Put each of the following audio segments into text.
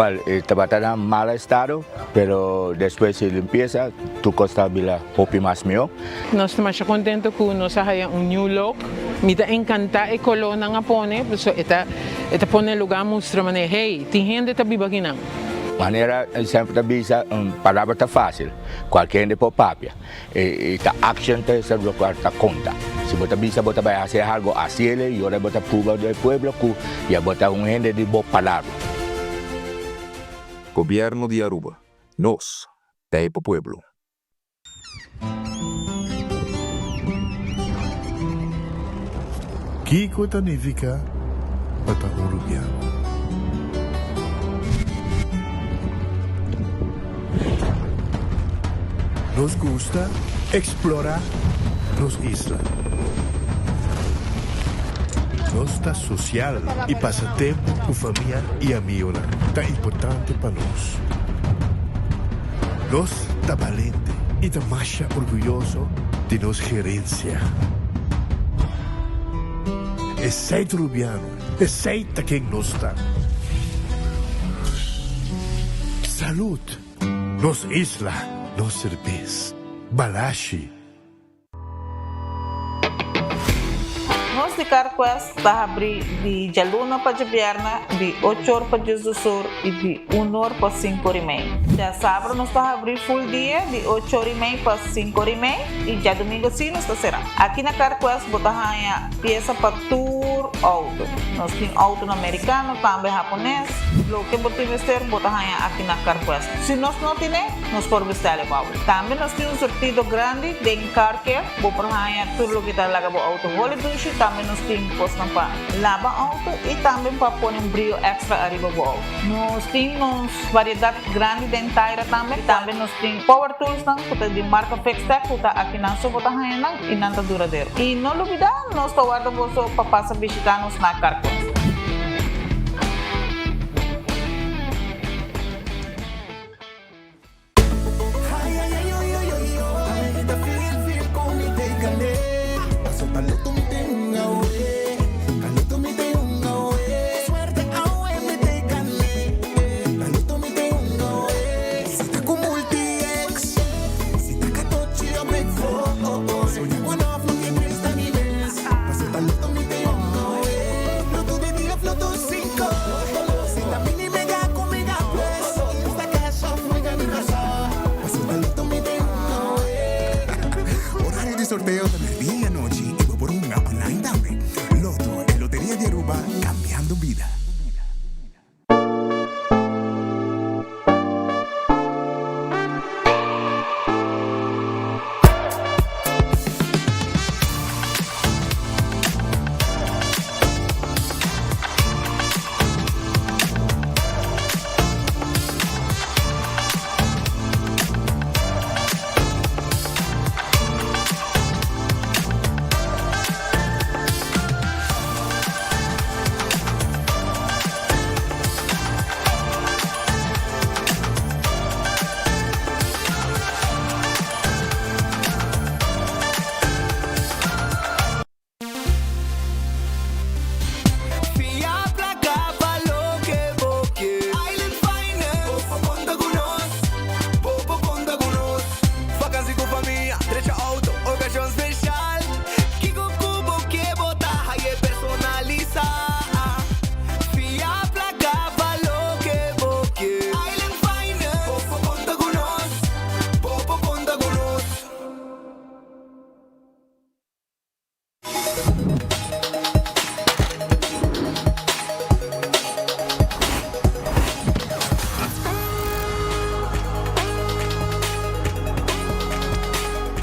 Well, e tabata na mal estado, pero despues di limpiesa tur cos ta bira hopi mas miho. Nos ta masha contento cu nos a haya un new look. Mi ta encanta e colornan a pone, pasobra e ta e ta pone e lugar mustra manera, hey, tin hende ta biba akinan. Manera semper ta bisa, un palabra ta facil, cualke hende por papia. E ta action ta esa locual ta conta. Si bo ta bisa bo ta bay haci algo, haciele y ora bo ta pruba den e pueblo cu ya bo ta un hende di bo palabra. Gobierno di Aruba, nos ta e pa pueblo. Kiko ta nifiká pa ta un rubiano? Nos gusta eksplorá nos isla. Nos ta sosial i pasa tempu ku famia i amigonan ta importante pa nos. Nos ta balente i ta masha orguyoso di nos gerensia. Esei ta Rubiano, esei ta ken nos ta. Salud! Nos isla, nos serbes. Balashi. Nos di CarQuest ta habri di djaluna pa djabièrnè di ocho or pa diesdos or i di un or pa sinku or i mei. Djasabra nos ta habri full dia di ocho or i mei pa sinku or i mei i djadumingu si nos ta será. Aki na CarQuest bo ta haña piesa pa tur outo. Nos tin outonan merikano, tambe hapones. Loke bo tin mester bo ta haña aki na CarQuest. Si nos no tine, nos por bestèl e pa bo. Tambe nos tin un surtido grandi den car care. Bo por haña tur loke ta laga bo outo holi dushi. Tambe nos tin kosnan pa laba outo i tambe pa pone un brio extra ariba bo outo. Nos tin nos variedat grandi den taira tambe. Tambe nos tin power toolsnan ku ta di marka Fixtech ku ta akinan so bo ta haña nan i nan ta duradero. I no lubida nos ta warda boso pa pasa bishita nos na Carquest. Horario di sorteo ta merdia y anochi y bo por hunga online tambe. Lotto, e loteria di Aruba, cambiando bida.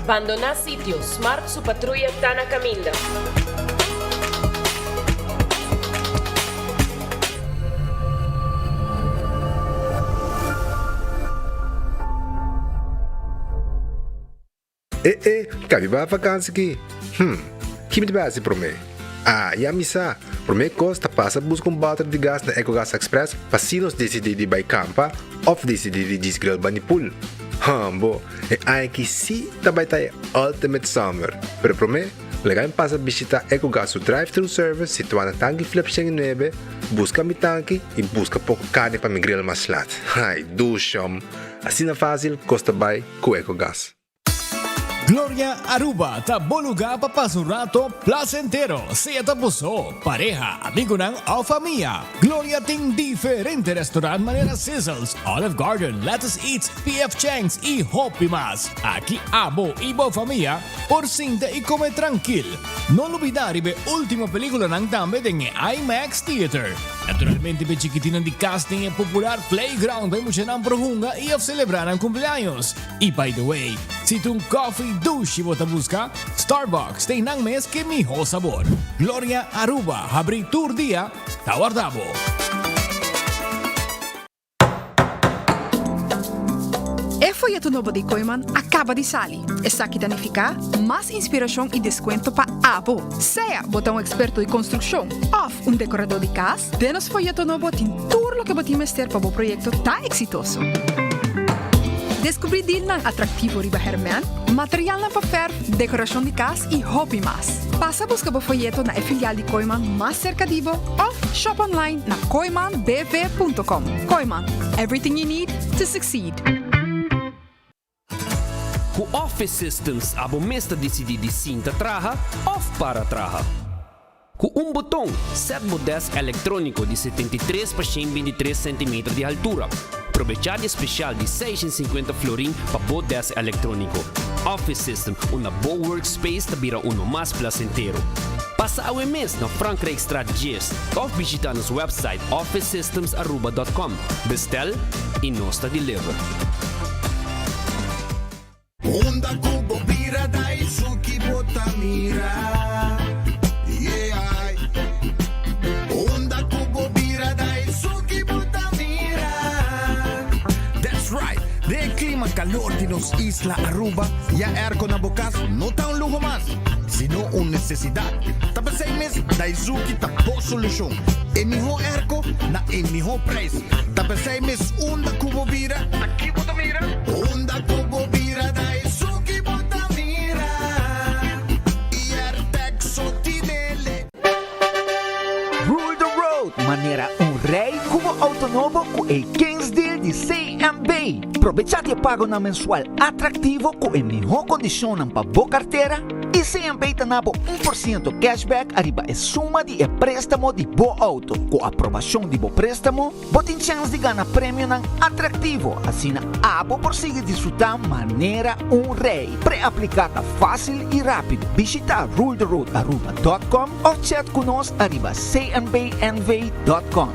Bandoná sitio, Smart su patruya ta na kaminda. E e, ka biba vakansi ki? Hm, ki mi ta bai hasi promé? Ah, ya mi sa! Promé kos ta pasa buska un bòter di gas na Ecogas Express pa si nos disidí di bai kampa òf disidí di djis grill bani pool. Hum bo, e aña ki sí ta bai ta e ultimate summer! Pero promé, Laga mi pasa bishita Ecogas su drive-thru service situá na Tanki Flip 109, buska mi tanki i buska poko karni pa mi grill mas lat. Ai, dushom! Asina fásil kos ta bai ku Ecogas. Gloria Aruba ta bo lugar pa pasa un rato placentero, sea ta bo so, pareha, amigonan of famia. Gloria tin diferente restaurant manera Sizzles, Olive Garden, Lettuce Eats, PF Chang's y hopi mas. Aki abo y bo famia por sinta y come trankil. No lubida riba e ultimo peliculanan tambe den e IMAX Theater. Naturalmente p'e chikitinan di cas tin e popular playground pa e muchanan por hunga y of celebra nan cumpleaños. Y by the way, si ta un coffee dushi bo ta busca, Starbucks ta einan mes ke miho sabor. Gloria Aruba habri tur dia ta warda bo. E foyeto nobo di Kooiman a kaba di sali. Esaki ta nifiká mas inspirashon i deskuento pa abo. Sea bo ta un eksperto di konstrukshon òf un dekoradó di kas, den nos foyeto nobo tin tur loke bo tin mester pa bo proyekto ta eksitoso. Deskubrí dilnan atraktivo riba hèrmèn, materialnan pa fèrf, dekorashon di kas i hopi mas. Pasa buska bo foyeto na e filial di Kooiman mas serka di bo òf shop online na kooimanbv.com. Kooiman, everything you need to succeed. Ku Office Systems abo mes ta disidí di sinta traha òf para traha. Ku un boton, sèt bo dèsk elektróniko di 73 pa 123 sentimeter di haltura. Probechá di e spesial di 650 florin pa bo dèsk elektróniko. Office System, unda bo workspace ta bira uno mas plasentero. Pasa awe mes na Frankrijkstraat 10 òf bishitá nos wèpsait officesystemsaruba.com. Bestel i nos ta deliver. Unda ku bo bira Daisuki bo ta mira Yeah Unda ku bo bira Daisuki bo ta mira That's right! Den e klima kalor di nos isla Aruba, ya airco na bo kas no ta un luho mas, sino un nesesidat. Ta p'esei mes Daizuki ta bo solushon. E mihó airco na e mihó prijs. Ta p'esei mes unda ku bo bira, Ta ki bo ta mira? Unda ku bo bira ta esun ki bo ta mira. I Airtag so tinele. Rule the road manera un rey cu bo auto nobo cu e Kings Deal di CMB. Probecha di e pagonan mensual atractivo cu e miho condicionnan pa bo cartera y CMB ta na bo 1% cashback ariba e suma di e prestamo di bo auto. Cu aprobacion di bo prestamo, Bo tin chèns di gana premionan atraktivo, asina abo por sigui disfrutá manera un rei. Pre-apliká ta fásil i rápido. Bishitá ruletheroadaruba dòt kòm òf chat ku nos ariba cnbnv dòt kòm.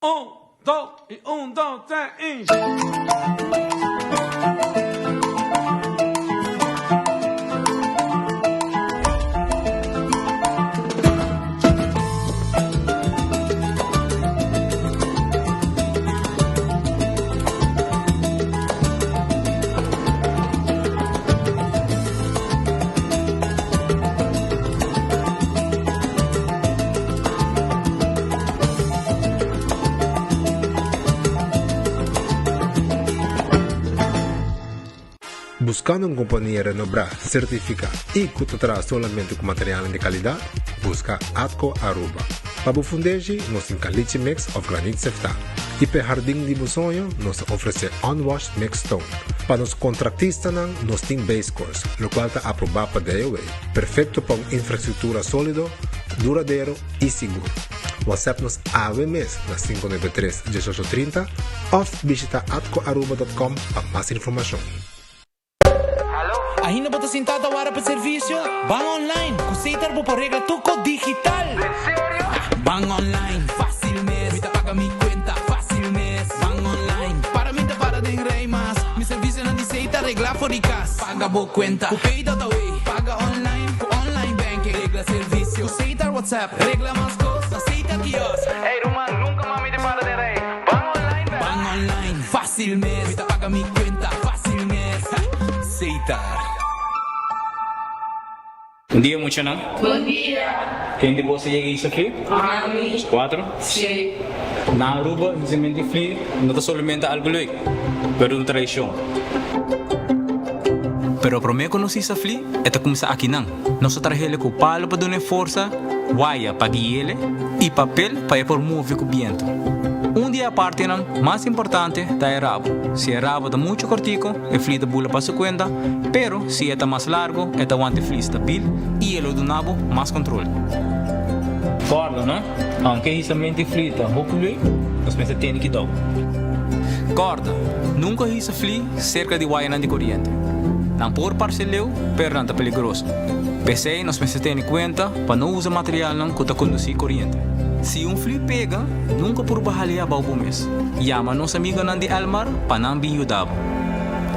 Un, dos i un, dos, tres i. Buscando un compania renobrá, certificá y cu ta traha solamente cu materialnan di calidad? Busca Atco Aruba. Pa bo fundeshi, nos tin caliche mix of granit seftá. Y p'e hardin di bo soño, nos ta ofrece unwashed mixed stone. Pa nos contractistanan, nos tin base course, locual ta aprobá pa DOW. Perfecto pa un infrastructura solido, duradero y sigur. WhatsApp nos awe mes na 593 1830 of bishita atcoaruba.com pa mas informacion. Ainda bo ta sinta ta wara pa servicio? Ban online! Cu Setar bo por regla tur cos digital! En serio? Ban online, facil mes! Mi ta paga mi cuenta, facil mes! Ban online, para mi ta para den rij mas! Mi servicionan di Setar regla for di cas! Paga bo cuenta. Cu Pay.awe, paga online cu online banking. Regla servicio cu Setar WhatsApp. Regla mas cos na Setar Kiosk. Ey ruman, nunca mas mi ta para den rij. Ban online bek. Ban online, facil mes. Mi ta paga mi cuenta, facil mes. Setar. Bon dia muchanan. Bon dia. Ken di boso yega hisa fli? Ami. Cuatro? Si. Na Aruba hisamento di fli no ta solamente algo leuk, pero un tradicion. Pero prome cu nos hisa fli e ta cuminsa akinan. Nos ta trahele cu palo pa dun'e forsa, waya pa guiele y papel pa e por move cu biento. Un di e apartenan mas importante ta e rabo. Si e rabo ta mucho cortico, E fli ta bula pa su kuenta, pero si e ta mas largo e ta wanta e fli stabil i e lo duna bo mas kontrol. Kòrda no, aunke hisamento di fli ta hopi leuk, nos mester tene kidou. Kòrda, nunka hisa fli serka di wayanan di koriente. Nan por parse leu, pero nan ta peligroso. P'esei nos mester tene kuenta pa no usa materialnan ku ta kondusí koriente. Si un fli pega, nunka purba hal'é abou bo mes. Yama nos amigonan di Elmar pa nan bin yuda bo.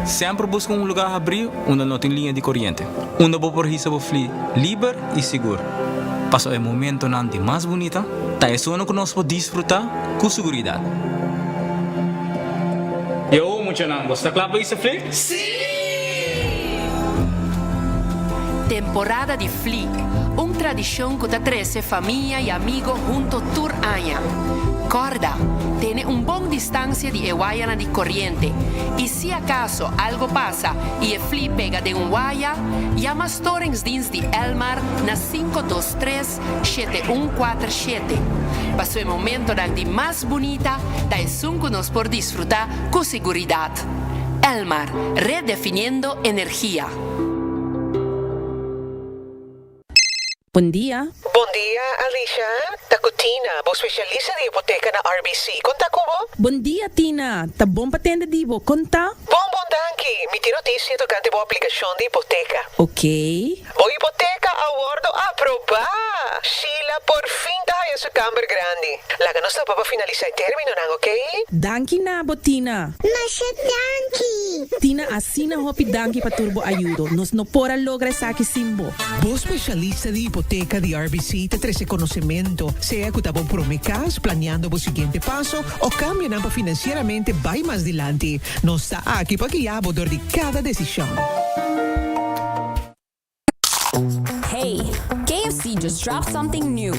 Semper buska un lugar habrí unda no tin liña di koriente, unda bo por hisa bo fli liber i sigur. Pasobra e momentonan di mas bunita ta esunnan ku nos por disfrutá ku siguridat. Yo, muchanan, bo sta kla pa hisa fli? Sí! Temporada di fli, un tradishon ku ta trese famia i amigo hunto tur aña. Kòrda, tene un bon distansia di e wayanan di koriente i si akaso algo pasa i e fli pega den un waya, yama Storingsdienst di Elmar na 523 7147. Paso e momentonan di mas bunita ta esun ku nos por disfrutá ku siguridat. Elmar, redefiniendo energia. Bon dia. Bon dia Alicia, ta cu Tina, bo specialista di hipoteca na RBC. Con ta cu bo? Bon dia Tina, ta bon pa tende di bo. Con ta? Bon bon danki, mi tin noticia tocante bo aplicacion di hipoteca. Ok. Bo hipoteca a wordo aproba! Sheila por fin ta haya su camber grandi. Laga nos topa pa finalisa e terminonan, ok? Danki na bo Tina. Masha danki! Tina asina hopi danki pa tur bo ayudo. Nos no por a logra esaki sin bo. Bo specialista di hipoteca di RBC ta trece conocemento, sea cu ta bo prome cas, planeando bo siguiente paso o cambionan pa financieramente bay mas dilanti. Nos ta aki pa guia bo dor di cada decision. Hey, KFC just dropped something new.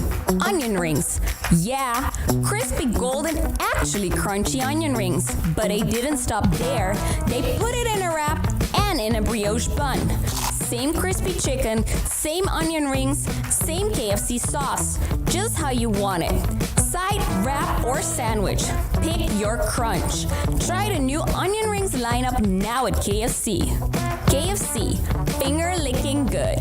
Onion rings. Yeah, crispy golden, actually crunchy onion rings. But they didn't stop there. They put it in a wrap and in a brioche bun. Same crispy chicken, same onion rings, same KFC sauce. Just how you want it. Side, wrap, or sandwich. Pick your crunch. Try the new onion rings lineup now at KFC. KFC, finger licking good.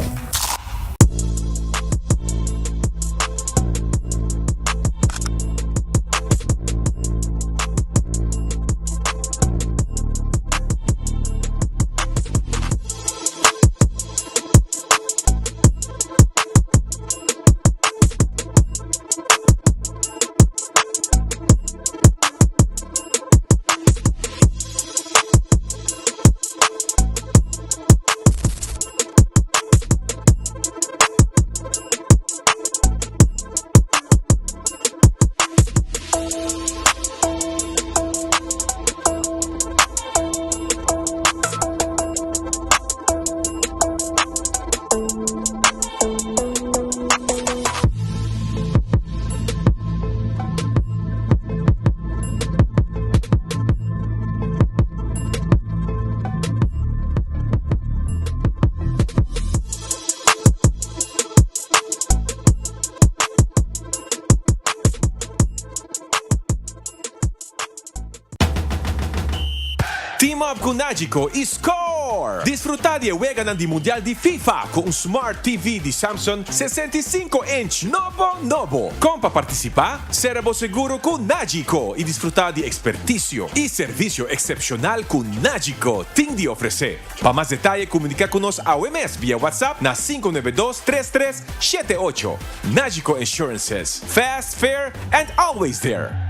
Team up cu Nagico y score! Disfruta di e weganan di Mundial di FIFA cu un Smart TV di Samsung 65 inch nobo nobo. Con pa participa? Cera bo seguro cu Nagico y disfruta di experticio y servicio excepcional cu Nagico tin di ofrece. Pa mas detaye comunica cu nos awe mes via WhatsApp na 592 33 78. Nagico Insurances, fast, fair and always there!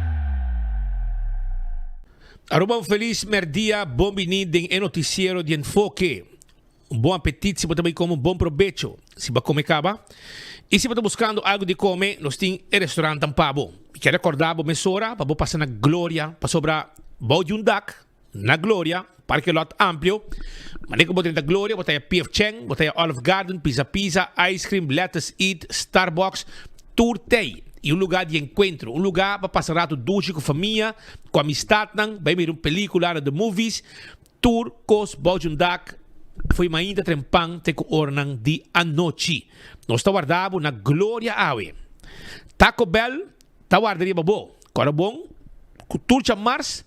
Aruba un felis merdia, bon bini den e noticiero di Enfoke. Un bon apetit si bo ta bai come, un bon probecho si bo a come caba. Y si bo ta buscando algo di come, nos tin e restaurantnan pa bo. Mi kier recorda bo mesora pa bo pasa na Gloria, pasobra bou di un dak na Gloria, parking lot amplio. Manera cu bo drenta Gloria, bo ta haya PF Chang, bo ta haya Olive Garden, Pizza Pizza, Ice Cream, Lettuce Eat, Starbucks, tur tey. Y un lugar di encuentro, un lugar pa pasa rato dushi cu famia, cu amistadnan, bay mira un pelicula na the movies. Tur kos bou djun dak fo'i mainta trempan te ku oranan di anochi. Nos ta warda bo na Gloria awe. Taco Bell ta warda riba bo. Kòrda bon ku tur djamars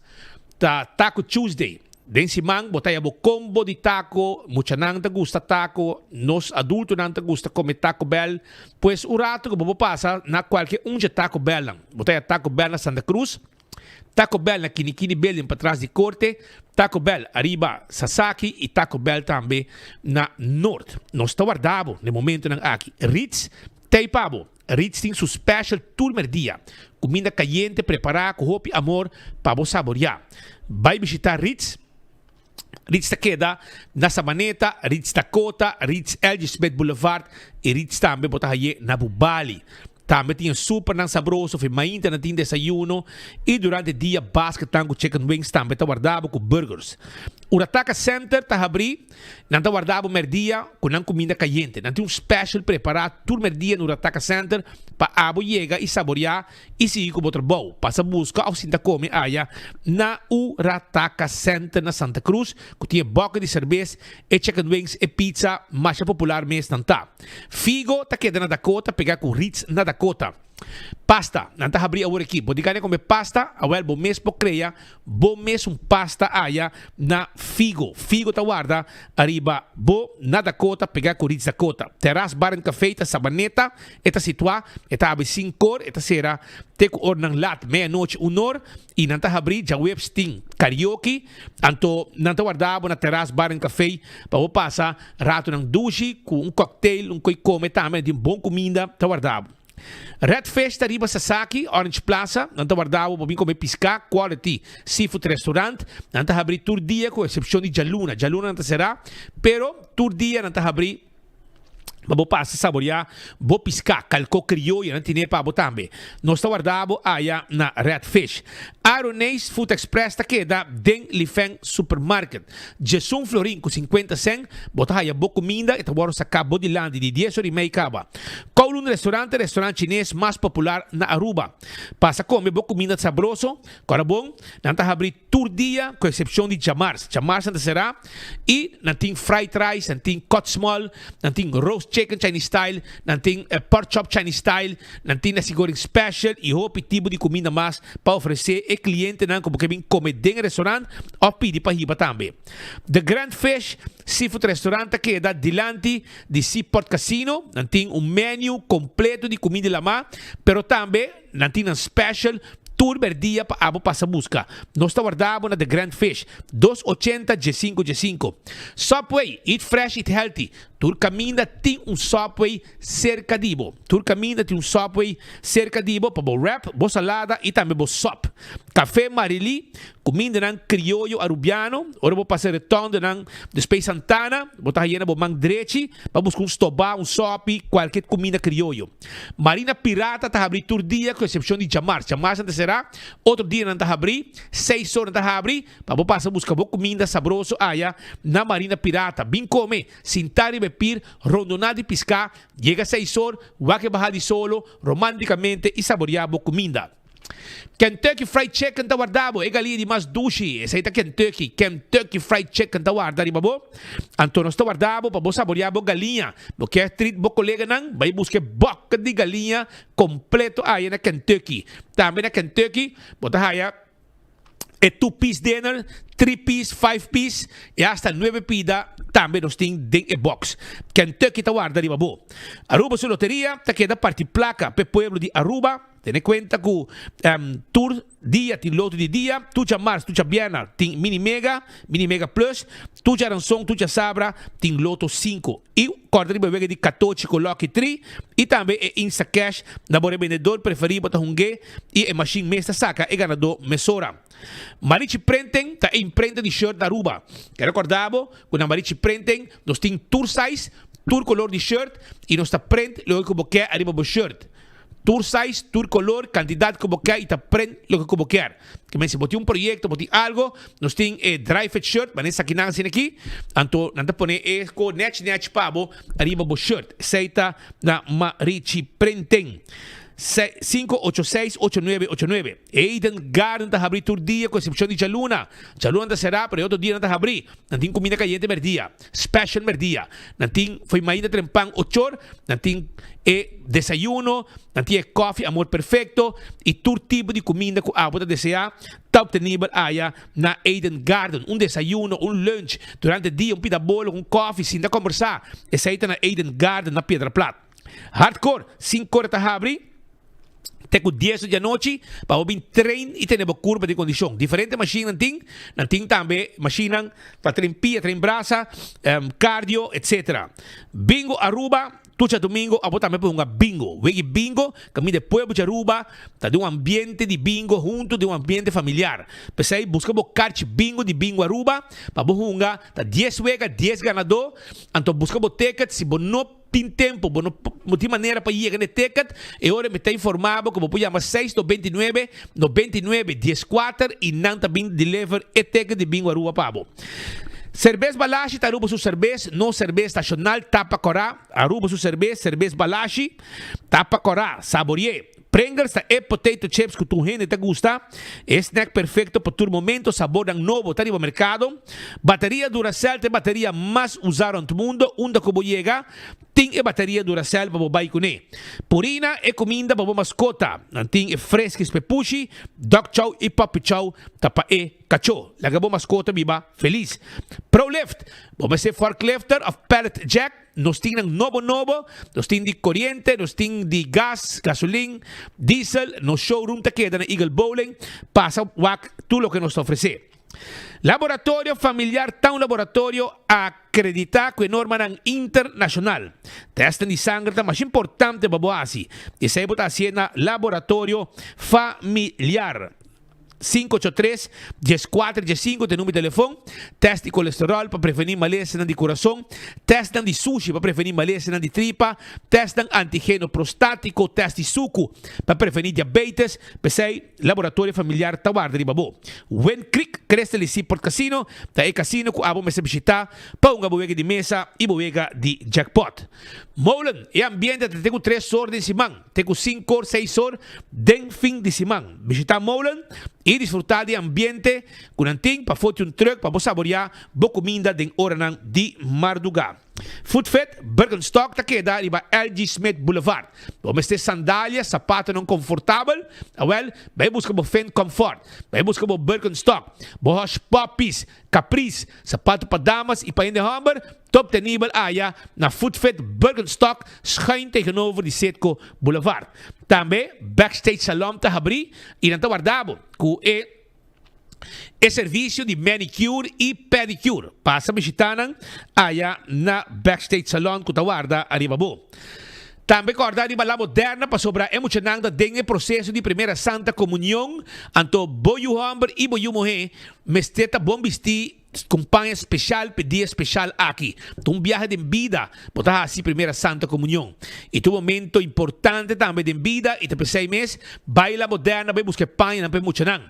ta Taco Tuesday. Den siman bo ta haya bo kombo di tako. Muchanan ta gusta tako, nos adultonan ta gusta kome Taco Bell. Pues un rato ku bo por pasa na kualke un dje Taco Bellnan. Bo ta haya Taco Bell na Santa Cruz. Taco Bell na Kinikini Building patras di Korte, Taco Bell ariba Sasaki y Taco Bell tambe na Noord. Nos ta warda bo na e momentonan aki. Ritz t'ey pa bo. Ritz tin su special tur merdia. Cuminda cayente prepara cu hopi amor pa bo saboria. Bay bishita Ritz. Ritz ta keda na Sabaneta, Ritz Dakota, Ritz LG Smith Boulevard y Ritz tambe bo ta haye na Bubali. Tambe tin e supernan sabroso, fe mainta nan tin desayuno y durante dia basketnan cu chicken wings tambe ta warda bo cu burgers. Urataka Center ta habri, nan ta warda bo merdia cu nan cuminda cayente. Nan tin un special prepara tur merdia na Urataka Center pa abo yega y saboria y sigui cu bo trabou. Pasa busca of sinta come aya na Urataka Center na Santa Cruz cu tin e boka di cerbes, e chicken wings, e pizza masha popular mes nan ta. Figo ta keda na Dakota pega ku Ritz na Dakota. Pasta, nan ta habri awor aki. Bo di gana kome pasta? Awel bo mes por krea bo mes un pasta aya na Figo. Figo ta warda ariba bo na Dakota pega ku Ritz Dakota. Terras Bar and Cafe ta Sabaneta e ta situa. E ta habri sinkor, e ta sera te ku ornan lat, meianochi unor. I nan ta habri djaweps tin karaoke, anto nan ta warda bo na Terras Bar and Cafe pa bo pasa ratonan dushi ku un cocktail, un koi kome tambe, nan tin bon kuminda ta warda bo. Red Fish ta riba Sasaki, Orange Plaza, nan ta warda bo pa bin kome piská, quality seafood restaurant, nan ta habri tur dia ku eksepshon di djaluna, djaluna nan ta será, pero tur dia nan ta habri. Pa bo pasa saboreá bo piská, kalkó krioyo nan tine pa bo tambe. Nos ta warda bo aya na Red Fish. Aroneis Food Express ta keda den Lifeng Supermarket. Djesun florin ku sinkuenta sèn bo ta haya bo kuminda i ta wòrdu saká bo dilanti di dies ora i mei kaba. Kowloon Restaurant ta e restaurant chines mas popular na Aruba. Pasa kome bo kuminda sabroso, kòrda bon, nan ta habri. Tur dia, ku eksepshon di djamars. Djamars nan ta será i nan tin fried rice, nan tin cut small, nan tin roast chicken Chinese style, nan tin pork chop Chinese style, nan tin nasi goreng special i hopi tipo di kuminda mas pa ofresé e klientenan ku bo ke bin kome den e restaurant òf pidi pa hiba tambe. The Grand Fish Seafood Restaurant ta keda dilanti di Seaport Casino. Nan tin un menu kompleto di kuminda di lamá, pero tambe Nan tin nan special tur berdia pa abo pasa busca. Nos ta warda bo na The Grand Fish, dos ochenta djesinku djesinku. Subway, eat fresh, eat healthy. Tur caminda tin un Subway cerca di bo. Tur caminda tin un Subway cerca di bo pa bo wrap, bo salada y tambe bo sop. Café Marily, cumindanan crioyo Arubiano. Ora bo pasa retondenan di Space Santana, bo ta hayena bo man drechi pa busca un stoba, un sopi, cualkier cuminda crioyo. Marina Pirata ta habrí tur dia ku eksepshon di djamars. Djamars nan ta será, otro dianan ta habrí, seis or nan ta habri pa bo pasa buska bo kuminda sabroso aya na Marina Pirata. Bin kome, sintá riba e pir, rondoná di piská, yega seis or, wak e baha di solo romántikamente i saboriá bo kuminda. Kentucky Fried Chicken ta warda bo, e galia di mas dushi, esei ta Kentucky, Kentucky Fried Chicken ta warda riba bo, anto nos ta warda bo pa bo saborea bo galiña, bo kier treat bo coleganan, bai busca e boka di galiña completo aya na Kentucky, tambe na Kentucky bo ta haya e two piece dinner, three piece, five piece y hasta nuebe pida tambe nos tin den e box. Kentucky ta warda riba bo. Aruba su loteria ta keda parti placa p'e pueblo di Aruba. Tene kuenta ku tur dia tin loto di dia, tur djamars, tur djabièrnè tin mini mega, mini mega plus, tur djaranson, tur djasabra tin loto sinku. I kòrda riba e wega di katochi ku Lucky Tree i tambe e Instacash na bo rebendedor preferí bo ta hung'é i e mashin mes ta saka e ganadó mesora. Marichi Printing ta e imprenta di shirt na Aruba. Ke rekòrda bo ku na Marichi Printing nos tin tur size, tur kolor di shirt i nos ta print loke ku bo ke ariba bo shirt. Tur size, tur color, cantidad cu bo kier y ta print loke cu bo kier. Ke men si bo tin un proyecto, bo tin algo, nos tin e dry fit shirt, manera esaki nan asina aki, anto nan ta pone e co nech nech pa bo ariba bo shirt. Esey ta na Marichi Printing. 586 8989. Eden Garden ta habri tur dia cu excepcion di djaluna. Djaluna ta cera pero e otro dianan ta habri. Nan tin cuminda cayente merdia, special merdia. Nan tin fo'i mainta trempan ochor, nan tin e desayuno, nan tin e koffie Amor Perfecto y tur tipo di cuminda cu abo ta desea ta obtenibel aya na Eden Garden. Un desayuno, un lunch durante dia, un pida bolo cu un koffie, sinta combersa. Esey ta na Eden Garden na Piedra Plat. Hardcore, 5 ora ta habri. Te ku dies di anochi pa bo bin train i tene bo kurpa den kondishon. Diferente mashinnan tin, nan tin tambe mashinnan pa train pia, train brasa, cardio, etc. Bingo Aruba, tur djadumingo abo tambe por hunga bingo. Wegi bingo kaminda e pueblo di Aruba ta den un ambiente di bingo hunto den un ambiente familiar. P'esei buska bo karchi bingo di Bingo Aruba pa bo hunga, ta dies wega, dies ganadó, anto buska bo ticket si bo no. Tin tempu bo no bo tin manera pa yega na e ticket, e ora mi ta informa bo ku bo por yama seis 99 99 14 i nan ta bin deliver e ticket di Bingo Aruba pa bo. Serbes Balashi ta Aruba su serbes, nos serbes nashonal tapa kòrá, Aruba su serbes, Serbes Balashi, tapa kòrá, saborié. Pringles ta e potato chips ku tur hende ta gusta, e snack perfecto pa tur momento, sabornan nobo ta riba mercado. Bateria Duracell ta e bateria mas usa rond mundo, unda ku bo yega tin e bateria Duracell pa bo bai kuné. Purina e kuminda pa bo maskota, nan tin e Friskies pepushi, Dog Chow i Puppy Chow ta pa e kachó. Laga bo maskota biba felis. Prolift, bo mester forklifter of pallet jack? Nos tin nan nobo nobo, nos tin di coriente, nos tin di gas, gasolin, diesel, nos showroom ta keda na Eagle Bowling, pasa wak tur loke nos ta ofrece. Laboratorio Familiar ta un laboratorio acredita cu e normanan internacional. Testnan di sanger ta masha importante pa bo haci, esey bo ta hacié na Laboratorio Familiar. 583 14 15 ta e number di telefon. Test di kolesterol pa prevení malesanan di kurason, testnan di sushi pa prevení malesanan di tripa, testnan antigeno prostátiko, test di suku pa prevení diabetes. P'esei, Laboratorio Familiar ta warda riba bo. Wind Creek Crystal y Seaport Casino ta e kasino ku abo mester bishitá pa hunga bo wega di mesa i bo wega di jackpot. Molen, e ambiente ta te ku tres or den siman. Te ku sinkor, seis or den fin di siman. Bishitá Molen i disfrutá di ambiente ku nan tin pafó di un trùk pa bo saboriá bo kuminda den oranan di mardugá. Food Fit Birkenstock ta keda riba LG. Smith Boulevard. Bo mester sandalia, sapatonan konfortabel? Awèl, bai buska bo Finn Comfort, bai buska bo Birkenstock, bo Hush Puppies, Caprice, sapato pa damas i pa hende hòmber, Ta obtenibel aya na Foodfit Birkenstock schuin tegenover di Citgo Boulevard. Tambe Backstage Salon ta habrí i nan ta warda bo ku e e servisio di manicure i pedicure. Pasa bishita nan aya na Backstage Salon ku ta warda ariba bo. Tambe kòrda riba La Moderna pasobra e muchanan ta den e proseso di Primera Santa Komunion, anto bo yu hòmber i bo yu muhé mester ta bon bistí. Kumpaña speshal p'e dia speshal aki. Ta un biahe den bida bo ta hasi Primera Santa Komunion. I ta un momento importante tambe den bida i ta p'esei mes bai La Moderna bai buska e pañanan pa e muchanan.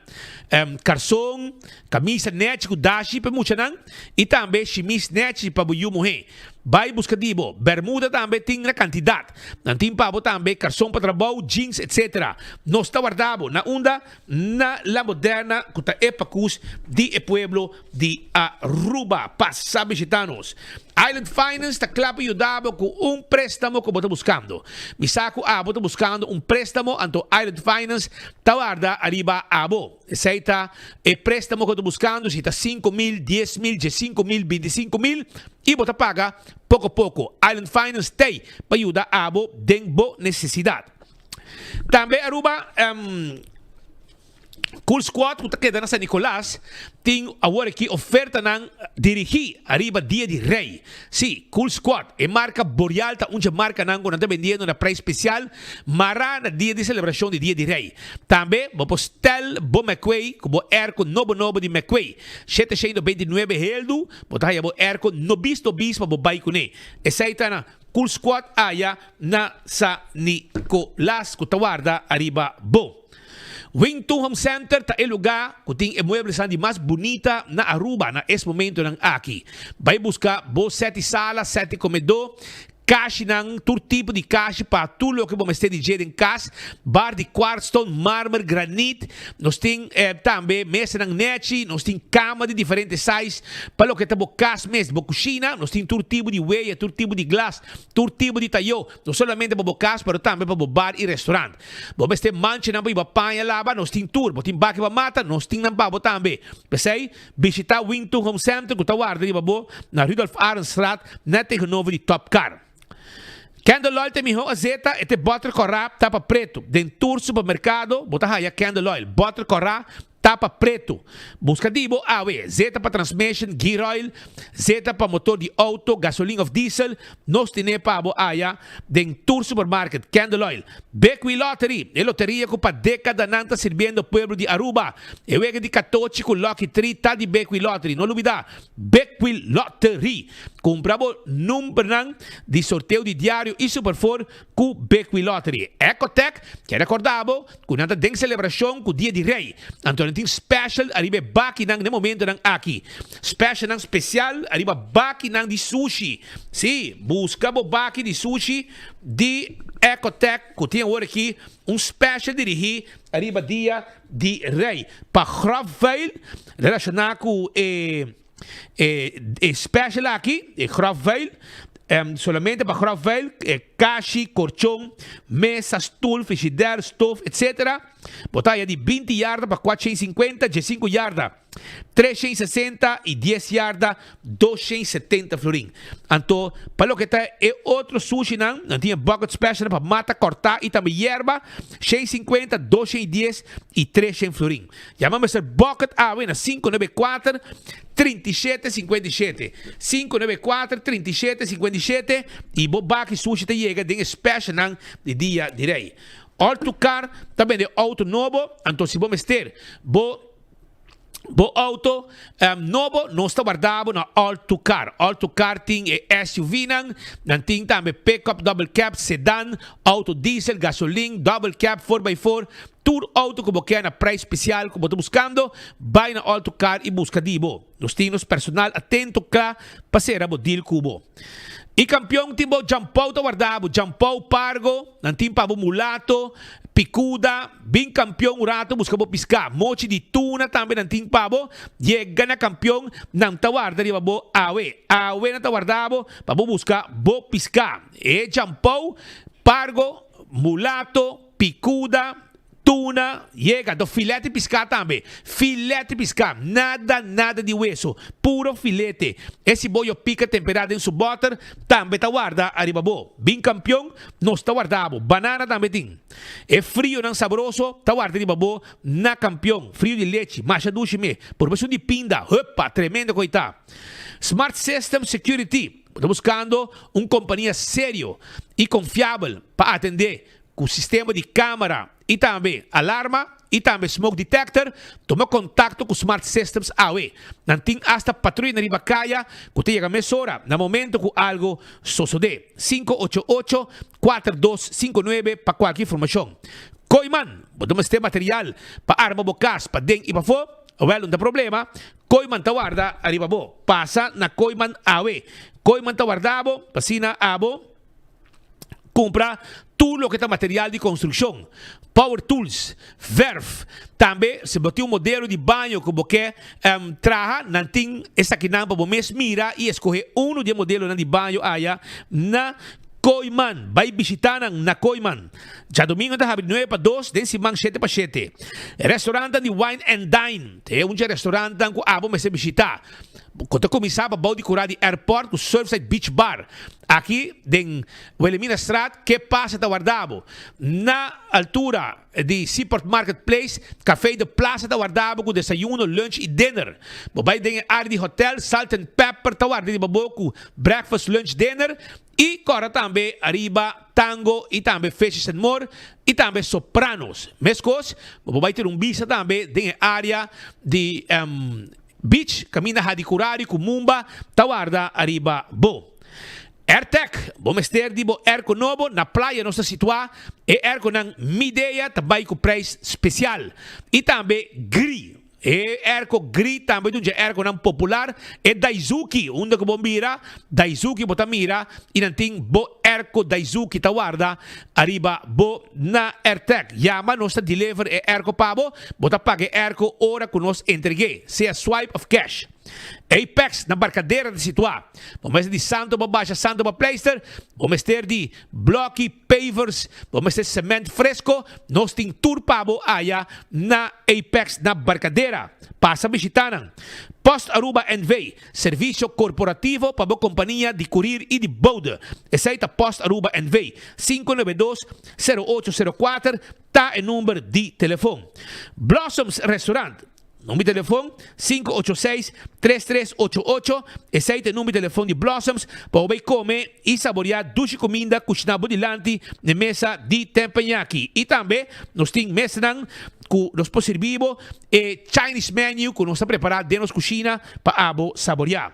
Karson, kamisa nèchi ku dashi pa e muchanan i tambe shimis nèchi pa bo yu muhé. Bai buska di bo. Bermuda tambe tin na kantidat. Nan tin pa bo tambe karson pa trabou, jeans etc. Nos ta warda bo na unda Na La Moderna cu ta e pacus di e pueblo di Aruba. Pasa bishita nos. Island Finance ta cla pa yuda bo cu un prestamo cu bo ta buscando. Mi sa cu abo ta buscando un prestamo anto Island Finance ta warda ariba abo. Esey ta e prestamo cu bo ta buscando si ta 5000, 10000, 15000, 25000 y bo ta paga poco poco. Island Finance t'ey pa yuda abo den bo necesidad. Tambe Aruba Cool Squad ku ta keda na San Nicolas tin awor aki ofertanan dirigí ariba Dia di Rey. Sí, Cool Squad, e marka Boreal ta un dje markanan ku nan ta bendiendo na prijs spesial mará na dia di selebrashon di Dia di Rey. Tambe bo por stel bo McQuay ku bo airco nobo nobo di McQuay, 729 heldu, bo ta haya bo airco nobis nobis pa bo bai kuné. Esei ta na Cool Squad aya na San Nicolas ku ta warda ariba bo. Wington Home Center ta e lugá ku tin e mueblesnan di mas bunita na Aruba na es momentonan aki. Bai buska bo seti sala, seti komedó, kashinan, tur tipo di kashi pa tur loke bo mester di dje den kas, bar di kwartstone, marmer, granit. Nos tin tambe mesanan nechi, nos tin kama di diferente size pa loke ta bo kas mes, bo kushina. Nos tin tur tipo di weya, tur tipo di glas, tur tipo di tayó, no solamente pa bo kas pero tambe pa bo bar i restaurant. Bo mester manchanan pa hiba paña laba, nos tin tur. Bo tin baki pa mata, nos tin nan pa bo tambe. P'esei, bishita Wington Home Center ku ta warda riba bo na Rudolf Arendstraat, net tegenover di Top Car. Candle Oil ta e mihó azeta, e ta e bòter kòrá tapa pretu. Den tur supermerkado bo ta haya Candle Oil, bòter kòrá Tapa pretu. Buska di bo awe. Zeta pa transmission, gear oil, zeta pa motor di auto, gasolin of diesel, nos tene pa bo aya den tur supermarket. Candle oil. Bekwee Lottery, e loteria ku pa dekadanan ta sirbiendo pueblo di Aruba. E wega di katochi ku Lucky Tree ta di Bekwee Lottery. No lubida, Bekwee Lottery. Kumpra bo numbernan di sorteo di diario i Superfour ku Bekwee Lottery. Ecotech ke rekorda bo ku nan ta den selebrashon ku Dia di Rei. Anto nan tin special ariba e bakinan den momentonan aki. Specialnan spesial ariba bakinan di sushi. Sí, buska bo baki di sushi di Ecotech ku tin awor aki un special dirigí ariba Dia di Rei. Pa grofvuil relashoná ku e. E special aki, e grofvuil, solamente pa grofvuil, e kashi, korchon, mesa, stul, frigider, stof, etc. Bo ta haya di 20 yarda pa 450, 15 yarda 360 y 10 yarda 270 florin. Anto, pa loke ta e otro sushinan, nan tin e bucket special pa mata, korta y tambe yerba, 150, 210 y 300 florin. Yama Mister Bucket awe na 594 37 57, 594 37 57, y bo baki sushi ta yega den e specialnan di Dia di Rey. All to Car ta bende auto nobo, anto si bo mester bo bo auto nobo nos ta warda bo na All to Car. All to Car tin e SUV-nan, nan tin tambe pickup, double cab, sedan, auto diesel, gasolin, double cab, four by four, Tur auto ku bo ke na prijs spesial ku bo ta buskando, bai na All To Car i buska di bo. Nos tin nos personal atento kla pa sera bo deal ku bo. I kampion tin bo Jampou ta warda bo, Jampou Pargo, nan tin pa bo mulato, pikuda, bin kampion un rato buska bo piská. Mochi di tuna tambe nan tin pa bo, yega na kampion nan ta warda riba bo awe. Awe nan ta warda bo pa bo buska bo piská. E Jampou Pargo, mulato, Picuda, tuna, yega, anto filete piská tambe. Filete piská, nada, nada di weso, puro filete. E siboyo pika temperá den su bòter tambe ta warda ariba bo. Bin kampion, nos ta warda bo. Banana tambe tin. E frionan sabroso ta warda riba bo na kampion. Frio di lechi, masha dushi me. Por mesun di pinda, huppa, tremendo koe ta. Smart System Security, bo ta buskando un kompania serio i konfiabel pa atendé ku sistema di kámara i tambe alarma i tambe smoke detector, tuma kontakto ku Smart Systems awe. Nan tin asta patruya na riba kaya ku ta yega mesora na momento ku algu sosodé. 588 4259 pa kualke informashon. Kooiman, bo ta mester material pa arma bo kas paden i pafó? Wèl, no ta problema, Kooiman ta warda ariba bo. Pasa na Kooiman awe. Kooiman ta warda bo pa asina abo Cumpra tur loke ta material di construccion, power tools, verf. Tambe si bo tin un modelo di baño cu bo ke traha, nan tin esakinan pa bo mes mira y escoge uno di e modelonan di baño aya na Kooiman. Bay bishita nan na Kooiman. Djadomingo ta habri nuebe pa dos, den siman shete pa shete. Restaurantnan di Wine and Dine ta e un dje restaurantnan cu abo mester bishita. Ku ta kuminsá pa bou di kurá di airport ku Surfside Beach Bar. Aki den Wilhelminastraat ke pasa ta warda bo. Na altura di Seaport Market Place, Café de Plaza ta warda bo ku desayuno, lunch i dinner. Bo bai den e área di hotel, Salt and Pepper ta warda riba bo ku breakfast, lunch, dinner i kòrda tambe ariba Tango i tambe Fishes and More i tambe Sopranos. Meskos, bo por bai tira un bista tambe den e área di Beach kaminda Hadicurari ku Mumba ta warda ariba bo. Airtec, bo mester di bo airco nobo, na playa nos ta situa, e airconan Midea ta bai ku prijs spesial. I tambe Gri, e airco Gri tambe ta un dje airconan popular, e Daizuki, unda ku bo mira Daizuki bo ta mira i nan tin bo airco Daizuki ta warda ariba bo na Airtec. Yama nos ta deliver e airco pa bo, bo ta paga e airco ora ku nos entreg'é, sea swipe of cash. Apex na Barcadera ta situá. Bo mester di santo pa basha santo pa pleister, bo mester di bloki, pavers, bo mester cement fresco, nos tin tur pa bo aya na Apex na Barcadera. Pasa bishita nan. Post Aruba NV, servicio corporativo pa bo compania di curir y di bode. Esey ta Post Aruba NV. 592 0804 ta e number di telefon. Blossoms Restaurant. Number di telefon, 586 3388, Esei ta e number di telefon di Blossoms pa bo bai kome i saboriá dushi kuminda kushiná bo dilanti n'e mesa di teppanyaki. I tambe nos tin mesanan ku nos por sirbi bo e Chinese menu ku nos ta prepará den nos kushina pa abo saboriá.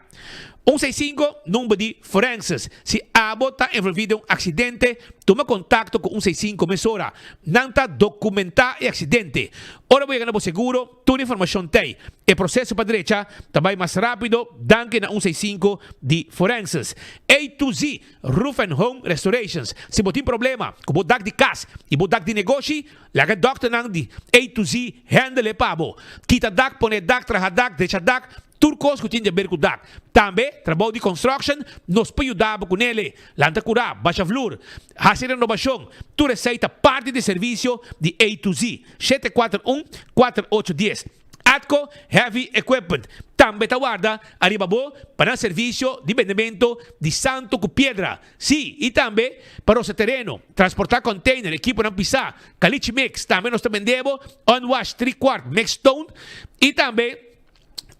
Un seis sinku, number di forenses. Si abo ta envolví den un aksidente, tuma kontakto ku un seis sinku mesora. Nan ta dokumentá e aksidente. Ora bo yega na bo seguro, tur informashon t'ei. E proseso pa drecha ta bai mas rápido danki na un seis sinku di forenses. A to Z Roof and Home Restorations. Si bo tin problema ku bo dak di kas i bo dak di negoshi, laga dòkternan di A to Z handle e pa bo. Kita dak, pone dak, traha dak, drecha dak, Tur kos ku tin di aber ku dak. Tambe, trabou di construction, nos por yuda bo ku nele. Lanta kurá, basha vlur, hasi renobashon, tur esei ta parti di servisio di A to Z. 741 4810. Atco Heavy Equipment tambe ta warda ariba bo pa nan servisio di bendemento di santo ku piedra. Sí, i tambe pa rosa tereno, transportá container, ekiponan pisá, caliche mix, tambe nos ta bende bo unwash tri kwart mixed stone i tambe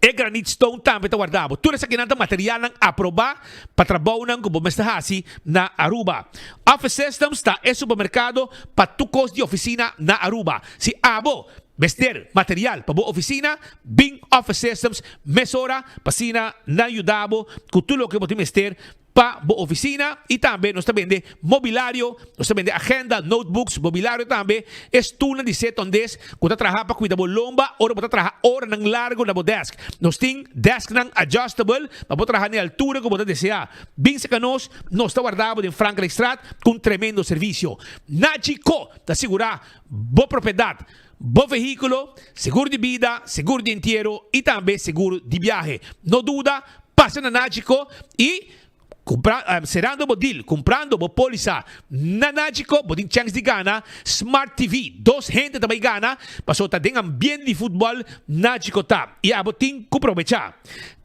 E granite stone tambe ta warda bo. Tur esakinan ta materialnan aprobá pa trabounan ku bo mester hasi na Aruba. Office Systems ta e supermerkado pa tur kos di ofisina na Aruba. Si abo mester material pa bo ofisina, bin Office Systems mesora pa asina nan yuda bo ku tur loke bo tin mester pa bo oficina y tambe nos ta bende mobilario, nos ta bende agenda, notebooks, mobilario tambe, e stoelnan di setondes cu ta traha pa cuida bo lomba ora bo ta traha oranan largo na bo desk. Nos tin desknan adjustable pa bo traha na e altura cu bo ta desea. Bin cerca nos, nos ta warda bo den Frankrijkstraat cu un tremendo servicio. Nachi Co ta sigura bo propiedad, bo vehiculo, seguro di bida, seguro di entiero y tambe seguro di biahe. No duda, Pasa na Nagico y cumpra cerrando bo deal, cumprando bo polisa na Nagico, bo tin chance di gana Smart TV. Dos hende ta bay gana pasobra ta den ambiente di futbol Nagico ta y abo tin cu probecha.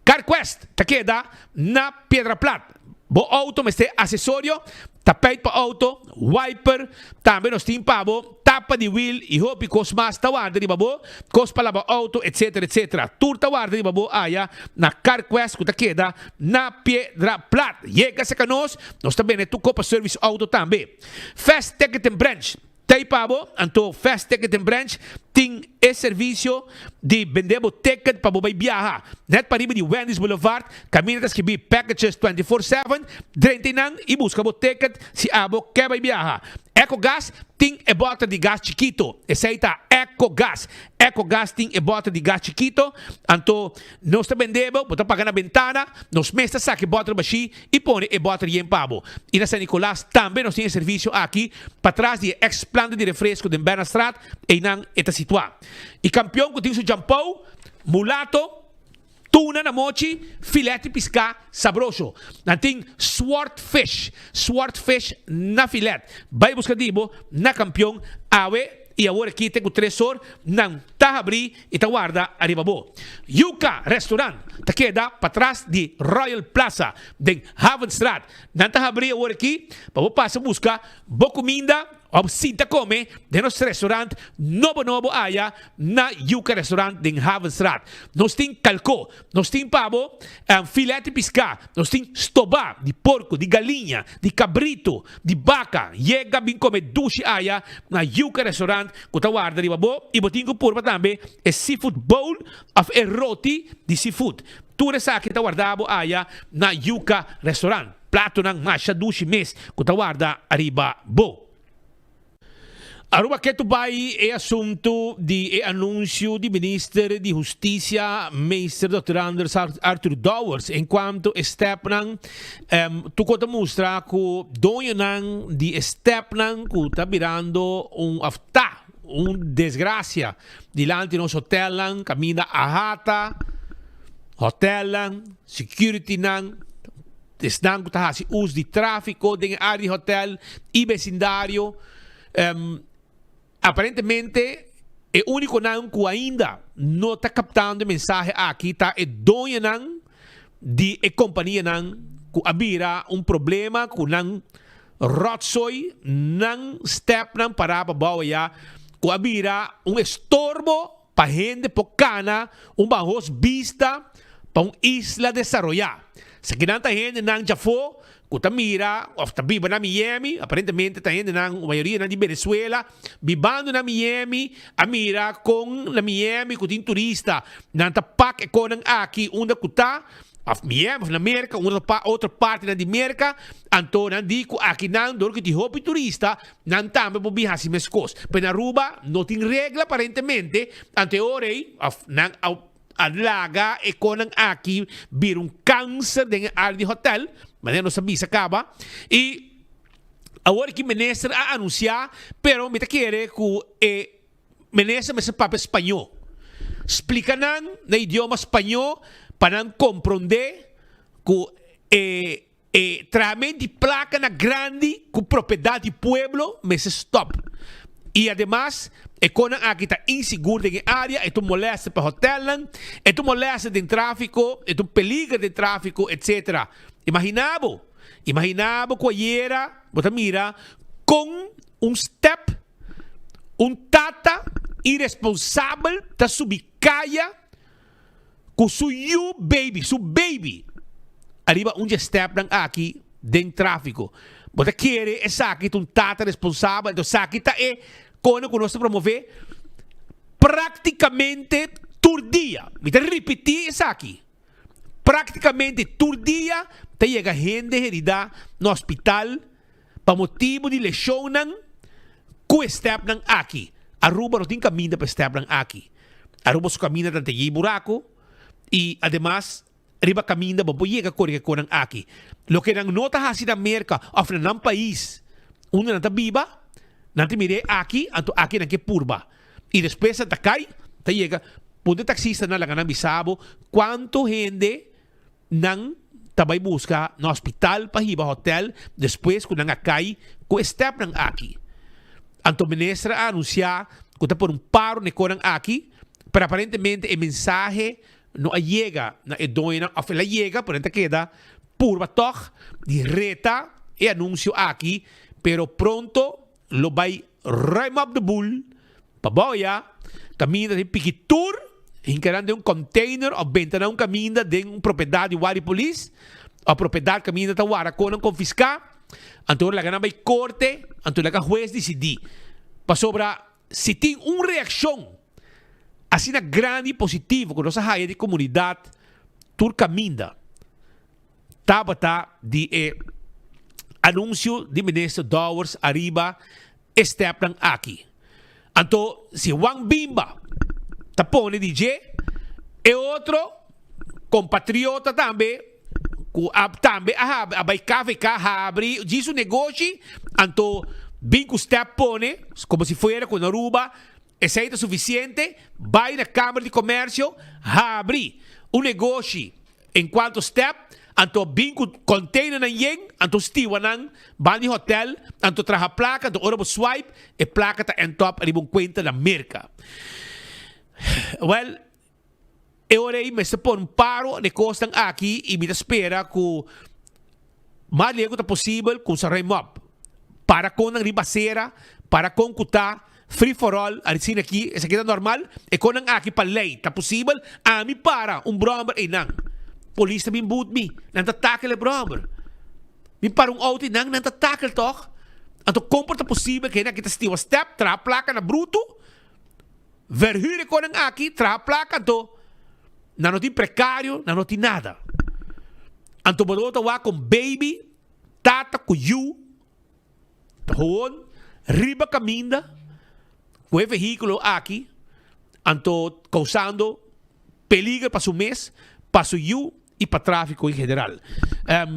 CarQuest ta keda na Piedra Plat. Bo auto mester accesorio, tapijt pa auto, wiper, tambe nos tin pa bo tapa di wiel y hopi cos mas ta warda riba bo, cos pa laba auto etc etc. Tur ta warda riba bo aya na CarQuest cu ta keda na Piedra Plat. Yega cerca nos, nos ta bende tur cos pa service auto tambe. Fast Ticket and Branch. Tei pa bo, anto Fast Ticket and Branch tin e servisio di bende bo ticket pa bo bai biaha. Net pariba di Wendy's Boulevard, kaminda ta skibí Packages 24/7, drenta einan i buska bo ticket si abo ke bai biaha. Ecogas tin e bòter di gas chikito, esei ta Ecogas. Ecogas tin e bòter di gas chikito, anto nos ta bende bo, bo ta paga na bentana, nos mes ta saka e bòter bashí i pone e bòter yen pa bo. I na San Nicolas tambe nos tin e servisio aki patras di e ex planta di refresco den Bernardstraat, einan e ta situá. I kampion ku tin su djampou, mulato, tuna na mochi, filet di piská sabroso. Nan tin swordfish, swordfish na filet. Bai buska di bo na kampion awe. y awor aki te cu tres or nan ta habri y ta warda ariba bo. Yuca Restaurant ta keda patras di Royal Plaza den Havenstraat. Nan ta habri awor aki pa bo pasa busca bo cuminda of sinta come den nos restaurant nobo nobo aya na Yuca Restaurant den Havenstraat. Nos tin calco, nos tin pa bo filet di pisca, nos tin stoba di porco, di galiña, di cabrito, di baca. Yega bin come dushi aya na Yuca Restaurant cu ta warda riba bo y bo tin cu purba tambe e seafood bowl of e roti di seafood. Tur esaki ta warda bo aya na Yuca Restaurant. Platonan masha dushi mes cu ta warda ariba bo. Aruba ke tu bai e asuntu di e anuncio di Minister di Husticia Meester Dòkter Anders Arthur Dowers encuanto e stepnan. Tuco ta mustra cu doñonan di e stepnan cu ta birando un of ta un desgracia dilanti nos hotelnan caminda ahata, hotelnan, securitynan, Esnan ku ta hasi us di tráfiko den e área di hotèl i besindario, aparentemente e únikonan ku ainda no ta kaptando e mensahe aki ta e doñonan di e kompanianan ku a bira un problema ku nan ròtsooi, nan stèpnan pará pa bou ayá ku a bira un estorbo pa hende por kana un bahos bista pa un isla desaroyá. Esakinan ta hendenan djafó ku ta mira òf ta biba na Miami, aparentemente ta hendenan, mayorianan di Venezuela, bibando na Miami, a mira kon na Miami ku tin turista, nan ta pak e konan aki unda ku ta, Of Miami of na Merca, un otro partinan di Merca, anto nan di cu akinan dor cu tin hopi turista, nan tambe por bin haci mescos. Pero na Aruba no tin regla aparentemente, anto e ora ey of nan a laga e conan aki bira un cancer den e area di hotel, manera nos a bisa caba, y awor ki minister a anuncia, pero mi ta kere cu e Minister mester papia spañó. Splika nan na idioma spañó pa nan komprondé ku e e trahament di plaka na grandi ku propiedat di pueblo mester stòp. I ademas e konan aki ta insigur den e área, e ta un molèster pa hotèlnan, e ta un molèster den tráfiko, e ta un peliger den tráfiko, etsetera. Imaginá bo, imaginá bo ku ayera bo ta mira kon un stèp Un tata iresponsabel ta subi kaya ku su yu baby, su baby, ariba un dje stèpnan aki den tráfiko. Bo ta kere esaki ta un tata responsabel? Enton esaki ta e kone ku nos ta promové práktikamente tur dia. Mi ta ripití esaki. Práktikamente tur dia ta yega hende heridá na hospital Pa motibu di leshonnan ku e stèpnan aki. Aruba no tin kaminda pa e stèpnan aki. Aruba su kaminda ta yei buraku i ademas riba kaminda bo por yega kore ku e konan aki. Loke nan no ta hasi na Merka òf na nan pais unda nan ta biba, nan ta mir'é aki, anto aki nan ke purba. I despues nan ta kai, ta yega, punta e taksistanan laga nan bisa bo kuantu hende Nan ta bai buska na hospital pa hiba hotel despues ku nan a kai ku e stepnan aki. Anto minister a anunsia ku ta pone un paro na e konan aki, pero aparentemente e mensahe no a yega na e doñonan of el a yega pero nan ta keda purba tog di reta e anunsio aki, pero pronto lo bai ruim op de boel pa boya kaminda den piki tur hinkanan den un container of benta nan un kaminda den un propiedad di wari polis of propiedad kaminda ta wara konan konfiská anto laga nan bai korte anto laga hues disidí pasobra si tin un reakshon asina grandi positivo ku nos a haya di komunidat tur kaminda. Tabata di e anuncio di Minister Dowers ariba e stepnan aki. Anto si Juan Bimba ta pone di dje, e otro compatriota tambe cu a tambe a a bay KVK habri dji su negoshi, anto bin cu step pone como si fuera cu na Aruba esey ta suficiente, bay na Camara di Comercio habri un negoshi. En cuanto step, Anto bin ku containernan yen, anto stiwa nan ban di hotel, anto traha plaka, anto ora bo swipe, e plaka ta end up riba un kuenta na Merka. Well, e ora ei mester pon un paro na e kosnan aki i mi ta spera ku mas leu ku ta posibel ku sa ruim op. Para kon nan riba sera, para kon ku ta free for all, asina aki, esaki ta normal, e konnan aki pa lei ta posibel, ami para un bròmber einan, polis ta bin but mi, nan ta takel e bròmber. Mi para un outo einan, nan ta takel tòg. Anto kon por ta posibel ku hende aki ta stiwa stèp, traha plaka na brutu? Verhuur e konan aki, traha plaka anto nan no tin precario, nan no tin nada. Anto bo ta wak con baby, tata cu yu ta gewoon riba caminda cu e vehiculo aki, anto causando peliger pa su mes, pa su yu y pa trafico en general.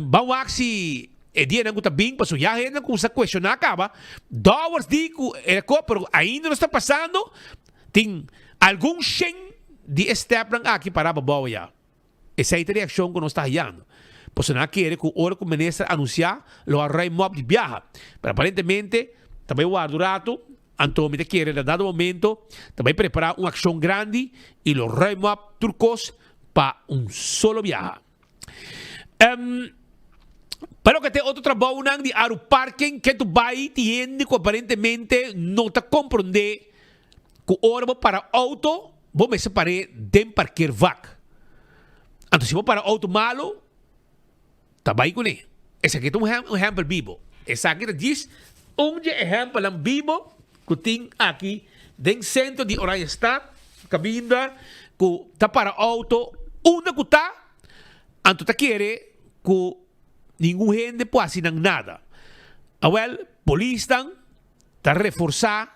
Ban wak si e dianan cu ta bin, pasobra ya hendenan cuminsa cuestiona caba, Dowers di cu e co, pero ainda no sta pasando, tin algun shen di e stepnan aki para abao ya. Esey ta e reaccion cu nos ta hayando. Pasobra nan a kere cu ora cu minister anuncia lo a ruim op di biaha, pero aparentemente ta bay warda un rato. Anto mi ta kere na dado momento ta bai prepara un accion grandi y lo ruim op tur cos pa un solo biaha. Um, pa loke ta e otro trabounan di Aru Parking ke tu bai tin hende cu aparentemente no ta compronde cu ora bo para auto bo mester par'e den parkeervak. Anto si bo para auto malo Ta bai kuné. Esaki ta un ehèmpel bibo. Esaki ta djis un dje ehèmpelnan bibo ku tin aki den sentro di Oranjestad, kaminda ku ta para outo unda ku ta, anto ta kere ku ningun hende por hasi nan nada. Awèl, polisnan ta reforsá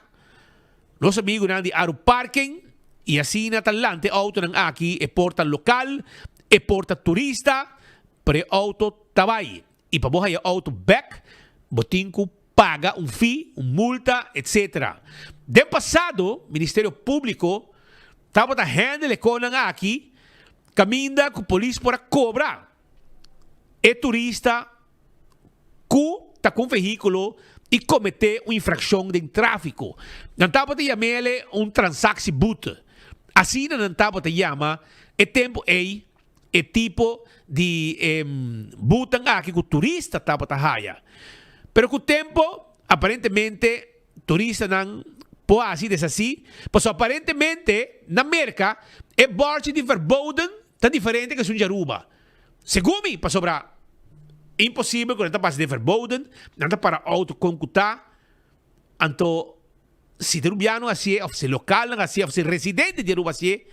nos amigunan di Aruparking i asina ta lanta e outonan aki, e por ta lokal, e por ta turista, Pero e auto ta bai y pa bo haya auto bek bo tin cu paga un fee, un multa, etc. Den pasado Ministerio Publico tabata handle e conan aki caminda cu polis por a cobra e turista cu ta cu un vehiculo y comete un infraccion den trafico. Nan tabata yamele un transactieboete. Asina nan tabata yama e tempo ey E tipo di butan aki ku turista tabata haya. Pero ku tempo, aparentemente turistanan por hasi desasi, pasobra aparentemente na Merka e bòrchi di verboden ta diferente ku esun di Aruba. Segun mi, pasobra imposibel ku nan ta pasa den verboden, nan ta para outo kon ku ta, anto Si ta Rubiano hasié of si lokalnan hasié of si residente di Aruba hasié,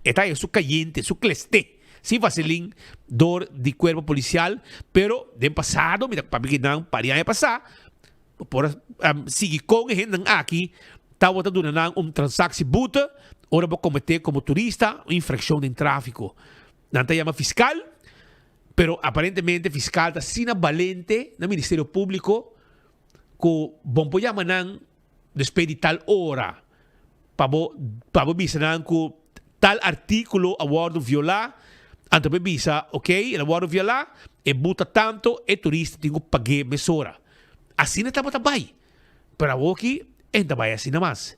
e ta haña su kayente, su klesté, sin vaselin dor di kuerpo polisial. Pero den pasado, mi ta papia ki nan par di aña pasá, bo por a sigui kon e hendenan aki tabata duna nan un transaksieboete ora bo kometé komo turista un infrakshon den tráfiko. Nan ta yama fiskal, pero aparentemente fiskal ta asina balente na Ministerio Públiko ku bon por yama nan despues di tal ora pa bo pa bo bisa nan ku tal artíkulo a wòrdu violá, anto bo bisa ok el a wòrdu violá, e buta tanto e turista tin ku pag'é mesora. Asina tabata bai, pero awoki e no ta bai asina mas.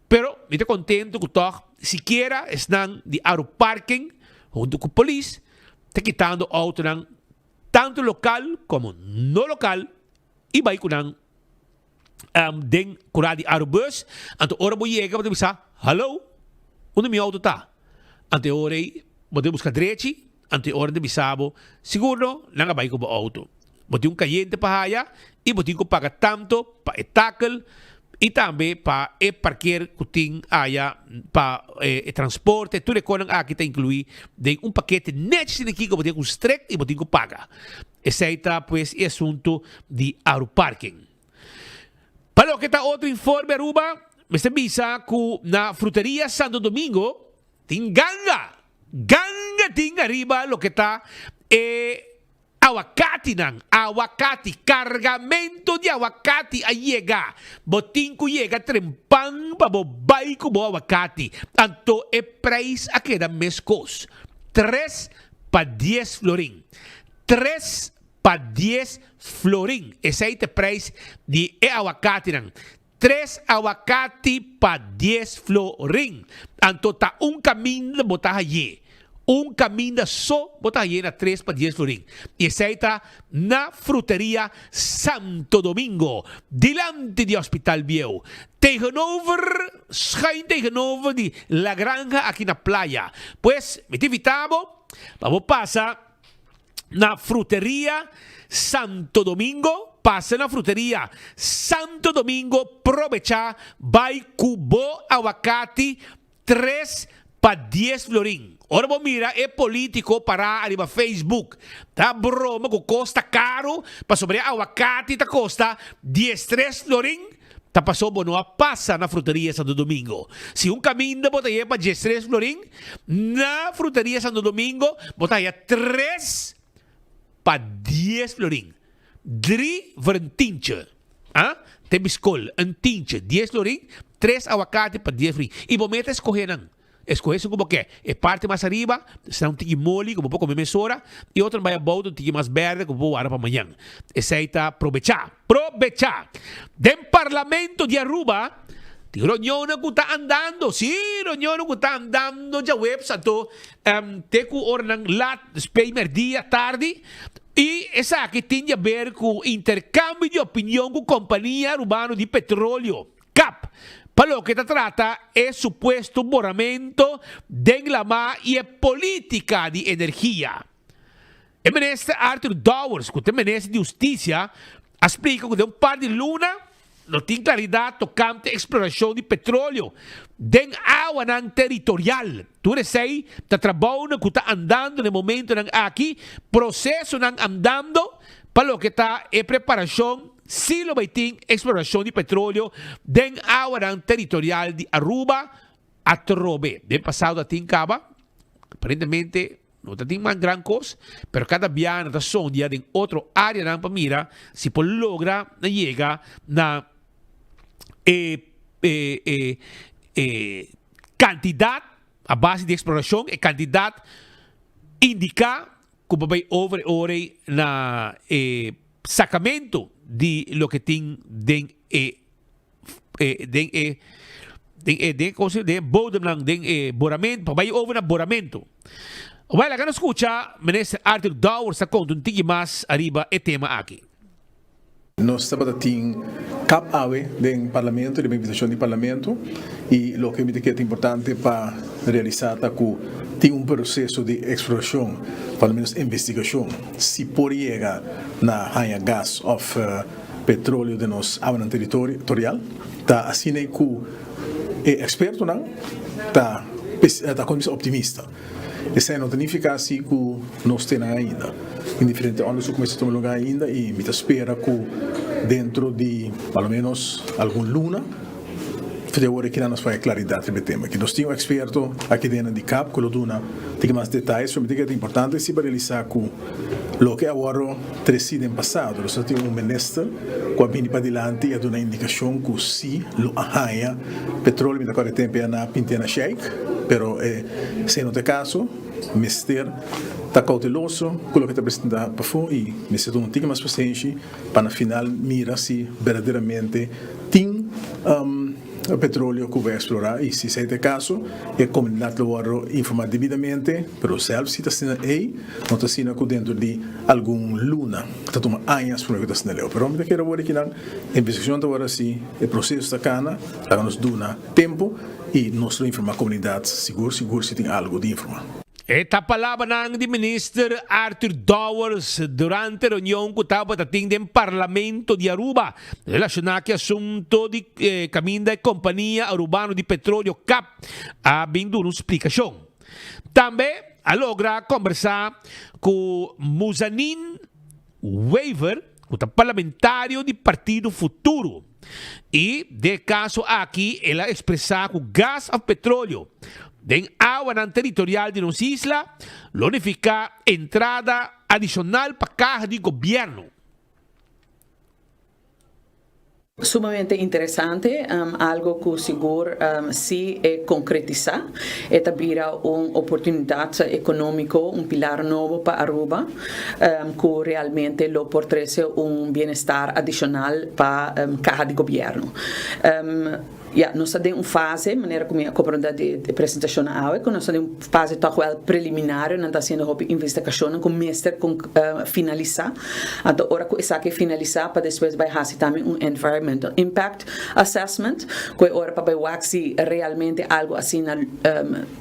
Pero mi ta kontento ku tòg sikiera esnan di Aruparking huntu ku polis ta kitando outonan tantu lokal komo no lokal i bai ku nan den kura di Arubus. Anto ora bo yega bo ta bisa, Hallo, unda mi outo ta? Anto e ora ei bo ta buska drechi, anto e ora nan ta bisa bo, Sigur no, nan a bai ku bo outo. Bo tin un kayente pa haya i bo tin ku paga tanto pa e takel i tambe pa e parker ku tin aya pa e transporte. Tur e konan aki ta inkluí den un pakete nèchi asina aki ku bo tin ku strek i bo tin ku paga. Esei ta pues e asuntu di Aruparking. Pa loke ta otro informe Aruba mester bisa cu na Fruteria Santo Domingo tin ganga, ganga tin ariba loke ta e awakatinan, awakati, cargamento di awakati a yega. Bo tin cu yega trempan pa bo bay cu bo awakati. Anto e prijs a keda mescos, tres pa dies florin. Tres pa dies florin. Esei ta e prijs di e awakatinan. Tres awakati pa dies florin. Anto ta un kaminda bo ta haye. Un kaminda so bo ta haye na tres pa dies florin. I esei ta na Fruteria Santo Domingo, dilanti di Hospital Bieu. Tegenover, schuin tegenover di La Granja aki na Playa. Pues, mi ta invita bo pa bo pasa na Fruteria Santo Domingo, pasa na Fruteria Santo Domingo probecha bai ku bo awakati tres pa dies florin. Ora bo mira e politico para ariba Facebook ta broma ku kos ta karu pasobra e awakati ta kosta diestres florin, Ta paso bo no a pasa na Fruteria Santo Domingo. Si un caminda bo ta yega pa diestres florin, na Fruteria Santo Domingo bo ta haya tres pa dies florin. Drie voor een tientje. Ah, te biscol, een tientje, dies florin, tres awakati pa dies florin. Y bo mester escoge nan. Escoge esun cu bo ke. E parti mas ariba sta un tiki moli cu bo por come mesora y otro bai abou ta un tiki mas berde cu bo por warda pa mañan. Esey ta probecha. Probecha! Den Parlamento di Aruba tin reunionnan cu ta andando. Si, reunionnan cu ta andando djaweps anto te cu oranan lat, despues merdia, tardi. Y esaki tin di haber cu intercambio di opinion cu Compania Arubano di Petroleo. Cap. Pa loke ta trata e supuesto boramento den lamá i e polítika di energia. E minister Arthur Dowers, ku ta e minister di Hustisia, a splika ku den un par di luna lo tin klaridat tokante eksplorashon di petroleo den awanan teritorial. Tur esei ta trabounan ku ta andando na e momentonan aki, prosesonan andando pa loke ta e preparashon Si lo bay tin exploracion di petroleo den awanan territorial di Aruba atrobe. Den pasado a tin caba, aparentemente no ta tin mas gran cos, pero cada bia nan ta sondia den otro areanan pa mira si por logra na yega na e e e cantidad a base di exploracion, e cantidad indica Ku bo bai over e ora ei na e sakamentu di loke tin den e den e den e den komo se den e bodemnan den e boramentu pa bai over na boramentu. Wèl laga nos skucha Minister Arthur Dowers ta konta un tiki mas ariba e tema aki. Nos tabata tin kap awe den Parlamento, riba invitacion di Parlamento, y loke mi ta kere ta importante pa realisa ta cu tin un proceso di exploracion, por lo menos investigacion, si por yega na haña gas of petroleo den nos awanan territorial. Ta asina cu e expertonan ta optimista. Esei no ta nifiká si ku nos te nan ainda. Tin diferente òndersuk ku mester tuma lugá ainda i mi ta spera ku dentro di pa lo ménos algun luna di awor aki nan nos por haña klaridat riba e tema aki. Nos tin un eksperto aki den di kap ku lo duna tiki mas detayes pero mi ta kere ta importante si pa realisá ku loke a wòrdu tresí den pasado. Nos ta tin un minister ku a bini padilanti i a duna indikashon ku si lo a haña petroleo. Mi ta kòrda e tempu ei a na pintia na Sheik, pero esei no ta e kaso. Mester ta kouteloso ku loke ta presentá pafó i mester tuma un tiki mas pasenshi pa na final mira si berdaderamente tin petroleo ku bai eksplorá i si esei ta e kaso e komunidat lo wòrdu informá debidamente, pero sèlf si ta asina ei no ta asina ku dentro di algun luna ta tuma añas promé ku ta asina leu. Pero mi ta kere wòrdu kinan investigashon ta wòrdu hasi, e proseso ta kana, laga nos duna tempu i nos lo informá komunidat sigur sigur si tin algu di informá. E ta palabranan di Minister Arthur Dowers durante reunion cu tabata tin den Parlamento di Aruba relaciona cu e asunto di caminda e Compania Arubano di Petroleo cap a bin duna un splicacion. Tambe a logra combersa cu Muzanin Wever cu ta parlamentario di Partido Futuro y den e caso aki el a expresa cu gas of petroleo den awanan territorial di nos isla lo nifica entrada adicional pa caha di gobierno. Sumamente interesante, algo cu sigur si e concretisa e ta bira un oportunidad economico, un pilar nobo pa Aruba cu realmente lo por trece un bienestar adicional pa caha di gobierno. Ya, nos ta den un fase, manera cu mi a comprende di e presentacionnan awe, cu nos ta den un fase toch wel preliminario, nan ta haciendo hopi investigacionnan cu mester finalisa. Anto ora cu esaki finalisa pa despues bay haci tambe un environmental impact assessment, cu e ora pa bay wak si realmente algo asina,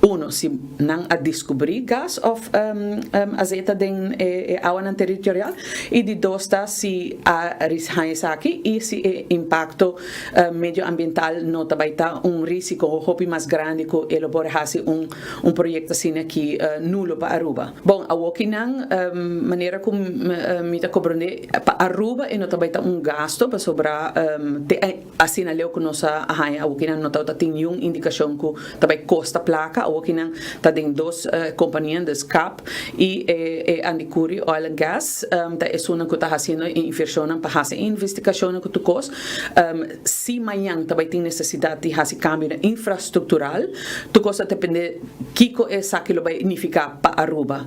uno, si nan a descubri gas of azeta den e awanan territorial, y di dos ta si a haña esaki y si e impacto Medioambiental no ta bai ta un risico hopi mas grandi cu e lo por haci un un proyecto asina aki nulo pa Aruba. Bon, awokinan manera cu mi ta comprende pa Aruba e no ta bai ta un gasto pasobra te asina leu cu nos a haya awokinan no tabata tin niun indicacion cu ta bai costa placa. Awokinan ta den dos compania, dus cap y e Andicuri Oil and Gas ta esunnan cu ta haciendo e inversionnan pa haci e investigacionnan cu tur cos. Si mañan ta bai tin nesesidat di hasi kambionan infrastruktural, tur kos ta depende kiko esaki lo bai nifiká pa Aruba.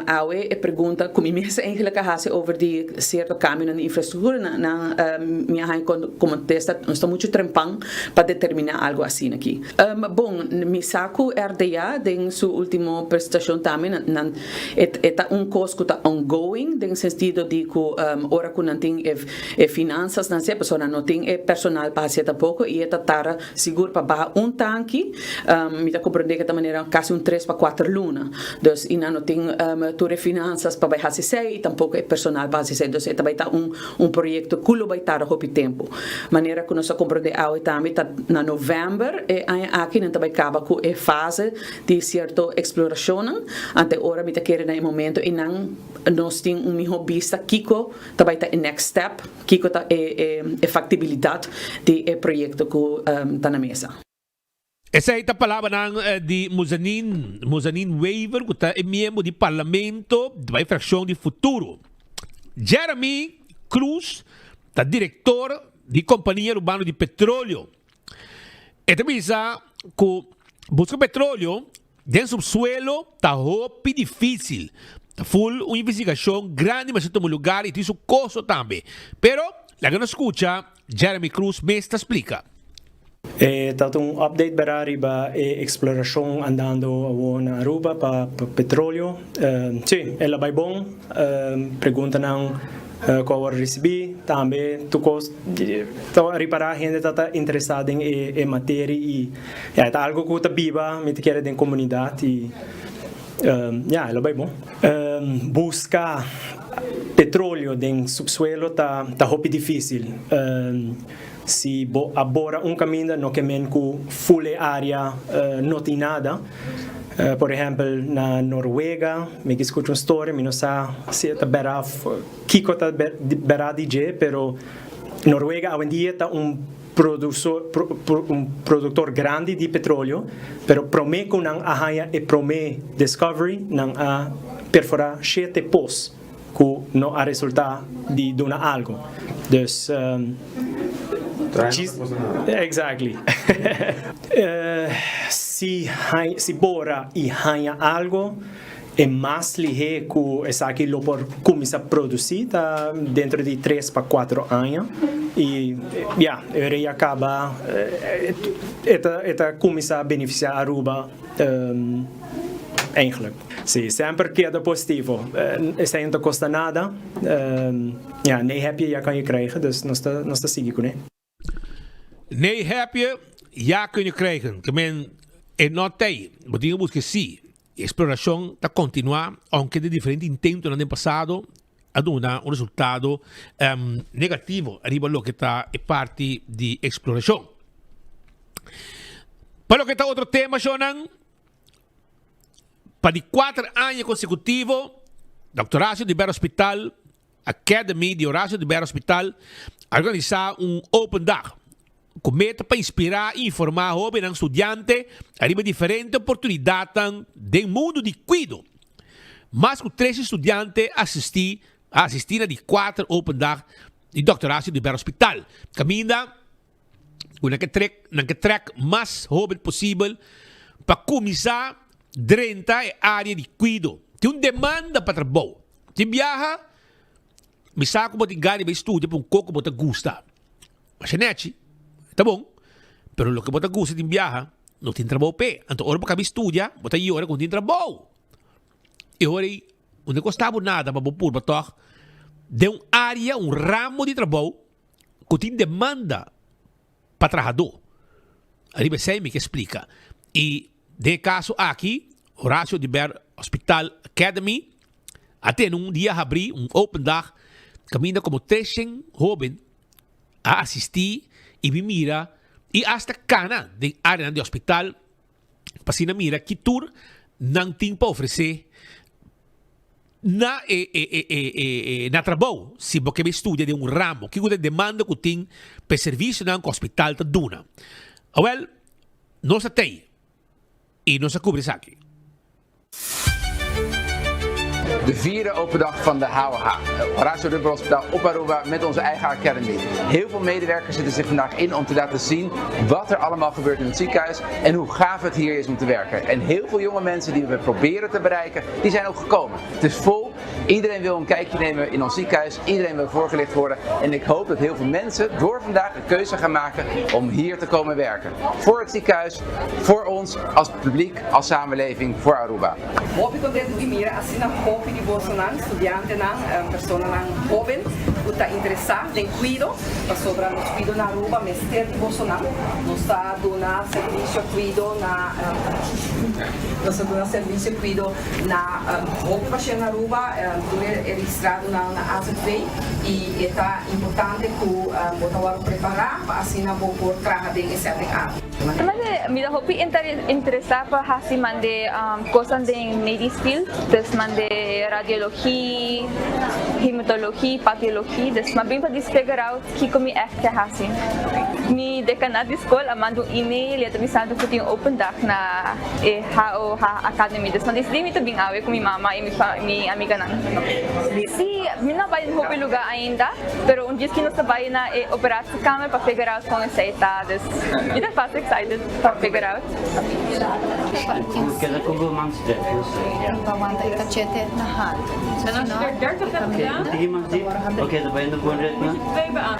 Awe e pregunta ku mi mes eigenlik a hasi over di sierto kambionan di infrastruktura, nan mi a haña kontesta nos ta muchu trempan pa determiná algu asina aki. Bon, mi sa ku RDA den su último presentashon tambe nan e ta un kos ku ta ongoing den sentido di ku ora ku nan tin e E finansas nan si e persona no tin e personal pa hacié tampoco y e ta tarda sigur pa baha un tanki, mi ta comprende cu ta manera casi un tres pa cuater luna. Dus y nan no tin tur e finansas pa bay haci esey y tampoco e personal pa haci esey. Dus e ta bay ta un un proyecto cu lo bay tarda hopi tempo. Manera cu nos a comprende awe tambe ta na november e aña aki nan ta bay caba cu e fase di cierto exploracionnan. Ante ora mi ta kere na e momento y nan nos tin un miho bista kico Ta bai ta e next step, kiko ta e e factibilidad di e proyecto cu ta na mesa. Esei ta palabranan di Muzanin, Muzanin Wever cu ta e miembro di parlamento di e fraccion di Futuro. Jeremy Cruz ta director di Compania Arubano di Petroleo. E ta bisa cu busca petroleo Den subsuelo ta hopi dificil. Ta full un investigacion grandi mester tuma lugar y tin su costo tambe. Pero laga nos scucha Jeremy Cruz mes ta splica. E ta un update bera riba e exploracion andando awo na Aruba pa petroleo. Si, el a bay bon. Preguntanan cu a worde ricibi tambe tur cos ta ripara hende ta ta interesa den e materia y ya e ta algo cu ta biba mi ta kere den comunidad y ya e lo bay bon. Busca petroleo den subsuelo ta ta hopi dificil si bo a bora un caminda no ke men cu full e area no tin nada. Por ehempel na Noruega mi ki skucha un storia mi no sa si e ta bera of kiko ta bera di dje pero Noruega awendia ta un produsor un produktor grandi di petroleo pero prome ku nan a haña e prome discovery nan a perfora shete pos ku no a resulta di duna algo dus exactly si si bora y haña algo e mas lihe ku esaki lo por kuminsa produsi ta dentro di tres pa cuatro aña y ya e rei a kaba e ta e ta kuminsa benefisia Aruba Eigenlijk. Si, semper keda positivo. Esei no ta kosta nada. Ja, nee heb je, ja kan je krijgen. Dus nos ta, nos ta sigui kuné. Nee heb je, ja kun je krijgen. Ke men e no t'ei. Bo tin ku buska si. Eksplorashon ta kontinuá, ounke den diferente intentonan den pasado a duna un resultado negativo riba loke ta e parti di eksplorashon. Pa loke ta otro tema shownan, pa di kuater aña konsekutivo Dòkter Horacio Oduber Hospital, Academy di Horacio Oduber Hospital a organisá un Open Dag ku meta pa inspirá i informá hóbennan studiante ariba diferente oportunidatnan den mundu di kuido. Mas ku trese studiante a asistí a asistí na di kuater Open Dag. Di Dòkter Horacio Oduber Hospital kaminda ku nan ke trek nan ke trèk mas hóben posibel pa kuminsá drenta e área di kuido. Tin un demanda pa trabou. Tin biaha mi sa ku bo tin gana di bai studia pa un kos ku bo ta gusta. Masha nèchi, ta bon, pero loke bo ta gusta tin biaha no tin trabou p'e. Anto ora bo kaba di studia bo ta yora ku no tin trabou. E ora ei no ta kosta bo nada pa bo purba tòg den un área, un ramo di trabou ku tin demanda pa trahadó. Ariba esei mi ke splika. I den e kaso aki, Horacio Oduber Hospital Academy a tene un dia habrí, un open dag, kaminda komo treshen hóben a asistí i bin mira i asta kana den áreanan di hospital pa asina mira ki tur nan tin pa ofresé na e e e e e e na trabou si bo ke bai studia den un ramo kiko ta e demanda ku tin pa e servisionan ku hospital ta duna. Awel, nos a tei i nos a kubri esaki. De vierde open dag van de HOH, Horacio Oduber Hospitaal op Aruba met onze eigen Academy. Heel veel medewerkers zitten zich vandaag in om te laten zien wat er allemaal gebeurt in het ziekenhuis en hoe gaaf het hier is om te werken. En heel veel jonge mensen die we proberen te bereiken, die zijn ook gekomen. Het is vol, iedereen wil een kijkje nemen in ons ziekenhuis, iedereen wil voorgelicht worden. En ik hoop dat heel veel mensen door vandaag een keuze gaan maken om hier te komen werken. Voor het ziekenhuis, voor ons als publiek, als samenleving, voor Aruba. Hopi contento di mira asina hopi di bosonan, studiantenan, personanan hoben cu ta interesa den cuido, pasobra nos cuido na Aruba mester di bosonan. Nos ta duna servicio cuido na nos ta duna servicio cuido na hopi pashent na Aruba, tur e registradonan na azv y e ta importante cu bo ta worde prepara pa asina bo por traha den e setting aki. Mi ta hopi interesa pa hasi mande cosnan den medisch field, dus mande radiologie, hematologie, patologie, dus mi a bin pa dis figure out kiko mi echt ke hasi. Mi decanaat di school a manda un email y a ta bisando cu tin un open dag na e HOH Academy, dus mi a dicidi mi ta bin awe cu mi mama y mi amiganan. Si, mi no a bay den hopi lugar ainda, pero un djis ki nos ta bay na e operatiekamer pa figure out con esey ta, dus mi ta basta excited pa figure out.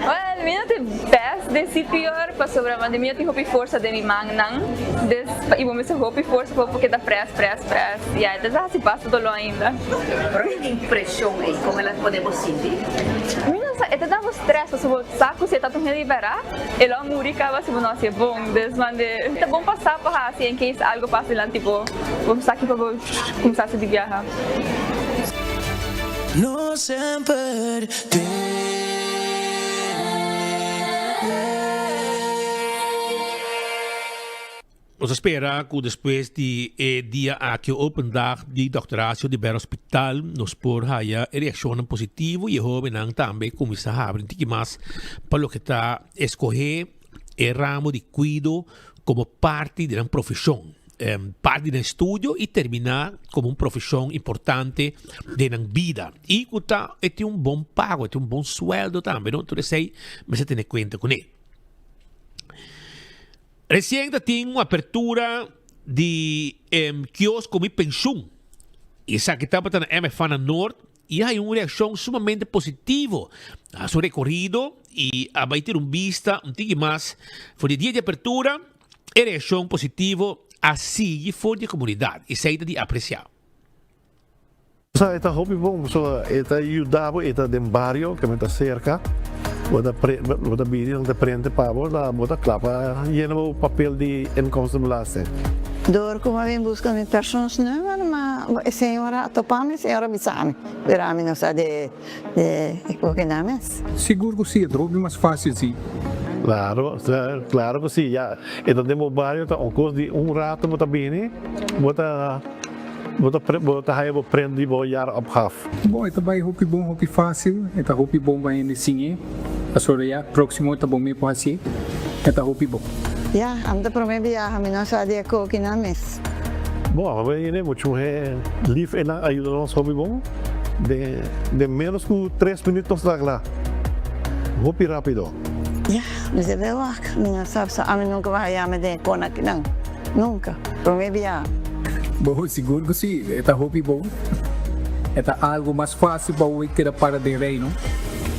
Well, mi no ta e best den CPR pasobra mi no tin hopi forsa den mi mannan, dus y bo mester hopi forsa pa bo por keda press, press, press. Ya, e ta hasi basta doló ainda. Pero e impresion ei, con el a pone bo sinti? Mi no sa, e ta da bo stress pasobra bo sa cu si e ta un hende liberá, e lo a muri caba si bo no hacié bon. Dus mande, ta bon pa sa pa haci en case algo pasa dilanti bo, bo sa ki pa bo cuminsa haci di biaha. No semper te. Nos ta spera cu despues di e dia aki open dag di Dòkter Horacio di Ber Hospital nos por haya e reaccionnan positivo y e hobennan tambe cuminsa habri un tiki mas pa loke ta escoge e ramo di cuido como parti di nan profesion, parti di nan estudio y termina como un profesion importante den nan bida y cu ta e tin un bon pago, e tin un bon sueldo tambe no, tur esey mester tene cuenta cune. Resien ta tin un apertura di e kiosko Mi Penshun. Esaki tabata na MFA na Noord y a haya un reaccion sumamente positivo. A haci un recorido y a bay tira un bista un tiki mas for di e dia di apertura. E reaccion positivo a sigui for di e comunidad. Esey ta di aprecia. Sa e ta hopi bon pasobra e ta yuda bo, e ta den bario ke men ta serka, bo ta pre bo ta bini nan ta prente pa bo ta bo ta kla pa yena bo papel di inkomstenbelasting. Door ku mi a bin buska mi persoonsnummer, ma e señora a topa mi, e señora a bisa mi, pero ami no sa de de e kokinan mes. Sigur ku si, e ta hopi mas fásil si. Claro, claro ku si, ya e ta den bo bario ta un kos di un rato bo ta bini, bo ta. Bo ta bo ta haya bo prent di bo jaaropgave. Bon, e ta bai hopi bon, hopi fácil. E ta hopi bon pa hende siñ'é. Pasobra ya próximo ta bo mes por hacié. E ta hopi bon. Ya, ami ta prome biaha, mi no sa di e kokinan mes. Bon, awe hende muchu muhé lif e nan a yuda nos hopi bon. Den den ménos ku tres minüt nos ta kla. Hopi rapido. Ya, mi ta bay wak, mi no sab sa ami nunca bay haya mi den e con akinan, nunca, prome biaha. Bo sigur cu si, e ta hopi bon. E ta algo mas facil pa bo keda para den Reino.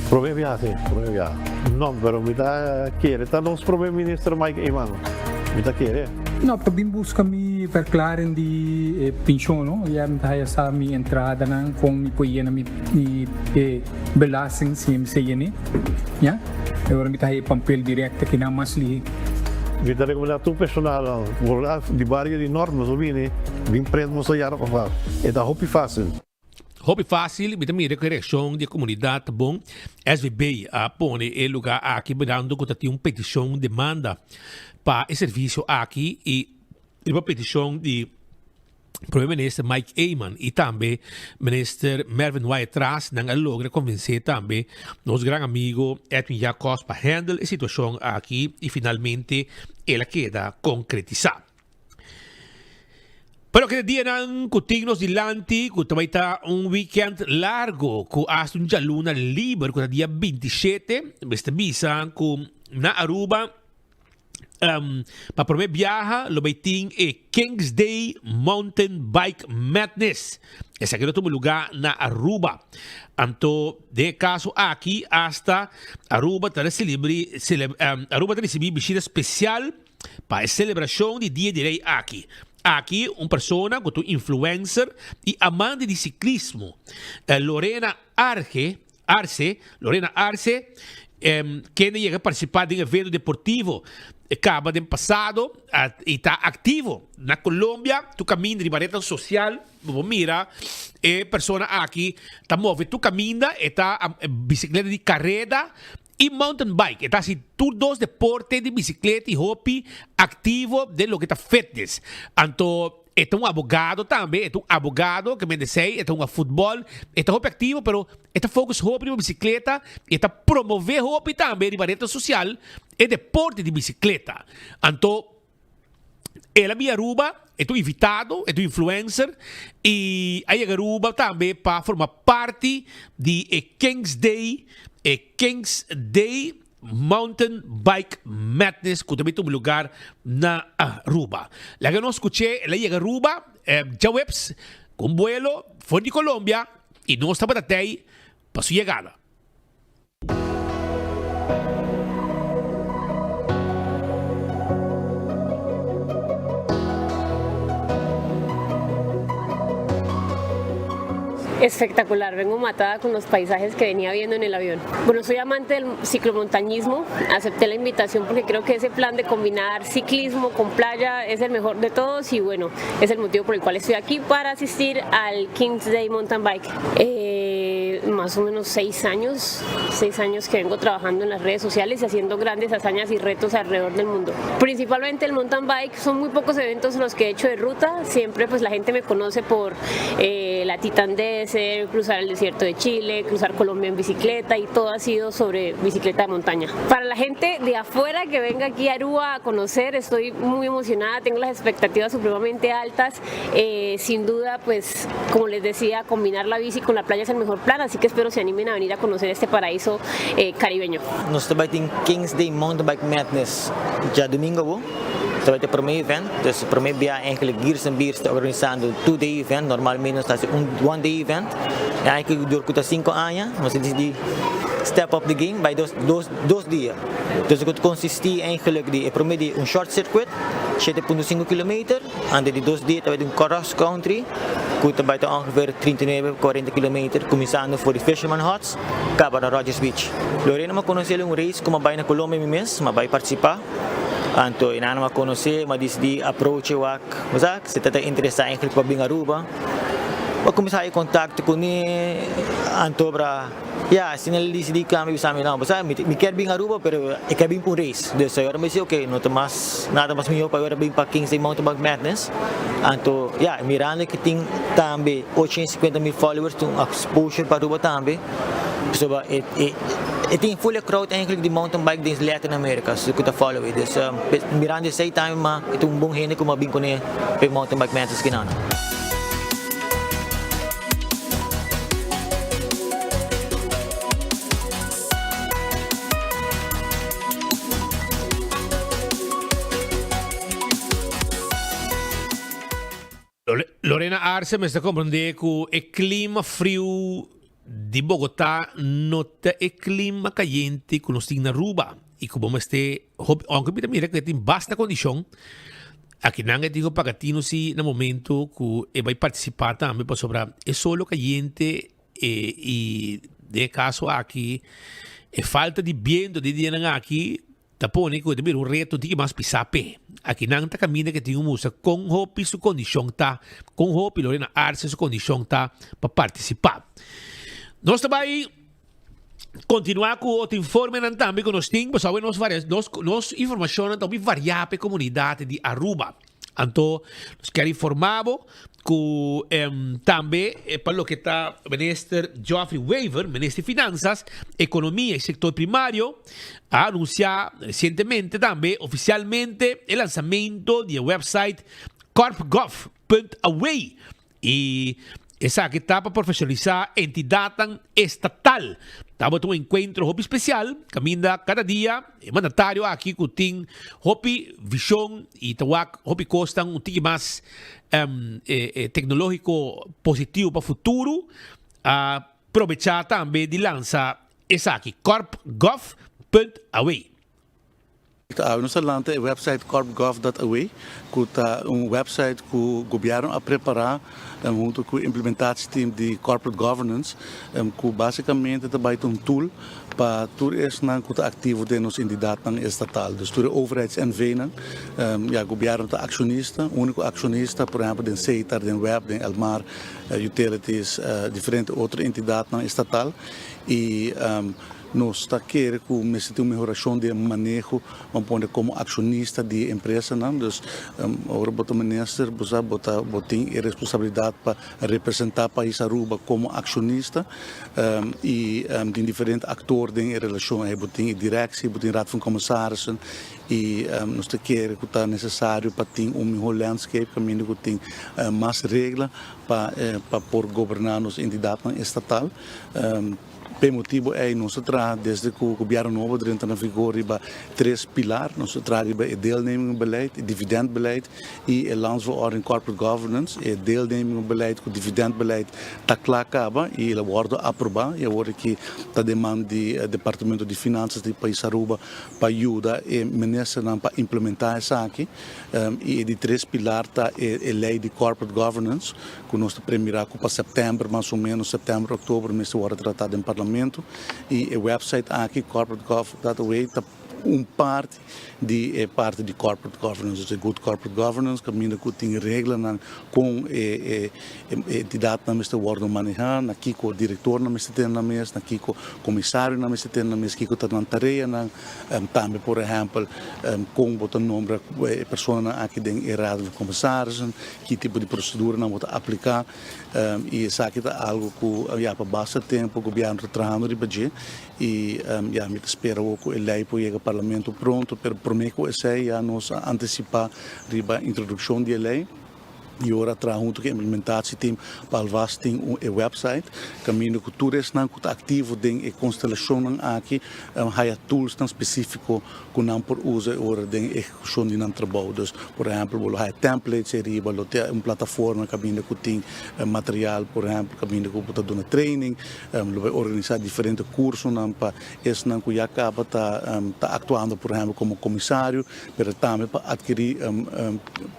Prome biaha si, prome biaha. No, pero mi ta kere ta nos prome minister Mike Eman. Mi ta kere. No, pa bin busca mi verklaring di e pensioen no, ya mi ta haya sa mi entradanan con mi por yena mi mi e belasting si mi mester yene, ya. E ora mi ta haya e pampel direct akinan mas lihe. Mi ta recomenda tur personanan por di bario di Noord boso bini bin prent boso yara pa fas. E ta hopi facil. Hopi fácil, mi ta mira ku e reakshon di e komunidat ta bon. SVB a pone e lugá aki mirando ku ta tin un petishon, demanda pa e servisio aki i riba petishon di Prome Minister Mike Eman i tambe Minister Mervin Wyatt-Ras nan a logra konvensé tambe nos gran amigo Edwin Jacobs pa handle e situashon aki i finalmente el a keda konkretisá. Pero kende dianan ku tin nos dilanti ku ta bai ta un weekend largo ku hasta un djaluna liber ku ta dia 27 mester bisa ku na Aruba um, pa prome biaha lo bai tin e Kings Day Mountain Bike Madness. Esaki lo tuma lugar na Aruba. Anto den e kaso aki hasta Aruba ta celebri, celeb, um, Aruba ta ricibi bishita special Pa e selebrashon di Dia di Rei aki, aki un persona ku ta un influencer i amante di siklismo, Lorena Arge, Arce, Lorena Arce, kende yega partisipá den evento deportivo kaba den pasado i ta aktivo na Colombia tur kaminda riba retnan sosial. Bo por mira e persona aki ta move tur kaminda, e ta bisikleta di kareda I mountain bike, e ta hasi tur dos deporte di bisikleta i hopi aktivo den loke ta fitness. Anto e ta un abogado tambe, e ta un abogado ke mende esei, e ta hunga futbòl, e ta hopi aktivo pero e ta focus hopi riba bisikleta i e ta promove hopi tambe riba retnan sosial e deporte di bisikleta. Anto El a bin Aruba, e ta un invitado, e ta un influencer y a yega Aruba tambe pa forma parti di e Kings Day, e Kings Day Mountain Bike Madness cu ta bin tuma lugar na Aruba. Laga nos scuch'e, el a yega Aruba djaweps cu un buelo for di Colombia y nos tabata tey pa su yegada. Espectacular, vengo matada con los paisajes que venía viendo en el avión. Bueno, soy amante del ciclomontañismo, acepté la invitación porque creo que ese plan de combinar ciclismo con playa es el mejor de todos y bueno, es el motivo por el cual estoy aquí para asistir al Kings Day Mountain Bike. Eh, más o menos seis años, seis años que vengo trabajando en las redes sociales y haciendo grandes hazañas y retos alrededor del mundo. Principalmente el mountain bike, son muy pocos eventos los que he hecho de ruta, siempre pues la gente me conoce por eh, la Titan Desert, cruzar el desierto de Chile, cruzar Colombia en bicicleta y todo ha sido sobre bicicleta de montaña. Para la gente de afuera que venga aquí a Aruba a conocer, estoy muy emocionada, tengo las expectativas supremamente altas, eh, sin duda pues como les decía, combinar la bici con la playa es el mejor plan, así que espero se animen a venir a conocer este paraíso eh, caribeño. Nos ta bai tin Kings Day Mountain Bike Madness djadumingo awo. Ta bai ta e prome event, dus e prome bia eigenlijk Gears and Beers ta organisando two day event, normalmente nos ta hasi un one day event. E eigenlijk dor ku ta sinku aña nos a disidi step up the game bai dos dos dos dia. Dus loke ta konsisti eigenlijk di e prome dia un short circuit 7.5 kilometer. Antes di dos dia ta bai den cross country ku ta bai ta ongeveer 39, 40 kilometer kuminsando for di Fisherman Huts kaba na Rogers Beach. Lorena mi a konosé un race ku mi a bai na Colombia mi mes, mi a bai partisipá. Anto e nan mi a konosé, mi a disidí approach e wak, bo sa, si ta ta interesá eigenlijk pa bin Aruba. Mi a kuminsá haña kontakto kuné, anto bra. Ya, asina el disidí cambia bisa mi, no, bo sa, mi mi kier bin Aruba, pero e kier bin pa un race. Dus ayora mi si, ok, no ta mas, nada mas mihó pa ayora bin pa Kings Day Mountain Bike Madness. Anto, ya, mirando cu tin tambe 850 mil followers, tin un exposure pa Aruba tambe, pasobra e e e tin full e crowd eigenlijk di mountain bike den Latin America cu ta follow e. Dus, mirando esey tambe ma e ta un bon hende cu mi a bin cune pa e Mountain Bike Madness kinan. Lorena Arce mester comprende cu e clima friu di Bogota no ta e clima cayente cu nos tin na Aruba y cu bo mester hopi, aunke mi ta mira cu e tin basta condicion, akinan e tin cu paga tino si na momento cu e bay participa tambe pasobra e solo cayente e y den e caso aki e falta di biento di dianan aki Ta pone ku e ta bira un reto tiki mas pisá p'e. Akinan ta kaminda ku e tin ku mustra kon hopi su kondishon ta, kon hopi Lorena Arce su kondishon ta pa partisipá. Nos ta bai kontinuá ku otro informenan tambe ku nos tin, pasobra nos nos nos informashonnan ta hopi variá pa e komunidat di Aruba. Anto nos kier informá bo ku tambe pa loke ta Minister Geoffrey Wever, Minister di Finanzas, Ekonomia i Sektor Primario, a anunsiá resientemente tambe ofisialmente e lansamento di e website corpgov.away I esaki ta pa profesionalisá entidatnan estatal. Tabata un enkuentro hopi spesial kaminda kada dia e mandatario aki ku tin hopi vishon i ta wak hopi kosnan un tiki mas teknológiko positivo pa futuro a probechá tambe di lansa esaki, corpgov.away. Awe nos a lanta e website corpgov.awe ku ta un website ku gobièrnu a prepará huntu ku e implementatieteam di corporate governance ku basikamente ta bai ta un tool pa tur esnan ku ta aktivo den nos entidatnan estatal. Dus tur e overheids NV-nan, ya gobièrnu ta akshonista, úniko akshonista por ehèmpel den Setar, den web, den Elmar Utilities, diferente otro entidatnan estatal i Nos ta kere ku mester tin un mehorashon di e maneho, ban pone komo akshonista di e empresanan. Dus ora bo ta minister bo sa bo ta bo tin e responsabilidat pa representá pais Aruba komo akshonista i tin diferente aktor den e relashon ei. Bo tin e direksie, bo tin Raad van Commissarissen i nos ta kere ku ta nesesario pa tin un mihó landscape kaminda ku tin mas regla pa pa por goberná nos entidatnan estatal. P'e motibu ei nos a traha desde ku gobièrnu nobo drenta na vigor riba tres pilar. Nos a traha riba e deelnemingenbeleid, e dividendbeleid i e landsverordening corporate governance. E deelnemingenbeleid ku dividendbeleid ta kla kaba i el a wòrdu aprobá i awor aki ta den man di Departamento di Finanzas di pais Aruba pa yuda e ministernan pa implementá esaki. I e di tres pilar ta e lei di corporate governance. Ku nos ta premirá ku pa sèptèmber mas o ménos, sèptèmber, òktober, mester wòrdu tratá den parlamento. I e wèpsait aki, corporategov.aw, ta un parti di e parti di corporate governance, dus e good corporate governance, kaminda ku tin reglanan kon e entidatnan mester wòrdu manehá, na kiko direktornan mester tene nan mes, na kiko komisarionan mester tene nan mes, kiko ta nan tareanan. Tambe por ehèmpel kon bo ta nombra e personanan aki den e Raad van Commissarissen, ki tipo di proseduranan bo ta apliká i esaki ta algu ku ya pa basta tempu gobièrnu ta trahando riba dje i ya mi ta spera awor ku e lei por yega parlamento pronto pero promé ku esei ya nos a antisipá riba introdukshon di e lei. I ora traha huntu ku e implementatieteam pa alvast tin un e website kaminda ku tur esnan ku ta aktivo den e konstelashonnan aki haya toolsnan spesífiko ku nan por usa e ora den e ehekushon di nan trabou. Dus por ehèmpel bo lo haya templates ariba, lo tin un plataforma kaminda ku tin material por ehèmpel kaminda ku bo ta duna training, lo bai organisá diferente kursonan pa esnan ku ya kaba ta ta aktuando por ehèmpel komo komisario pero tambe pa adkirí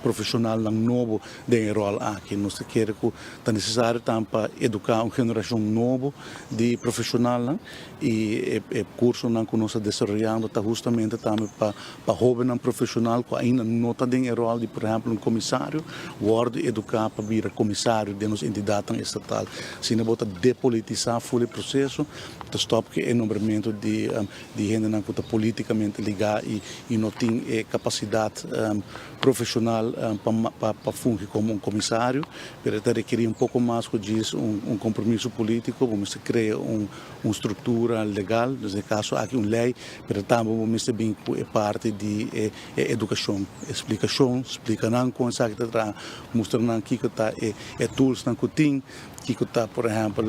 profeshonalnan nobo den e ròl aki. Nos ta kere ku ta nesesario tambe pa eduká un generashon nobo di profeshonalnan i e kursonan ku nos ta desaroyando ta hustamente tambe pa pa hóbennan profeshonal ku ainda no ta den e ròl di por ehèmpel un komisario wòrdu eduká pa bira komisario den nos entidatnan estatal. Asina bo ta depolitisá ful e proseso, ta stòp ku e nombramentu di di hendenan ku ta polítikamente ligá i i no tin e kapasidat profeshonal pa pa fungi komo un komisario, pero e ta rekerí un poko mas ku djis un un kompromiso polítiko, bo mester krea un un struktura legal, dus den e kaso aki un lei, pero tambe bo mester bin ku e parti di e e edukashon, e splikashon, splika nan kon esaki ta traha, mustra nan kiko ta e e toolsnan ku tin. Kiko ta por ehèmpel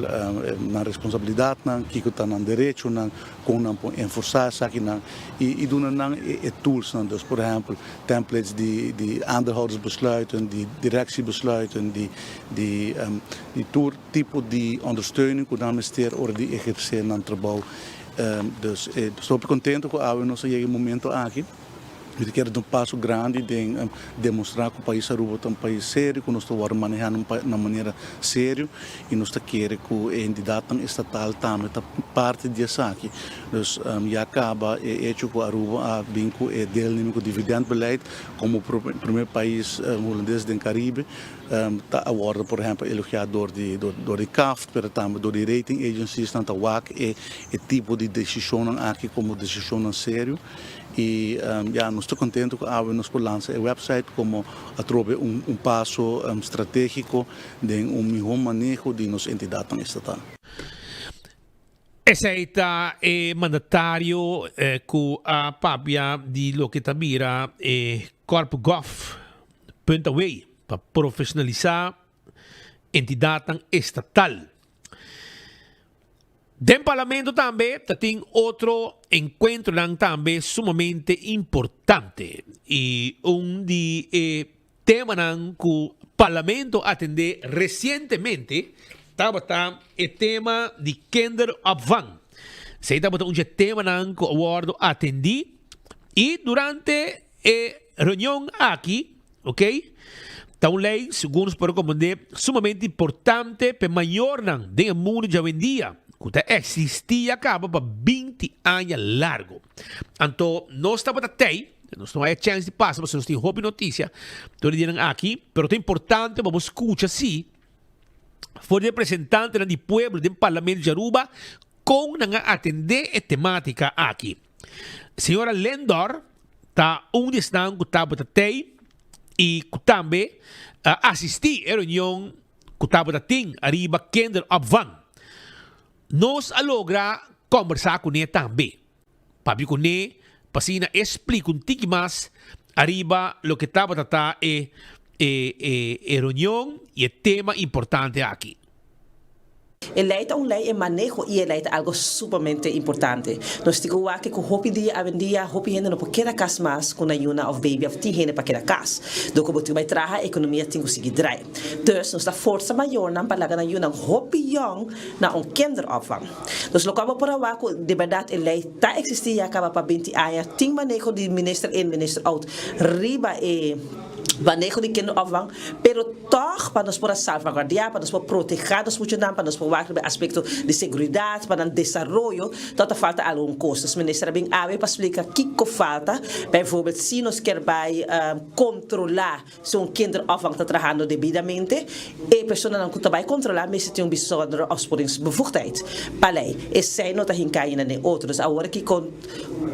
nan responsabilidatnan, kiko ta nan derechonan, kon nan por enforsá esakinan i duna nan e toolsnan. Dus por ehèmpel templates di di aandeelhoudersbesluiten, di directiebesluiten, di di di tur tipo di ondersteuning ku nan mester ora di ehersé nan trabou. Dus nos ta hopi kontento ku awe nos a yega e momento aki. Mi ta kere ta un paso grandi den demostra ku pais Aruba ta un pais serio, ku nos ta wòrdu manehá na un manera serio i nos ta kere ku e entidatnan estatal tambe ta parti di esaki. Dus ya kaba e echo ku Aruba a bin ku e deelneming ku dividendbeleid komo primer pais hulandes den Karibe ta a wòrdu por ehèmpel elogiá dor di dor di CAft pero tambe dor di rating agencies nan ta wak e tipo di desishonnan aki komo desishonnan serio. Y ya, nos ta contento cu awe nos por lansa e website como atrobe un un paso strategico den un miho maneho di nos entidadnan estatal. Esey ta e mandatario cu a papia di loke ta bira e Corpgov punt away pa profesionalisa entidadnan estatal. Den Parlamento tambe ta tin otro encuentronan tambe sumamente importante y un di e temanan cu Parlamento atende recientemente tabata e tema di kinderopvang. Esey tabata un dje temanan cu a wordo atendi y durante e reunion aki Ok? Ta un lei, segun nos por rekomend'é, sumamente importante pa e mayornan den e mundu djawendia, ku ta eksistí ya kaba pa binti aña largu. Anto, nos tabata tei, nos no a e chèns di pasa pasobra nos tin hopi notisia tur e dianan aki, pero ta importante pa bo skucha si for di e representantenan di pueblo den Parlamento di Aruba kon nan a atendé e temátika aki. Señora Lindor ta un di esnan ku tabata tei i ku tambe a asistí e reunion ku tabata tin ariba kinderopvang. Nos a logra kòmbersá kuné tambe. Papia kuné pa asina e splika un tiki mas ariba loke tabata ta e e reunion i e tema importante aki. E lei ta un lei, e maneho i e lei ta algo sumamente importante. Nos tin ku wak ku hopi dia awendia hopi hende no por keda kas mas ku nan yuna òf baby òf tin hende pa keda kas. Dor ku bo tin ku bai traha ekonomia tin ku sigui drai. Dus nos ta forsa mayornan pa laga nan yunan hopi yòn na un kinderopvang. Dus lokual bo por a wak ku di bèrdat e lei ta eksistí ya kaba pa binti aña tin maneho di minister in minister out riba e maneho di kinderopvang pero Tòg, pa nos por a salvaguardiá, pa nos por protehá nos muchanan, pa nos por wak riba e aspekto di seguridat, pa nan desaroyo, tòg ta falta algun kos. Nos minister a bin awe pa splika kiko falta. Bijvoorbeeld, si nos kier bai kontrolá si un kinderopvang ta trahando debidamente, e personanan ku ta bai kontrolá mester tin un bijzondere opsporingsbevoegdheid pa lei. Esei no ta hinká ainda den otro. Dus awor aki kon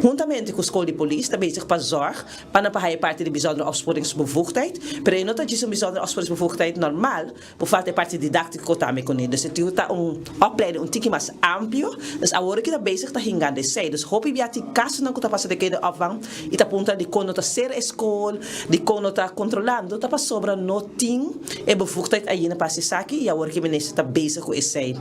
huntamente ku Skol di Polis ta bezig pa zòrg Pa nan pa haya parti di bijzondere opsporingsbevoegdheid, pero e no ta djis un bijzondere opsporingsbevoegdheid normal, bo falta e parti didáctico tambe kuné. Dus e tin ta un opleiding un tiki mas amplio. Dus awor ki ta bezig ta hingando esei. Dus hopi bia tin kasonan ku ta pasa den kinderopvang i ta puntra dikon no ta sera e skol, dikon no ta kontrolando, ta pasobra no tin e bevoegdheid ainda pa hasi esaki i awor ki minister ta bezig ku esei.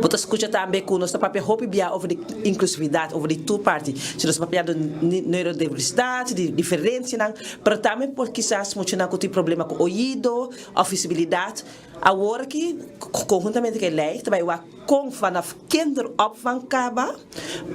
Bo ta skucha tambe ku nos ta papia hopi bia over di inklusividat, over di tur parti. Si nos ta papiando di neurodiversidat, di diferensianan, pero tambe por kisas muchanan ku tin problema ku oido òf visibilidat. Awor aki, konhuntamente ku e lei, ta bai wak kon vanaf kinderopvang kaba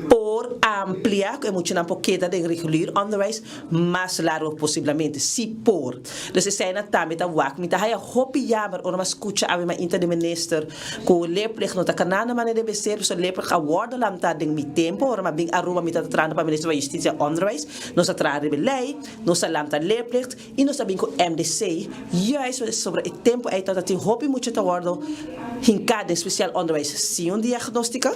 por amplia ku e muchanan por keda den regulier onderwijs mas largo posiblemente, si por. Dus eseinan tambe ta wak. Mi ta haya hopi jammer ora mi a skucha awe mainta di minister ku leerplicht no ta kanando manera debe ser, pasobra leerplicht a wòrdu lantá den mi tempu. Ora mi a bin Aruba mi ta trahando pa Minister van Justitia en Onderwijs, nos a traha riba e lei, nos a lanta leerplicht i nos a bin ku MDC juist pasobra e tempu ei tabata tin hopi mucha ta wòrdu hinká den spesiaal onderwijs sin un diagnóstika.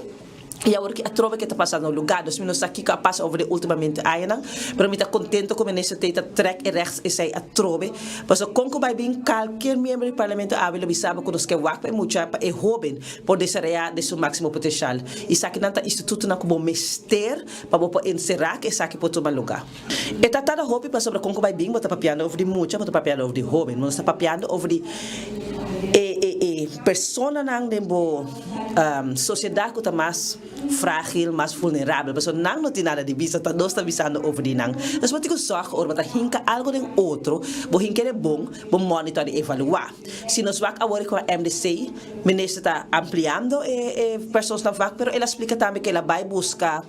I awor ki atrobe ke ta pasa na lugá, dus mi no sa kiko a pasa over de ultimamente añanan, pero mi ta kontento ku minister tei ta trèk e règt esei atrobe, pasobra kon ku bai bin kalker miembro di parlamento awe lo bisa bo ku nos ke wak pa e mucha, pa e hóben por desaroyá den su máksimo potenshal. Esakinan ta institutonan ku bo mester pa bo por enserá ku esaki por tuma lugá. E ta tarda hopi pasobra kon ku bai bin bo ta papiando over di mucha, bo ta papiando over di hóben, bo no sta papiando over di e e e. Personanan den bo sociedad cu ta mas fragil, mas vulnerabel, pasobra nan no tin nada di bisa, ta nos ta bisando over di nan. Dus bo tin cu zorg ora bo ta hinca algo den otro, bo hinca den bon, bo monitor y evalua. Si nos wak awor cu a MDC, minister ta ampliando e personsnan vak, pero el a splica tambe cu el a bay busca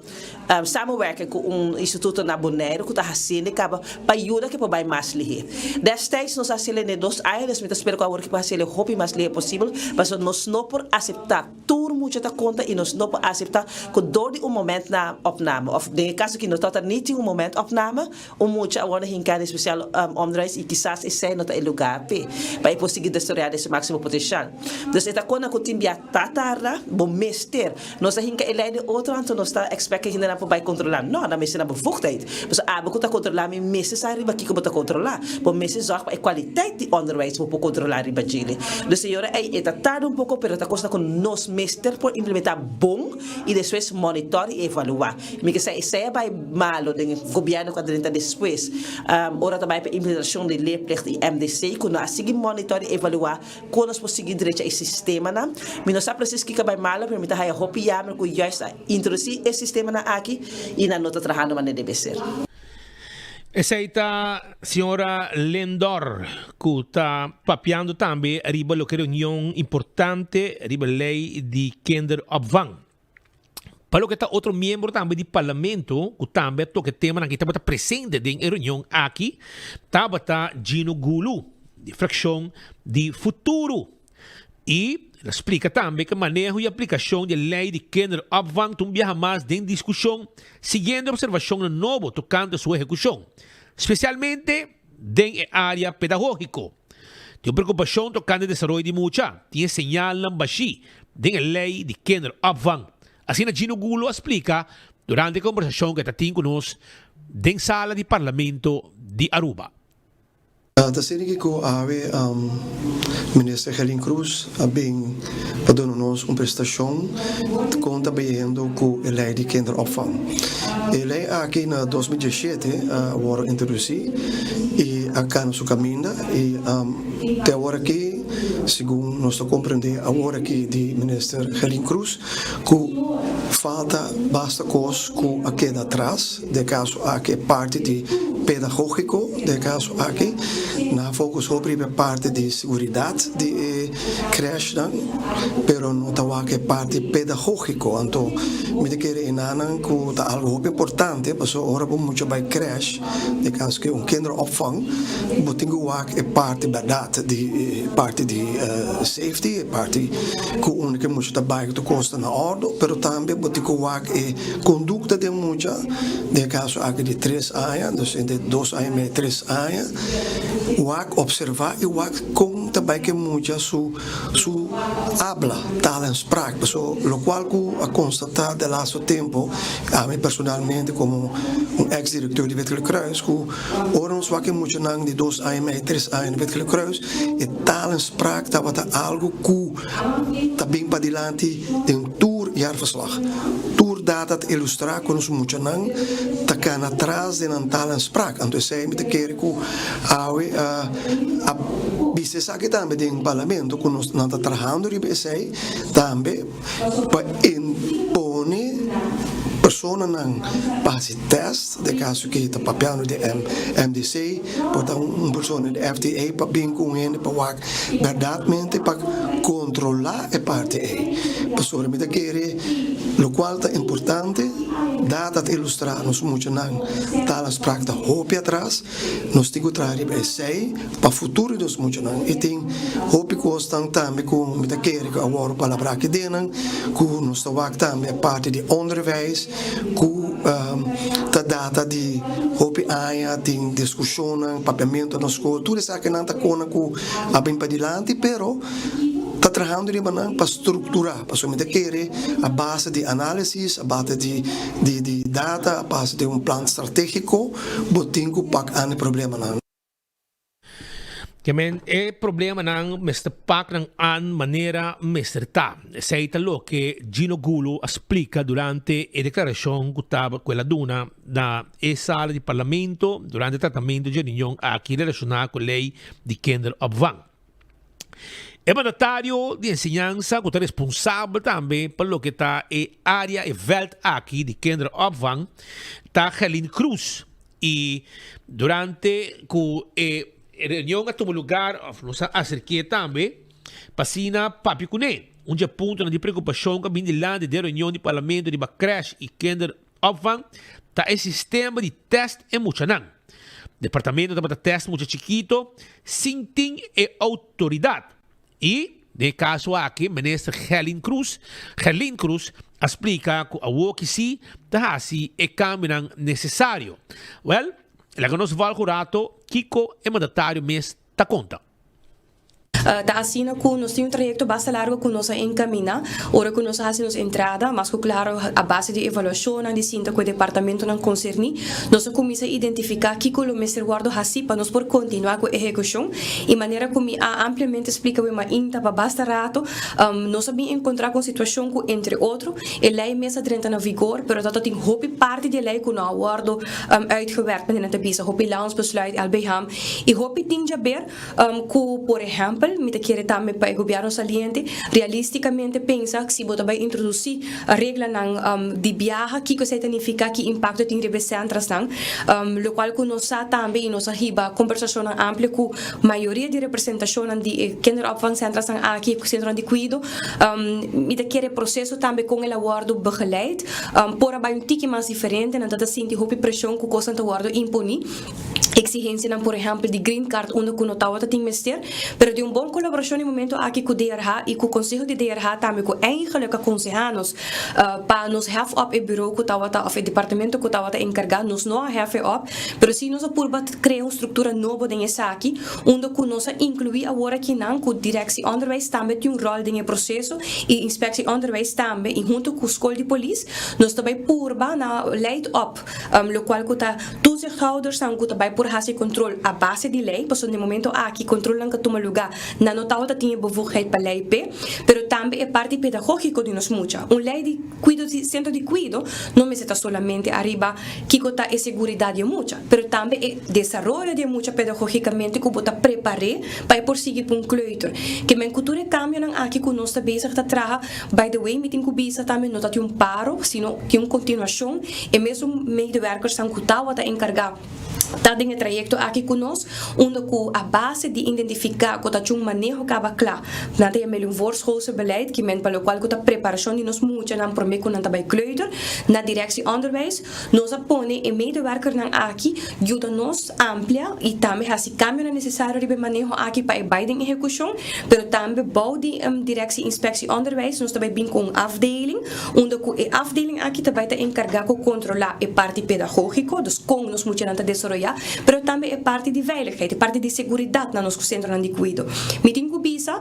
samenwerking cu un instituto na Boneiru cu ta haciendo e caba pa yuda cu e por bay mas lihe. Destijds nos a haciel e dos aña, dus mi ta spera cu awor cu e por haciel e hopi mas lihe posibel, pasobra nos no por acepta tur mucha ta conta y nos no por acepta cu door di un moment na opname of den e caso aki no tabata ni tin un moment opname, Un mucha a wòrdu hinká den spesial onderwijs i kisas esei no ta e lugá p'e, pa e por sigui desaroyá den su máksimo potenshal. Dus e ta kona ku tin bia ta tarda, bo mester. Nos a hinka e lei den otro, anto nos ta ekspèkt ku e hendenan por bai kontrolá. No, nan mester na bevoegdheid. Pasobra abo ku ta kontrolá mi mester sa riba kiko bo ta kontrolá. Bo mester zòrg pa e kualiteit di onderwijs bo por kontrolá riba djele. Dus señora ei, e ta tarda un poko, pero ta kosnan ku nos mester por implementá bon i despues monitor i evaluá. Mi ke sa esei a bai malo den e gobierno ku a drenta despues ora ta bai pa implementacion di leerplicht i MDC ku no a sigui monitor i evalua kon nos por sigui drecha e sistemanan. Mi no sa precies kiko a bai malo pero mi ta haya hopi yamer ku juist a introduci e sistemanan aki i nan no ta trahando manera debe ser. Esei ta señora Lindor ku ta papiando tambe riba loke reunion importante riba lei di kinderopvang. Pa loke ta otro miembro tambe di Parlamento ku tambe a toka e temanan aki tabata presente den e reunion aki tabata Gino Gulu di frakshon di Futuro i el a splika tambe ku e maneho i aplikashon di e lei di kinderopvang ta un biaha mas den diskushon siguiendo e opservashonnan nobo tokante su ehekushon, spesialmente den e área pedagógiko. Tin un preokupashon tokante desaroyo di mucha. Tin e señalnan bashí den e lei di kinderopvang. Asina Gino Gulo a splika durante e kombersashon ku e ta tin ku nos den sala di Parlamento di Aruba. Ta asina ki ku awe Minister Gerlin Cruz a bin pa duna nos un presentashon kon ta bayendo ku e lei di kinderopvang. E lei aki na 2017 a wòrdu introdusí i a kana su kaminda i te awor aki segun nos ta komprendé awor aki di Minister Gerlin Cruz ku falta basta kos ku a keda atras, den e kaso aki e parti di pedagógiko, den e kaso aki nan a focus hopi riba e parti di seguridat di e krèshnan, pero no ta wak e parti pedagógiko. Anto mi ta kere enanan ku ta algu hopi importante pasobra ora bo mucha bai krèsh, den e kaso aki un kinderopvang, bo tin ku wak e parti bèrdat di e parti di safety, e parti ku unda ku e mucha ta bai ku ta kosta na òrdu, pero tambe bo tin ku wak e kondukta di e mucha, den e kaso aki di tres aña, dus entre dos aña i mei tres aña, wak, opservá i wak kon ta bai ku e mucha su su abla, taal en spraak. Pasobra lokual ku a konstatá de laatste tempu, ami personalmente komo un eks direkteur di Wit Gele Kruis, ku ora nos wak e muchanan di dos aña i mei, tres aña na Wit Gele Kruis, e taal en spraak tabata algu ku ta bin padilanti den tur jaarverslag. Tur data ta ilustrá ku nos muchanan ta kana tras den nan taal en spraak. Anto esei mi ta kere ku awe a bisa esaki tambe den parlamento ku nos nan ta trahando riba esei tambe pa impone personanan pa hasi tèst, den kaso ki ta papiando di MDC, por ta un persona di FDA pa bin ku un hende pa wak Bèrdatmente pa kontrolá e parti ei, pasobra mi ta kere lokual ta importante, data ta ilustrá nos muchanan ta las prak ta hopi atras, nos tin ku traha riba esei pa futuro di nos muchanan. I tin hopi kosnan tambe ku mi ta kere ku a wòrdu palabrá aki dennan, ku nos ta wak tambe e parti di onderwijs ku ta data di hopi aña, tin diskushonnan, papiamentu na skol, tur esakinan ta kona ku a bin padilanti, pero ta trahando riba nan pa strukturá, pasobra mi ta kere a base di análisis, a base di di data, a base di un plan stratégiko bo tin ku pak an e problemanan. Ke men e problemanan mester pak nan an manera mester ta. Esei ta loke Gino Gulo a splika durante e deklarashon ku taba ku el a duna na e sala di parlamento durante e tratamentu dje reunion aki relashoná ku lei di kinderopvang. E mandatario di enseñansa ku ta responsabel tambe pa loke ta e área, e vèlt aki di kinderopvang ta Gerlin Cruz i durante ku e reunion a tuma lugar òf nos a aserk'é tambe pa asina papia kuné. Un dje puntonan di preokupashon ku a bin dilanti den reunion di parlamento riba krèsh i kinderopvang ta e sistema di tèst e muchanan. Departamento tabata tèst mucha chikito sin tin e outoridat. I den e kaso aki Minister Gerlin Cruz, Gerlin Croes, a splika ku awoki si ta hasi e kambionan nesesario. Wèl, laga nos vòlg un rato kiko e mandatario mes ta konta. Ta asina cu nos tin un trayecto basta largo cu nos a encamina. Ora cu nos a haci nos entrada, mas cu claro a base di evaluacionnan di sinta cu e departamentonan concerni, nos a cuminsa identifica kico lo mester wordo haci pa nos por continua cu ehecucion. Y manera cu mi a ampliamente splica we mainta pa basta rato, nos a bin encontra cu un situacion cu entre otro e ley mes a drenta na vigor, pero ta tin hopi parti di e ley cu no a wordo uitgewerkt, manera nan ta bisa, hopi landsbesluit, LBH, y hopi tin djaber. Ku, por ehèmpel, mi ta kere tambe pa e gobièrnu saliente realistikamente pensa si bo ta bai introdusí reglanan di biaha, kiko esei ta nifiká, ki impakto tin riba e sentrasnan. Lokual ku nos sa tambe i nos a hiba kombersashonnan amplio ku mayoria di representashonnan di e kinderopvangcentrasnan aki, sentronan di kuido. Mi ta kere e proseso tambe kon el a wòrdu begeleid por a bai un tiki mas diferente. Nan ta ta sinti hopi preshon ku kosnan ta wòrdu imponí. Exigencianan por ehempel di green card unda cu no tawata tin mester, pero di un bon colaboracion e momento aki cu DRH y cu conseho di DRH tambe cu eigenlijk a conseha nos pa nos hef op e bureau cu tawata of e departamento cu tawata encarga, nos no a hef e op, pero si nos a purba crea un structura nobo den esaki unda cu nos a inclui awor akinan cu Directie Onderwijs tambe tin un rol den e proceso y Inspectie Onderwijs tambe y hunto cu School di Polis nos ta bay purba na leid op Lokual ku ta toezichthoudersnan ku ta bai por hasi kontrol a base di lei, pasobra na e momento aki kontrolnan ka tuma lugá, nan no tabata tin e bevoegdheid pa lei p'e, pero tambe e parti pedagógiko di nos mucha. Un lei di kuido di sentro di kuido no mester ta solamente ariba kiko ta e seguridat di e mucha, pero tambe e desaroyo di e mucha pedagógikamente ku bo ta prepar'é pa e por sigui pa un kleuter. Ke men ku tur e kambionan aki ku nos ta bezig ta traha, by the way mi tin ku bisa tambe no ta tin un paro, sino tin un kontinuashon. E mesun medewerkersnan ku tabata enkargá ta den e trayekto aki ku nos, unda ku a base di identifiká ku ta chun maneho kaba kla, nan ta yam'el un voorschoolse beleid, ki men pa lokual ku ta preparashon di nos muchanan promé ku nan ta bai kleuter. Na Directie Onderwijs nos a pone e medewerkernan aki yuda nos amplia i tambe hasi kambionan nesesario riba e maneho aki pa e bai den ehekushon, pero tambe bou di Directie Inspectie Onderwijs nos ta bai bin ku un afdeling Unda ku e afdeling aki ta bai ta enkargá ku kontrolá e parti pedagógiko, dus kon nos muchanan ta desaroyá, pero tambe e parti di veiligheid, e parti di seguridat na nos sentronan di kuido. Mi tin ku bisa,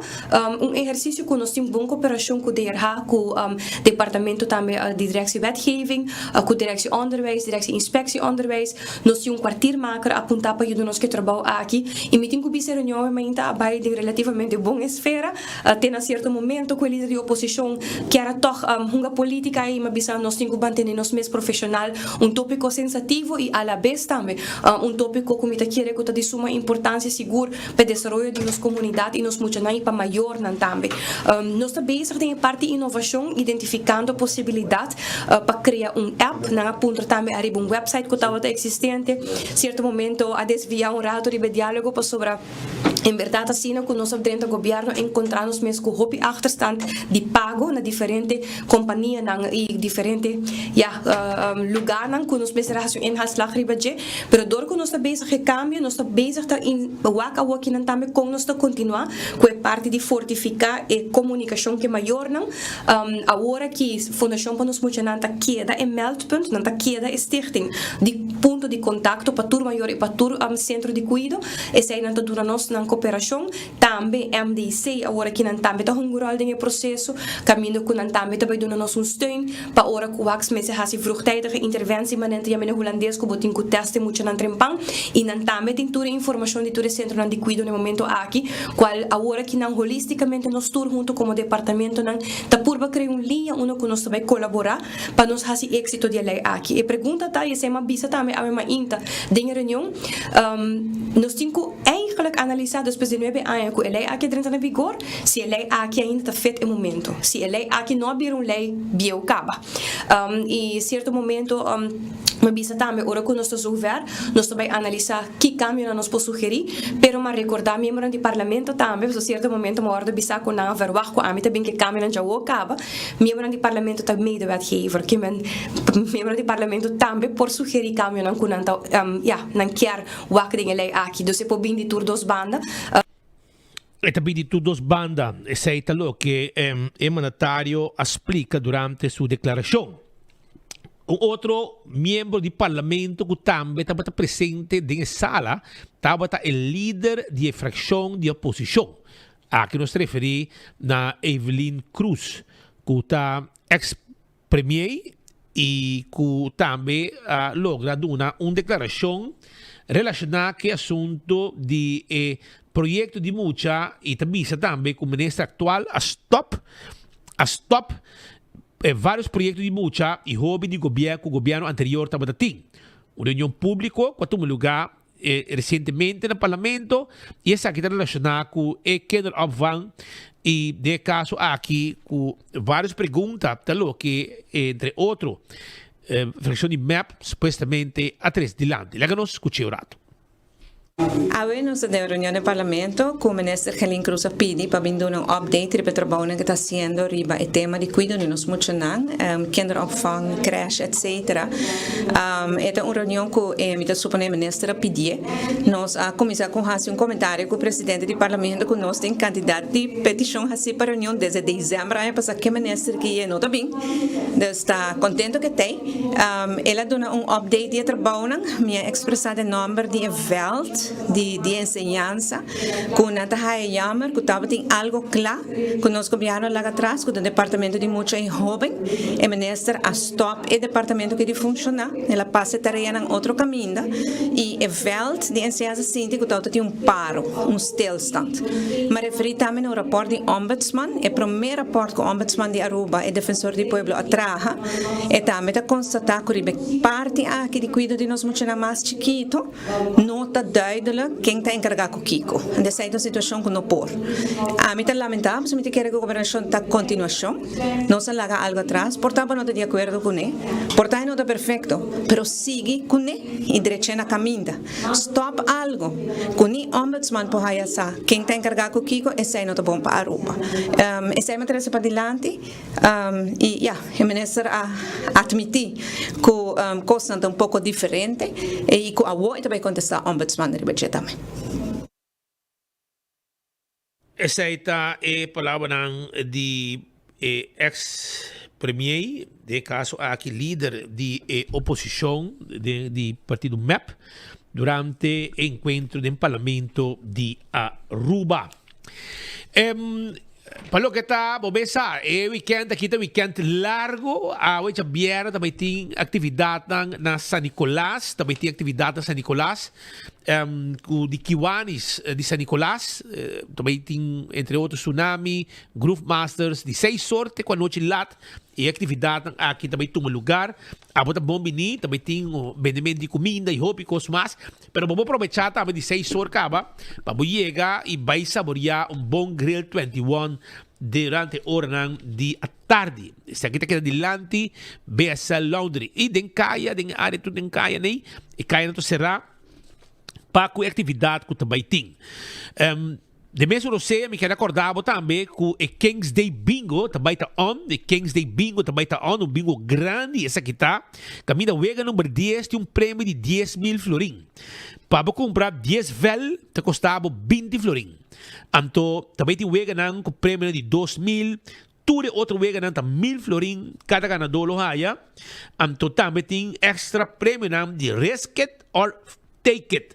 un ehersisio ku nos tin bon koperashon ku DRH, ku departamento tambe di Directie Wetgeving, ku Directie Onderwijs, Directie Inspectie Onderwijs. Nos tin un kwartiermaker apuntá pa yuda nos ku e trabou aki i mi tin ku bisa e reunion awe mainta a bai den relativamente bon esfera. Te na cierto momento cu e lider di oposicion kier a toch hunga politica y m'a bisa nos tin cu mantene nos mes profesional, un topico sensativo y a la bes tambe un topico cu mi ta kere cu ta di suma importancia sigur pa e desaroyo di nos comunidad y nos muchanan y pa mayornan tambe. Nos ta bezig den e parti innovacion identificando posibilidad pa crea un app, nan a puntra tambe ariba un website cu tabata existente, cierto momento a desvia un rato riba e dialogo pasobra. En berdad asina cu nos a drenta gobierno encontra nos mes cu hopi achterstand di pago na diferente companianan y diferente ya lugarnan cu nos mester a haci un inhaalslag riba dje. Pero dor cu nos ta bezig e cambio nos ta bezig ta wak awokinan tambe con nos ta continua cu e parti di fortifica e comunicacion cu e mayornan. Awor aki Fundacion pa nos Muchanan ta keda e meldpunt, nan ta keda e stichting di punto di contacto pa tur mayor y pa tur centro di cuido. Eseinan ta duna nos nan koperashon. Tambe MDC awor aki nan tambe ta hunga un ròl den e proseso, kaminda ku nan tambe ta bai duna nos un steun pa ora ku waks mester hasi vroegtijdige interventie, manera ta yama na hulandes ku bo tin ku tèst e muchanan trempan i nan tambe tin tur e informashon di tur e sentronan di kuido na e momento aki, kual awor aki nan holistikamente nos tur hunto komo departamentonan ta purba krea un liña unda ku nos ta bai kolaborá pa nos hasi éksito di e lei aki. E pregunta ta, i esei m'a bisa tambe awe mainta den e reunion, nos tin ku eigenlijk. eigenlijk analisa despues di nuebe aña cu e ley aki a drenta na vigor, si e ley aki ainda ta fit e momento, si e ley aki no a bira un ley bieu caba. Y cierto momento mi a bisa tambe ora cu nos ta zover nos ta bay analisa ki cambionan nos por sugeri, pero mi a recorda miembronan di Parlamento tambe, pasobra cierto momento mi a wordo bisa cu nan a verwacht cu ami ta bin cu e cambionan djawo caba, Miembronan di Parlamento ta medewetgever, ke men miembronan di Parlamento tambe por sugerí kambionan ku nan ta, ya, nan kier wak den e lei aki. Dus e por bin di tur dos banda. E ta bin di tur dos banda. Esei ta loke e mandatario a splika durante su deklarashon. Un otro miembro di Parlamento ku tambe tabata presente den e sala tabata e lider di e frakshon di oposishon, Aki nos ta referí na Evelyn Cruz, ku ta eks premier i ku tambe a logra duna un deklarashon relashoná ku e asuntu di e proyekto di mucha i ta bisa tambe ku minister aktual a stòp a stòp e vários proyekto di mucha i hóben di gobièrnu ku gobièrnu anterior tabata tin. Un reunion públiko ku a tuma lugá recientemente na Parlamento y esaki ta relaciona cu e kinderopvang y den e caso aki cu varios pregunta ta loke entre otro fraccion di mep supuestamente a trece dilanti. Laga nos scucha un rato. Awe nos ta den reunion den Parlamento cu Minister Gelin Cruz a pidi pa bin duna un update riba e trabounan cu ta haciendo riba e tema di cuido di nos muchanan, kinderopvang, crèche etc. E ta un reunion ku mi ta suponé minister a pidié. Nos a kuminsá ku hasi un komentario ku presidente di parlamento ku nos tin kantidat di petishon hasí pa reunion desde desèmber aña pasá ke minister ki e no ta bin. Dus ta kontento ku e t'ei. El a duna un update di e trabounan. Mi a ekspresá den nòmber di e vèlt di di enseñansa ku nan ta haya yammer ku tabatin algo kla ku nos gobièrnu a laga atras ku ta departamento di mucha i hóben. E minister a stòp. E departamento ke di funshoná, el a pasa e tareanan otro kaminda i e vèlt di enseñansa sinti ku tabata tin un paro, un stilstand. M'a referí tambe na un rapòrt di Ombudsman, e promé rapòrt ku Ombudsman di Aruba, e Defensor di Pueblo, a traha. E tambe ta konstatá ku riba e parti aki di kuido di nos muchanan mas chikitu, No ta duidelijk ken ta enkargá ku kiko. Esei ta un situashon ku no por. Ami ta lamentá pasobra mi ta kere ku gobernashon ta kontinuashon. Nos a laga algu atras, por ta bo no ta di akuerdo kuné, por ta e no ta perfekto, pero sigui kuné i drech'é na kaminda. Stòp algu ku ni ombudsman por haya sa ken ta enkargá ku kiko, esei no ta bon pa Aruba. Esei mi a trese padilanti. Y ya, e minister a admiti cu cosnan ta un poco diferente y cu awo e ta bay contesta Ombudsman riba dje tambe. Esey ta e palabranan di e ex premier, den e caso aki lider di e oposicion di partido mep, durante e encuentro den parlamento di Aruba. Pa loke ta bo mesa, e weekend aki ta weekend largo. Awe djabièrnè ta bai tin aktividatnan na San Nicolas, ta bai tin aktividat na San Nicolas ku di Kiwanis di San Nicolas. Ta bai tin entre otro Tsunami, Groove Masters di seis or te ku anochi lat e aktividatnan aki ta bai tuma lugar. Abo ta bon bini, ta bai tin bendemento di kuminda i hopi kos mas. Pero bo por probechá tambe di seis or kaba pa bo yega i bai saboriá un bon Grill 21 durante oranan di atardi. Esaki ta keda dilanti BSL Laundry i den kaya, den e área tur den kaya nei, e kayanan ta será pa ku e aktividat ku ta bai tin. De mesun rosea mi kere acorda bo tambe cu e Kings Day Bingo ta bay ta on, e Kings Day Bingo ta bay ta on, un bingo grandi esaki ta, caminda wega number dies tin un premio di 10,000 florin. Pa bo cumpra dies vel ta costa bo binti florin. Anto ta bay tin weganan cu premionan di 2,000, tur e otro weganan ta 1,000 florin cada ganador lo haya. Anto tambe tin extra premionan di risk it or take it.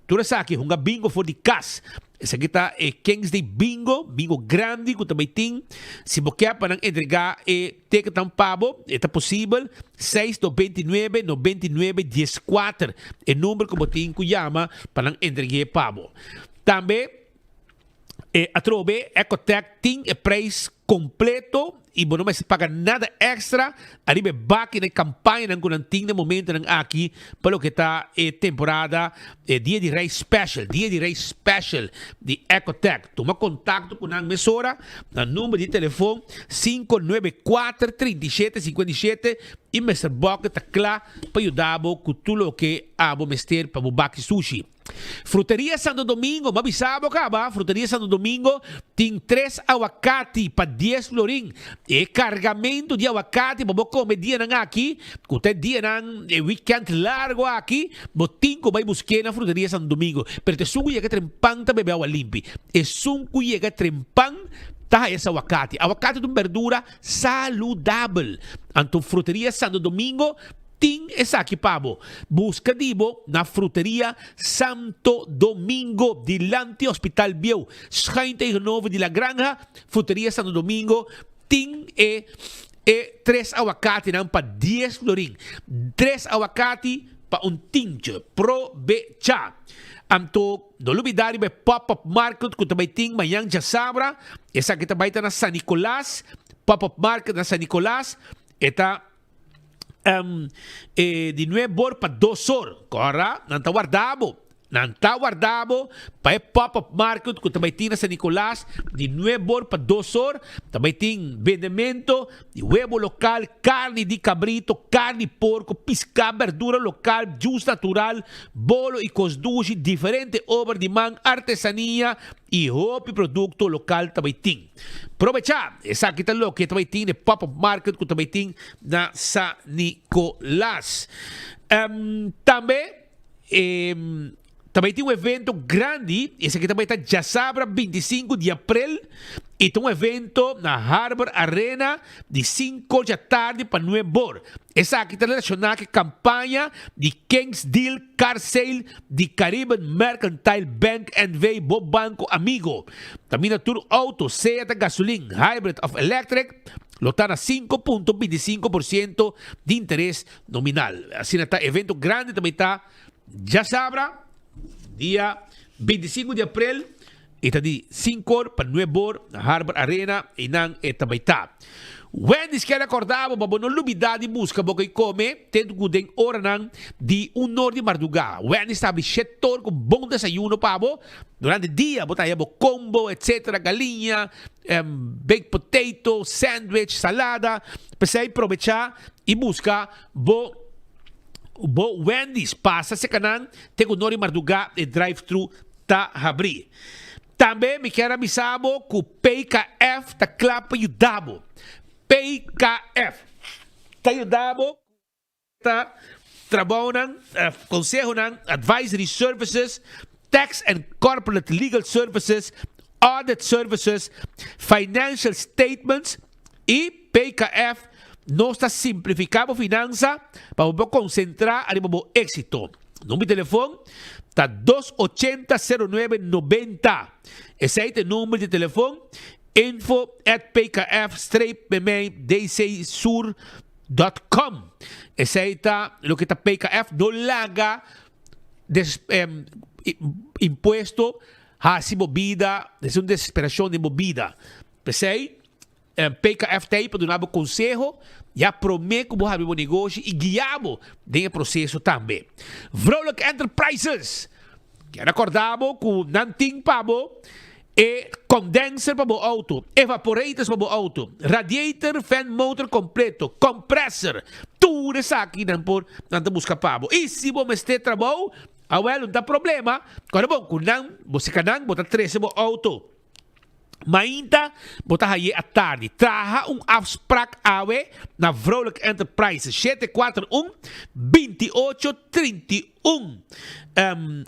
Tur esaki hunga bingo for di kas. Esaki ta e Kings Day Bingo, bingo grandi ku ta bai tin. Si bo ke pa nan entregá e teketnan pa bo, e ta posibel, seis 99 99 dieskuater, e number ku bo tin ku yama pa nan entreg'é pa bo. Tambe. E atrobe Ecotec tin e prijs completo y bo no mester paga nada extra ariba e baki na e campañanan cu nan tin na e momentonan aki pa loke ta e temporada e Dia di Rey Special, Dia di Rey Special di Ecotec. Tuma contacto cu nan mesora na number di telefon 594 37 57 y Mister Bokke ta cla pa yuda bo cu tur loke abo mester pa bo baki sushi. Fruteria Santo Domingo, m'a bisa bo caba, Fruteria Santo Domingo tin tres awakati pa dies florin. E cargamento di awakati pa bo come dianan aki, cu ta e dianan, e weekend largo aki, bo tin cu bay busque na Fruteria Santo Domingo. Pero ta esun cu yega trempan ta bebe awa limpi. Esun cu yega trempan ta haya es awakati. Awakati ta un berdura saludabel. Anto Fruteria Santo Domingo Tin esaki pa bo. Buska di bo na Fruteria Santo Domingo, dilanti Hospital Bieu, schuin tegenover di La Granja. Fruteria Santo Domingo tin e e tres awakatinan pa dies florin. Tres awakati pa un tintje. Probecha! Anto no lubida riba e pop-up market ku ta bai tin mañan djasabra. Esaki ta bai ta na San Nicolas. Pop-up market na San Nicolas. E ta. Um, e di nuebe or pa dos or. Kora, nan ta warda bo. Nan ta warda bo pa e pop-up market ku ta bai tin na San Nicolas di nuebe or pa dos or. Ta bai tin bendemento di webo lokal, karni di kabrito, karni porko, piská, berdura lokal, juice natural, bolo i kos dushi, diferente obra di man, artesania i hopi produkto lokal ta bai tin. Probechá! Esaki ta loke ta bai tin den pop-up market ku ta bai tin na San Nicolas. Tambe ta bai tin un evento grandi, esaki ta bai ta djasabra 25 di aprel i ta un evento na Harbor Arena di 5 djatardi pa 9 bor. Esaki ta relashoná ku e kampaña di Kings Deal Car Sale di Caribbean Mercantile Bank NV. Bo Banco Amigo. Ta mina tur outo, sea ta gasolin, hybrid òf electric, lo ta na 5.25% di interes nominal. Asina ta evento grandi ta bai ta djasabra, dia 25 di aprel. E ta di sinkor pa nuebor na Harbor Arena, einan e ta bai ta. Wendy's kier rekorda bo pa bo no lubida di buska bo koi kome te ku den oranan di un or di mardugá. Wendy's ta habri shetor ku bon desayuno pa bo. Durante dia bo ta haya bo combo etcetera, galiña, baked potato, sandwich, salada. P'esei probecha i buska bo bo Wendy's. Pasa seka nan te ku un or di mardugá e drive thru ta habrí. Tambe mi kier a bisa bo ku PKF ta kla pa yuda bo. PKF ta yuda bo ku ta trabounan, konsehonan, advisory services, tax and corporate legal services, audit services, financial statements i PKF nos ta simplifiká bo finansa pa bo por konsentrá ariba bo éksito. Number di telefon ta dos ochenta sero nuebe nobenta. Esei ta e number di telefon info at pkf streep memei dc sur dot com. Esei ta loke ta PKF. No laga des impuesto hasi bo bida, hasi un desesperacion den bo bida. P'esei PKF ta ei pa duna bo konseho ya promé ku bo habri bo negoshi i guia bo den e proseso tambe. Vrolijk Enterprises kier rekordá bo ku nan tin pa bo e condenser pa bo outo, evaporators pa bo outo, radiator, fan motor kompleto, compressor, tur esaki nan por nan ta buska pa bo. I si bo mester trabou, awel no ta problema, kòrda bon ku nan bo seka nan bo ta trese bo outo. Mainta bo ta haye atardi. Traha un afsprak awe na Vrolijk Enterprises 741 28 31.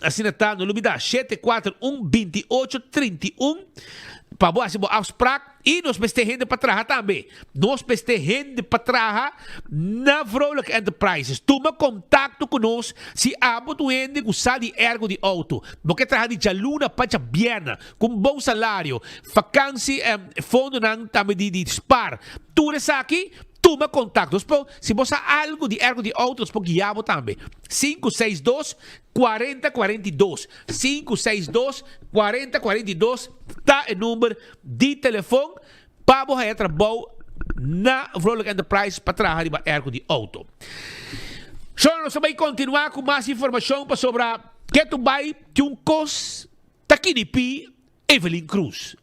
Asina ta, no lubida 741 28 31 pa bo hasi bo afsprak i nos mester hende pa traha tambe. Nos mester hende pa traha na Vrolijk Enterprises. Tuma kontakto ku nos si abo ta un hende ku sa di ergo di outo. Bo ke traha di djaluna pa djabièrnè ku un bon salario, vakansi, fondonan tambe di di spar. Tur esaki. Tuma kontakto. Nos por, si bo sa algu di airco di outo, nos por guia bo tambe. 562 40 42. 562 40 42 ta e number di telefon pa bo haya trabou na Vrolijk Enterprise pa traha riba airco di outo. Shona, nos ta bai kontinua ku mas informashon pasobra ketu bai tin un kos ta kinipí Evelyn Cruz.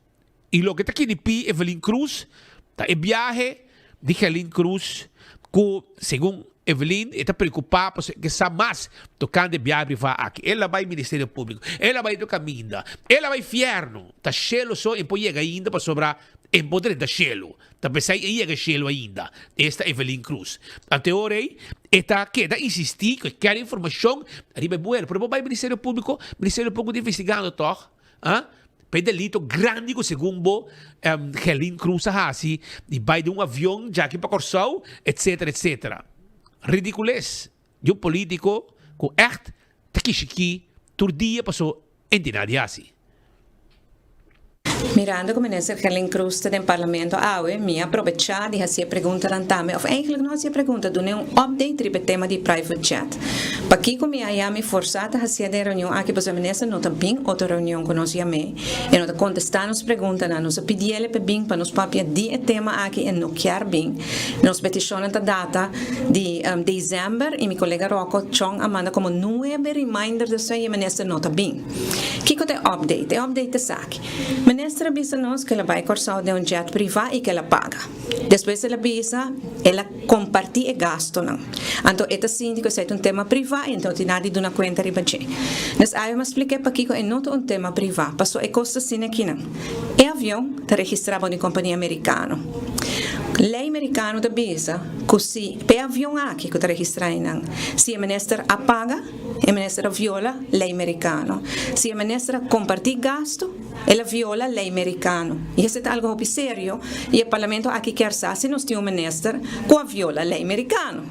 Y loke ta kinipí Evelyn Cruz ta e biahe di Gelin Cruz cu segun Evelyn e ta preocupa pasobra e ke sa mas tocante e biahe priva aki. El a bay Ministerio Publico, el a bay tur caminda, el a bay fierno. Ta shelo so e por yega ainda pasobra e por drenta shelo. Ta pesey e yega shelo ainda. Esta Evelyn Cruz. Anto e ora ey e ta keda insisti cu e kier informacion riba e buelo. Pero bo bay Ministerio Publico, Ministerio Publico ta investigando toch? Ah? Pa e delito grandi ku segun bo Gerlin Cruz a hasi di bai den un avion djaki pa Kòrsou etcetera etcetera. Ridicules di un politico ku ègt ta kishikí tur dia paso e no tin nada di hasi. Mirando ku Minister Gerlin Cruz ta den Parlamento awe, mi a probechá di hasi e preguntanan tambe, òf eigentlik no hasi e pregunta, dun'é un update riba e tema di private jet. Pakiko mi a yami forsá ta hasié den reunion aki pasobra minister no ta bin otro reunion ku nos yam'é, e no ta kontestá nos preguntanan, nos a pidiel e pa bin pa nos papia di e tema aki e no kier bin. Nos petishonnan ta data di desèmber i mi kolega Rocco Chong a manda komo nuebe reminder despues i e minister no ta bin. Kiko ta e update? E update ta esaki, Minister a bisa nos ku el a bai Kòrsou den un jet privá i ku el a paga. Despues el a bisa el a kompartí e gastunan. Anto e ta sinti ku esei ta un tema privá i anto no tin nada di duna kuenta riba dje. Nos awe mas splik'é pakiko e no ta un tema privá, paso e kos ta asina akinan. E avion ta registrá bou di kompania merikano. Lei merikano ta bisa ku si p'e avion aki ku ta registrá einan, si e minister a paga, e minister a viola lei merikano. Si e minister a kompartí gastu, El a viola ley mericano y esey ta algo hopi serio y e parlamento aki kier sa si nos tin un minister cu a viola ley mericano.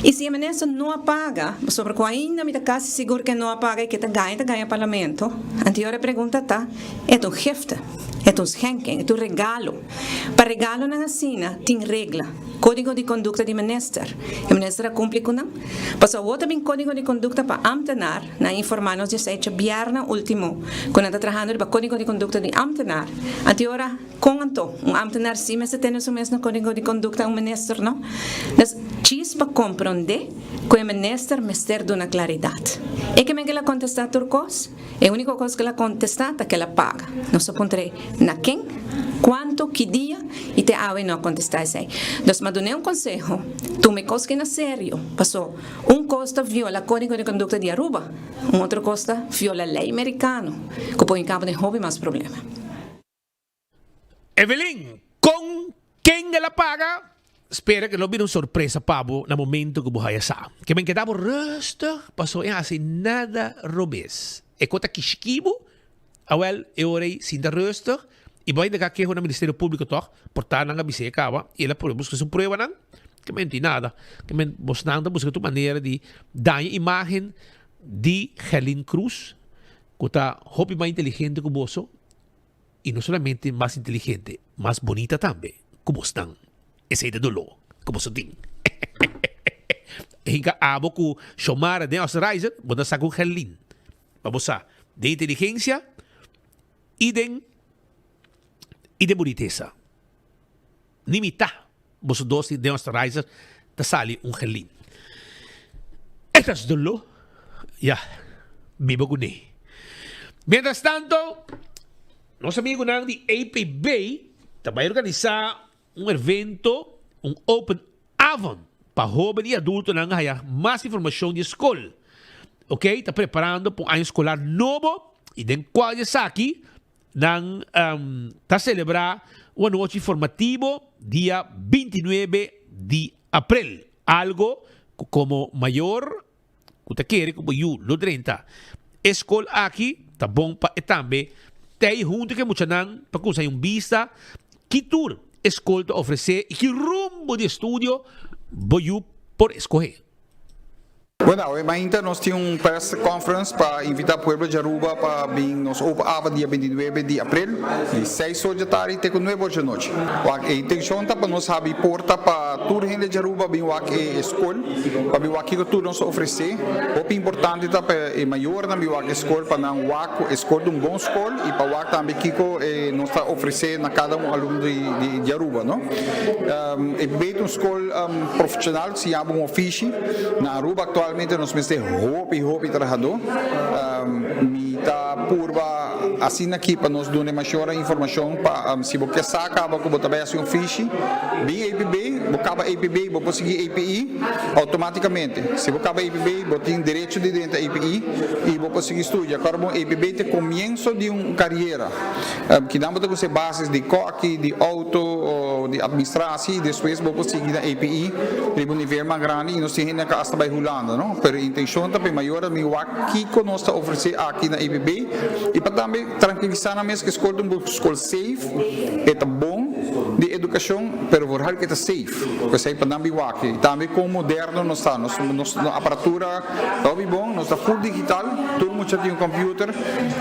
Y si e minister no a paga, pasobra cu ainda mi ta casi sigur cu e no a paga y ke ta gaña ta gaña parlamento, anteor e pregunta ta, e ta un gifte, e ta un schenking, e ta un regalo. Pa regalonan asina tin regla, codigo di conducta di minister. E minister a cumpli cu nan? Pasobra awor ta bin codigo di conducta pa ambtenaar. Nan a informá nos dje secha bièrnè último ku nan ta trahando riba kódigo di kondukta di ámtenar. Anti ora, kon anto? Un ámtenar sí mester tene su mes na kódigo di kondukta, un minister no? Dus, djis pa komprondé ku e minister mester duna klaridat. E ke men ke el a kontestá tur kos? E úniko kos ku el a kontestá ta ku el a paga. Nos a puntr'é na ken, kuantu, ki dia, i te awe no a kontestá esei. Dus, m'a dun'é un konseho, tuma e kos ki na serio, pasó. Un kos ta viola kódigo di kondukta di Aruba, un otro kos ta viola lei merikano, ku por hinka bo den hopi mas problema. Evelyn, Kon ken el a paga? Spera ku no bira un sorpresa pa bo na momento ku bo haya sa. Ke men keda bo rustig pasobra e hasi nada robes. E kos ta kishki bo, awel e ora ei sinta rustig i bo ainda ka keho na Ministerio Públiko tòg, por ta nan a bis'é e kaba i el a prueba buska su pruebanan. Ke men tin nada. Ke men bosnan ta buska tur manera di daña imagen di Gerlin Cruz ku ta hopi mas inteligente ku boso i no solamente mas inteligente, mas bonita tambe ku bosnan. Esei ta doló ku boso tin. Hinka abo ku Xiomara den Osterreiser bo ta sa ku Gerlin. Pa bo sa den inteligensia i den i den bunitesa. Ni mitá boso dos di den Osterreiser ta sali un Gerlin. E ta doló. Ya, biba kuné. Mientras tanto, nos amigunan di APB ta bai organisá un evento, un open avond pa hoben y adultonan haya mas informacion di e scol. Ok, ta preparando pa un aña escolar nobo y den cual di esaki nan ta celebra un anochi formativo dia 29 di april. Algo cu como mayor ku ta kere ku bo yu lo drenta e skol aki, ta bon pa e tambe tei huntu ku e muchanan pa kusa un bista ki tur e skol ta ofresé i ki rumbo di estudio bo yu por eskohé. Bueno, awe mainta nos tin un press conference pa invita pueblo di Aruba pa bin nos open avond dia 29 di april, di 6 or di tardi te cu 9 or di anochi. Wak, e intencion ta pa nos habri porta pa tur hende di Aruba bin wak e scol, pa bin wak kico tur nos ta ofrece. Hopi importante ta pa e mayornan bin wak e scol pa nan wak cu e scol ta un bon scol y pa wak tambe kico nos ta ofrece na cada un alumno di Aruba, no. E bay ta un scol profesional, siña bo un ofishi. Na Aruba actualmente nos mester hopi hopi trahadó. Mi ta purba asina aki pa nos duna e mashora informacion pa si bo ke sa caba cu bo ta bay haci un fishi, bin APB, bo caba APB bo por sigui API automaticamente. Si bo caba APB bo tin derecho di drenta API y bo por sigui studia. Acorda bon APB ta e comienzo di un cariera. Kinan bo ta kusa e basis di kòki, di outo o di atministrasi i despues bo por sigui na API riba un nivel mas grandi i nos tin hende ku asta bai Hulanda no. Pero e intenshon ta pa e mayor mi wak kiko nos ta ofresé aki na APB i pa tambe trankilisá nan mes ku e skol ta un skol safe, e ta bon di edukashon pero vooral ku e ta safe. P'esei pa nan bin wak i tambe kon moderno nos ta, nos nos aparatura ta hopi bon, nos ta full digital, tur mucha tin un computer.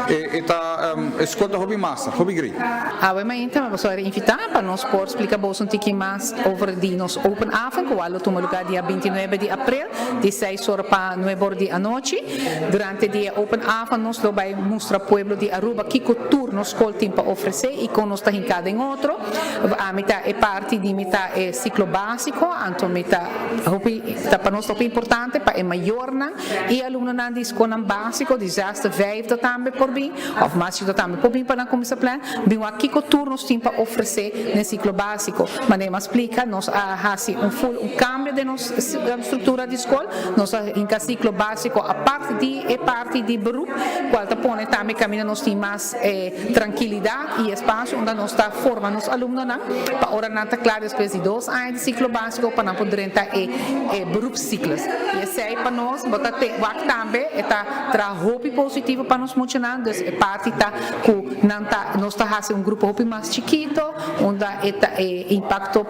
E ta e skol ta hopi masa, hopi great. Awe mainta mi boso a invita pa nos por splica boso un tiki mas over di nos open avond cu lo tuma lugar dia 29 di april di seis ora pa nuebe ora di anochi. Durante di e open avond nos lo bay mustra pueblo di Aruba kico tur nos scol tin pa ofrece y con nos ta hinca den otro. Ami ta e parti di mi ta e ciclo basico anto mi ta hopi ta pa nos hopi importante pa e mayornan E alumnonan di skolnan básiko di zesde, vijfde tambe por bin, òf mas chikito tambe por bin pa nan kuminsá plan, bin wak kiko tur nos tin pa ofresé den siklo básiko. Manera mi a splika, nos a hasi un ful un kambio den nos struktura di skol, nos a hinka siklo básiko apart di e parti di beroep, kual ta pone tambe kaminda nos tin mas trankilidat i espasio unda nos ta forma nos alumnonan pa ora nan ta kla despues di dos aña di siklo básiko pa nan por drenta e beroepscyclus. I esei pa nos bo ta te wak tambe e ta traha hopi positivo pa nos muchanan dus e parti ta ku nan ta nos ta hasi un grupo hopi mas chikito unda e ta e impakto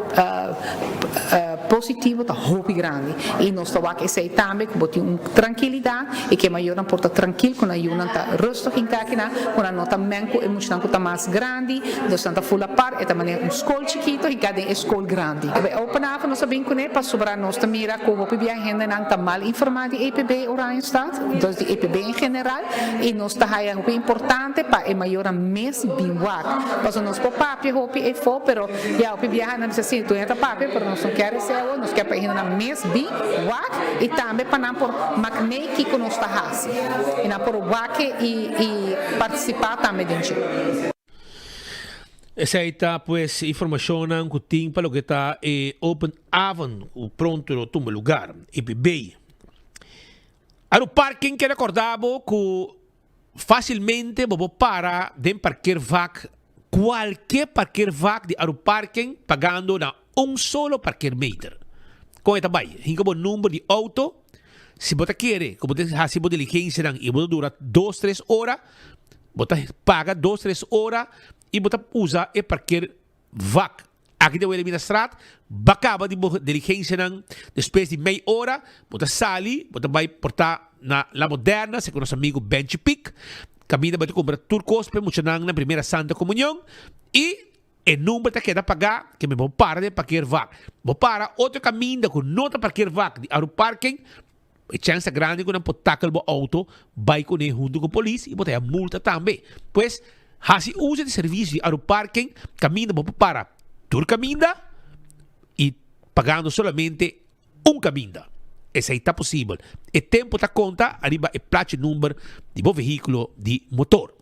positivo ta hopi grandi i nos ta wak esei tambe ku bo tin un trankilidat i ku e mayornan por ta trankil ku nan yunan ta rustig hinká kinan ku nan no ta meng ku e muchanan ku ta mas grandi dus nan ta ful apart e ta manera un skol chikito hinká den e skol grandi. E open avond nos a bin kuné pasobra nos ta mira ku hopi bia hendenan ta mal informá di EPB Oranjestad, dus di EPB en general, i nos ta haya hopi importante pa e mayornan mes bin wak. Pasobra nos por papia hopi efo, pero ya hopi biaha nan bisa si tur hende ta papia, pero nos no kier esei awor, nos kier pa e hendenan mes bin wak i tambe pa nan por mak mee kiko nos ta hasi i nan por wak i i partisipá tambe den dje. Esei ta pues informashonnan ku tin pa loke ta e Open Avond ku pronto lo tuma lugar. EPB. Aruparking ke rekorda bo ku fasilmente bo por para den parkeervak kualke parkeervak di Aruparking pagando na un solo parkeermeter. Kon e ta bai? Hinka bo number di outo. Si bo ta kere ku bo ta hasi bo diligensianan i bo ta dura dos tres ora, Bo ta paga dos tres ora y bo ta usa e parkeer vak. Aki den Wilhelminastraat, ba caba di bo diligencianan despues di mei ora, bo ta sali, bo ta bay porta na La Moderna, segun nos amigo Benchi Piek, caminda bo ta cumpra tur cos p'e muchanan na Primera Santa Comunion y e number ta keda paga, ke men bo para den parkeer vak. Bo para otro caminda cu no ta parkeer vak di Aruparking, E chèns ta grandi ku nan por takel bo outo bai kuné huntu ku polis i bo ta haña multa tambe. Pues, hasi uso di servisio di Aruparking kaminda bo por para tur kaminda i pagando solamente un kaminda. Esei ta posibel. E tempu ta konta ariba e plachi number di bo vehíkulo di motor.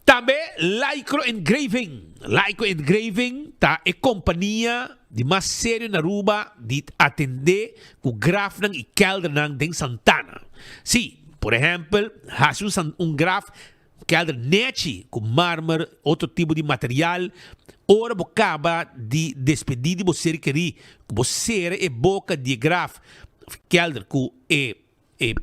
Tambe Lycro Engraving. Lycro Engraving ta e kompania di mas serio na Aruba di atendé ku grafnan i kèldernan den Santana. Sí, por ehèmpel, hasi un un graf, un kèlder nèchi ku marmer, otro tipo di material. Ora bo kaba di despedí di bo ser kerí, ku bo sera e boka di e graf òf kèlder ku e E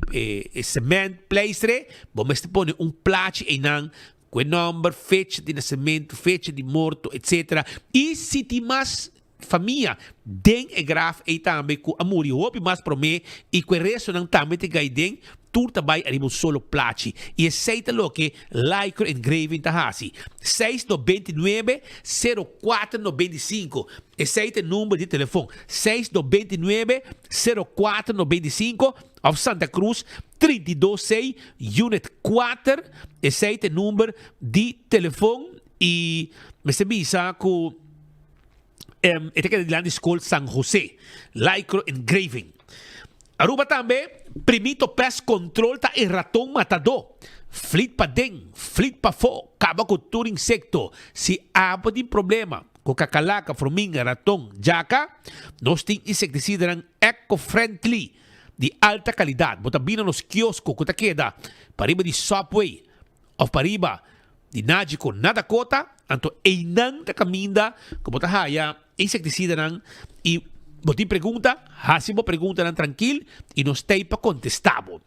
e cement pleistre, bo mester pone un plachi einan ku e nomber, fecha di nasementu, fecha di morto, etc. I si tin mas. famia den e graf ei tambe ku a muri hopi mas promé i ku e restonan tambe ta gai den, tur ta bai ariba un solo plachi. I esei ta loke Lycra Engraving ta hasi. Seis 99, 04 95. Esei ta e number di telefon. Seis 99, 04 95 òf Santa Cruz 32 sei unit kuater. Esei ta e number di telefon i mester bisa ku. E ta keda dilanti skol San Jose, Lycro Engraving. Aruba tambe, Primito Pest Control ta e raton matadó. Flit paden, flit pafó, kaba ku tur insekto. Si abo tin problema ku kakalaka, frominga, raton, djaka, nos tin insektisidanan eco-friendly di alta kalidat. Bo ta bina nos kiosko ku ta keda pariba di Subway of pariba di Nagico na Dakota, anto einan ta caminda cu bo ta haya insecticidanan y bo tin pregunta, haci bo preguntanan trankil y nos t'ey pa contesta bo.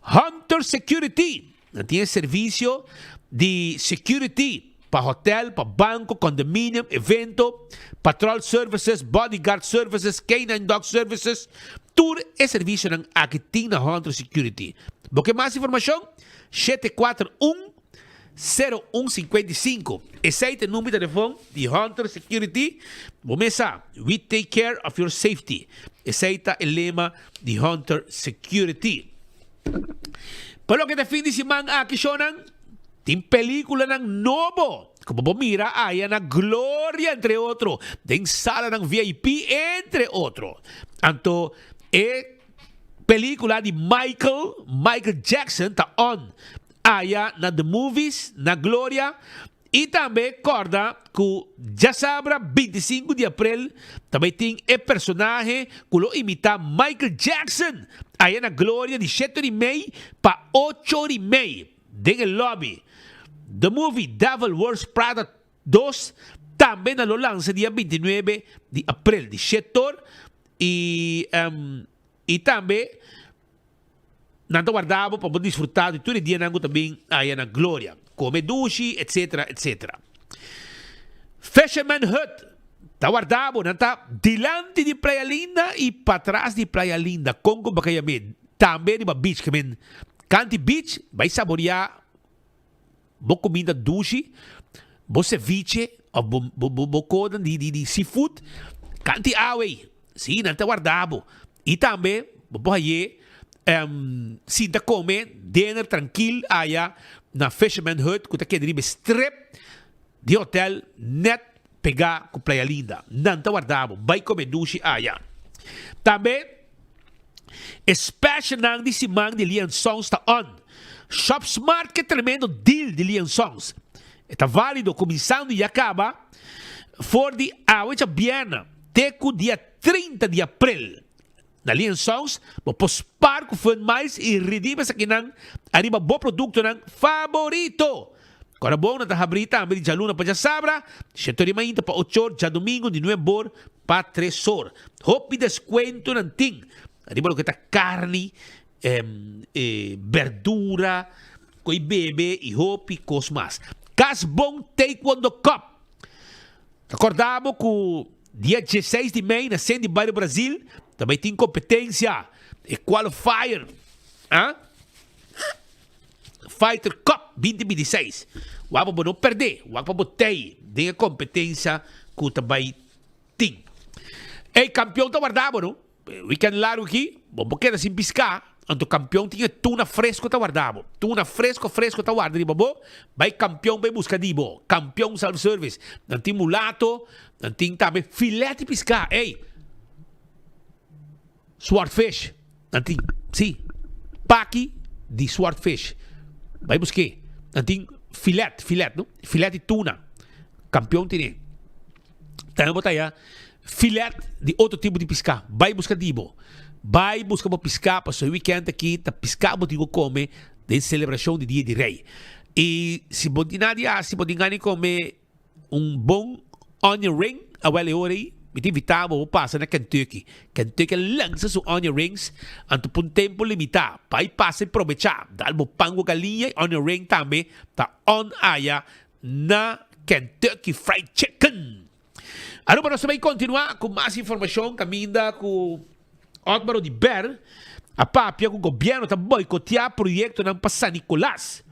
Hunter Security, nan tin e servicio di security pa hotel, pa banco, condominium, evento, patrol services, bodyguard services, K-nine dog services, tur e servicionan aki tin na Hunter Security. Bo ke mas informacion? 741 0155. Esei ta e number di telefon di Hunter Security. Bo mes sa, we take care of your safety. Esei ta e lema di Hunter Security. Pa loke ta fin di siman aki shownan, tin peliculanan nobo cu bo por mira aya na Gloria entre otro, den salanan VIP entre otro. Anto e Pelicula di Michael Michael Jackson ta on aya na The Movies na Gloria y tambe corda cu djasabra 25 di april ta bay tin e personahe cu lo imita Michael Jackson aya na Gloria di shete ora y mei pa ocho ora y mei den e lobby. The Movie Devil Wears Prada Dos, tambe nan lo lansa dia 29 di april di shetor y y tambe nan ta warda bo pa bo disfruta di tur e dianan cu ta bin aya na Gloria. Come dushi etc. Etc. Fisherman Hut ta warda bo, nan ta dilanti di Playa Linda y patras di Playa Linda, con cu baka yam'e, tambe riba beach, ke men canti beach bay saboria Bo kuminda dushi, bo ceviche of bo bo bo bo konan di di di seafood, kanti awe ei. Sí, nan ta warda bo. I tambe bo por haye sinta kome dinner trankil aya na Fisherman Hut ku ta keda riba e strip di hotel net pegá ku Playa Linda. Nan ta warda bo. Bai kome dushi aya. Tambe. E specialnan di siman di Lee and Sons ta on. Shop smart ke tremendo deal di Lee and Sons. E ta valido kuminsando ya kaba for di awe djabièrnè te ku dia 30 di aprel. Na Lee and Sons bo por spar ku Fun Miles i redeem esakinan ariba bo produktonan faborito. Kòrda bon nan ta habrí tambe di djaluna pa djasabra, shete ora di mainta pa ocho or, djadumingu di nuebe or pa tres or. Hopi deskuentonan tin riba loke ta karni, berdura, koi bebe i hopi kos mas. Kas Bon Taekwondo Cup Ta kòrda bo ku dia dieseis di mei na Sende Bario Brazil ta bai tin kompetensia, e qualifier, ah. Fighter Cup 2026. Wak pa bo no perdé, wak pa bo tei den e kompetensia ku ta bai tin. Ey, kampion ta warda bo no. Weekend largu aki, bo por keda sin piská, anto kampion tin e tuna fresko ta warda bo. Tuna fresko fresko ta warda riba bo, bai kampion bai buska di bo. Kampion self service. Nan tin mulato, nan tin tambe filet di piská. Ey! Swordfish, nan tin, sí, paki di swordfish. Bai busk'é. Nan tin filet, filet, no? Filet di tuna. Kampion tene. Tambe bo ta haya filet di otro tipo di piská. Bai buska di bo. Bai buska bo piská pasobra e weekend aki ta piská bo tin ku kome den selebrashon di Dia di Rei. I si bo tin nada di hasi, bo tin gana di kome Un bon onion ring, awel e ora ei mi ta invita bo bo pasa na Kentucky. Kentucky a lansa su onion rings anto pa un tempo limita. Bai pasa i probecha. Dal bo pan ku galiña i onion ring tambe ta on aya na Kentucky Fried Chicken. Aruba nos ta bay continua cu mas informacion caminda cu Otmar Oduber a papia cu gobierno ta boicotea proyectonan pa San Nicolas.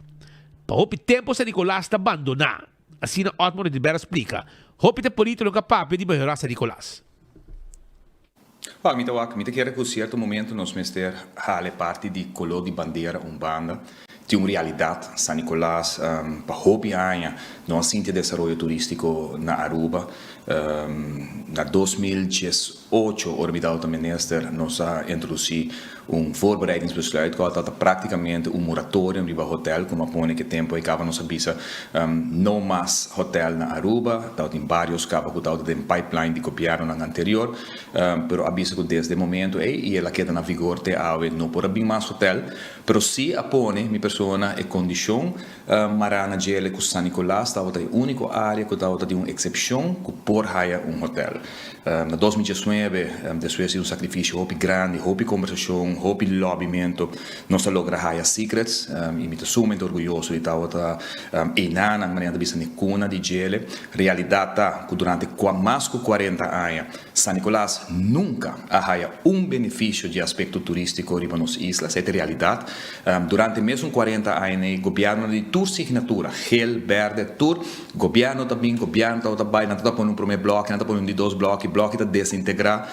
Pa hopi tempo San Nicolas ta bandona, asina Otmar Oduber a splica. Hopi ta politonan cu a papia di mehora San Nicolas. Wak, mi ta wak, mi ta kere ku sierto momento nos mester hala e parti di koló di bandera un banda. Tin un realidat, San Nicolas pa hopi aña no a sinti e desaroyo turístiko na Aruba. Na 2018 ora mi tabata minister nos a introdusí un voorbereidingsbesluit ku a tabata práktikamente un moratorium riba hotel ku no a pone ke tempu ei kaba nos a bisa no mas hotel na Aruba. Tabatin varios kaba ku tabata den pipeline di gobièrnunan anterior pero a bisa ku desde e momento ei i el a keda na vigor te awe no por a bin mas hotel. Pero sí a pone mi persona e kondishon mará na djele ku San Nicolas tabata e úniko área ku tabata di un eksepshon ku por haya un hotel. Na 2019, despues di un sakrifisio hopi grandi, hopi kombersashon, hopi lòbimento, nos a logra haya Secrets i mi ta sumamente orguyoso di tabata einanan, manera ta bisa, n'e kuna di djele. Realidat ta ku durante mas ku kuarenta aña San Nicolas nunca a haya un beneficio dje aspecto turistico riba nos isla, esey ta e realidad. Durante mesun cuarenta aña ey gobiernonan di tur signatura, geel, berde, tur gobierno ta bin, gobierno ta bay, nan ta pone un prome bloki, nan ta pone un di dos bloki, bloki ta desintegra,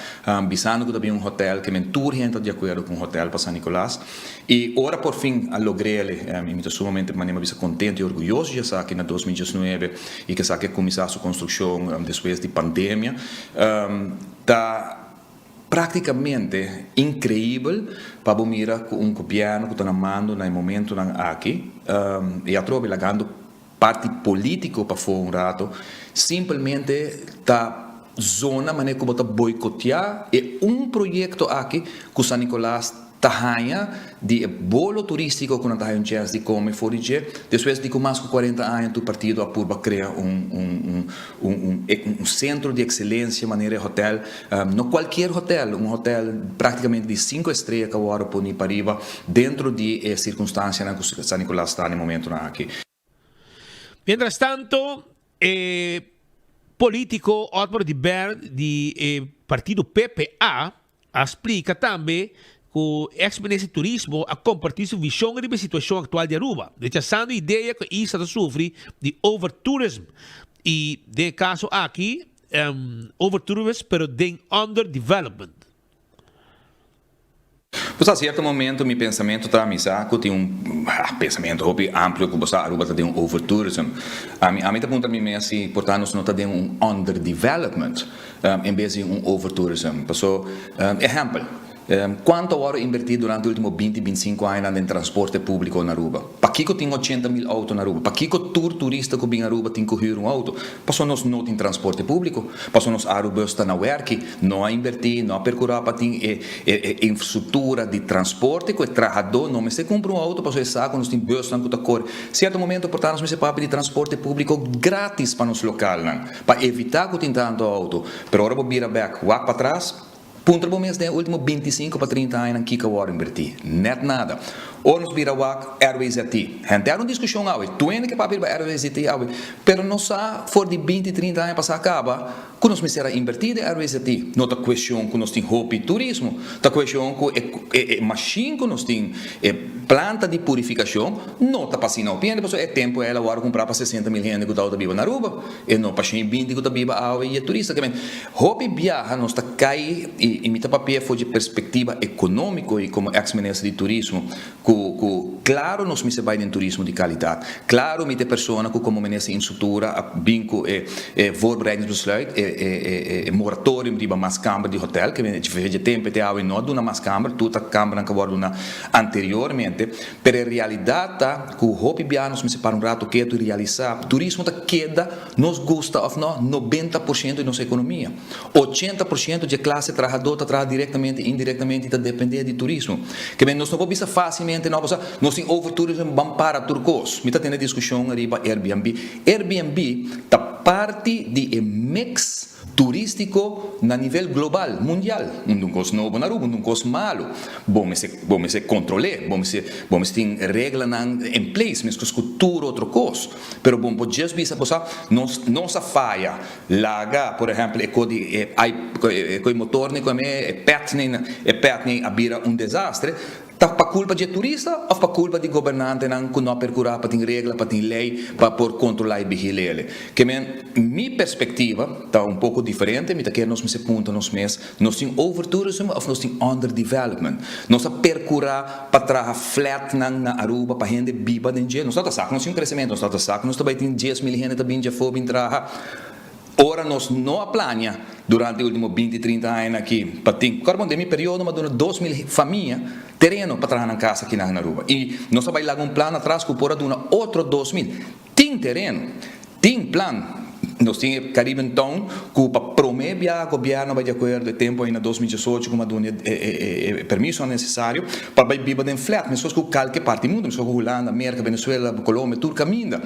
bisando cu ta bin un hotel, ke men tur hende ta di acuerdo cu un hotel pa San Nicolas. Y ora por fin a logrele, y mi ta sumamente manera mi a bisa contento y orguyoso di esaki na 2019 y cu esaki a cuminsa su construccion despues di pandemia, ta practicamente increibel pa bo mira cu un gobierno cu ta na mando na e momentonan aki y atrobe lagando parti politico pafo un rato, simpelmente ta zona manera cu bo ta boicotea e un proyecto aki cu San Nicolas ta haña di e bolo turístiko ku nan ta haña un chèns di kome for di dje. Despues di ku mas ku kuarenta aña tur partido a purba krea un un un un un sentro di ekselensia manera e hotèl, no kualkier hotèl, un hotèl praktikamente di sinku estrea ku a wòrdu poni pariba dentro di e sirkunstansianan ku San Nicolas ta na e momentunan aki. Mientras tanto e politico Otmar Oduber di e partido PPA a splica tambe cu ex minister di turismo a comparti su vision riba e situacion actual di Aruba, rechasando e idea cu e isla ta sufri di overtourism y den e caso aki overtourism pero den underdevelopment. Pues a cierto momento mi pensamento ta mi sa cu tin un pensamento hopi amplio cu bo sa Aruba ta den un overtourism. Ami ami ta puntra mi mes si por ta nos no ta den un underdevelopment en bes di un overtourism. Paso ehempel, cuanto a worde inverti durante ultimo binti binticinco añanan den transporte publico na Aruba? Pakico tin ochenta mil auto na Aruba? Pakico tur turista cu bin Aruba tin cu huur un auto? Paso nos no tin transporte publico, paso nos Arubus ta na werki, no a inverti, no a percura pa tin e e infrastructura di transporte cu e trahador no mester cumpra un auto paso e sa cu nos tin busnan cu ta core. Cierto momento por ta nos mester papia di transporte publico gratis pa nos localnan, pa evita cu tin tanto auto. Pero ora bo bira bek wak patras, Puntra bo mes den e ultimo bintisinko pa trinta añanan kiko a wòrdu inbertí? Nèt nada. Ora nos bira wak RWZT. Henter un diskushon awe. Tur hende ke papia riba RWZT awe. Pero nos sa for di binti, trinta aña pasá kaba ku nos mester a inbertí den RWZT. No ta kueshon ku nos tin hopi turismo. Ta kueshon ku e e mashin ku nos tin, e planta di purifikashon, no ta pa asina hopi hende. Pasobra e tempu el a wòrdu kumprá pa sesenta mil hende ku tabata biba na Aruba. E no pa shen i binti ku ta biba awe i e turista. Ke men. Hopi biaha nos ta kai i mi ta papia for dje perspektiva ekonómiko i komo eks minister di turismo ku ku klaro nos mester bai den turismo di kalidat. Klaro mi ta e persona ku komo minister di infrastruktura a bin ku e e voorbereidingsbesluit e e e e moratorium riba mas kamber di hotel ke dje tempu te awe no a duna mas kamber tur ta kambernan ku a wòrdu duna anteriormente pero e realidat ta ku hopi biaha nos mester para un rato ketu i realisa turismo ta keda Nos gusta of no, 90% di nos ekonomia, 80% dje klase trahadó ta traha direktamente i indirektamente i ta dependé di turismo. Ke men nos no por bisa fásilmente no pasobra nos tin overtourism ban para tur kos. Mi ta tene diskushon riba Airbnb. Airbnb ta parti di e mix. Turístiko na nivel global, mundial. Un ta un kos nobo na Aruba, un ta un kos malu. Bo mester bo mester kontrol'é, bo mester bo mester tin reglanan en place meskos ku tur otro kos. Pero bo no por djes bisa ku sa nos nos a faya laga por ehèmpel e ko di e ai e ko di motor ni ku e pèt ni e pèt ni a bira un desastre. Ta pa kulpa dje turista òf pa kulpa di gobernantenan ku no a perkurá pa tin regla, pa tin lei pa por kontrolá i vigil'é? Ke men, mi perspektiva ta un poko diferente, mi ta kere nos mester puntra nos mes, nos tin overtourism òf nos tin underdevelopment? Nos a perkurá pa traha flatnan na Aruba pa hende biba den dje? Nos no ta sa ku nos tin un kresementu, nos no ta sa ku nos ta bai tin 10,000 hende ta bin djafó bin traha. Ora nos no a plania durante e ultimo binti, trinta añanan aki pa tin kòrda bon den mi periodo mi a duna 2000 famia tereno pa traha nan kas aki nan Aruba i nos a bai laga un plan atras ku por a duna otro 2000. Tin tereno, tin plan. Nos tin e Caribbean Town ku pa prome bia gobièrnu a bai di akuerdo e tempu ainda 2018 ku mi a duna e permisonan nesesario pa bai biba den flat meskos ku kalke parti di mundu, meskos ku Hulanda, Merka, Venezuela, Colombia, tur kaminda.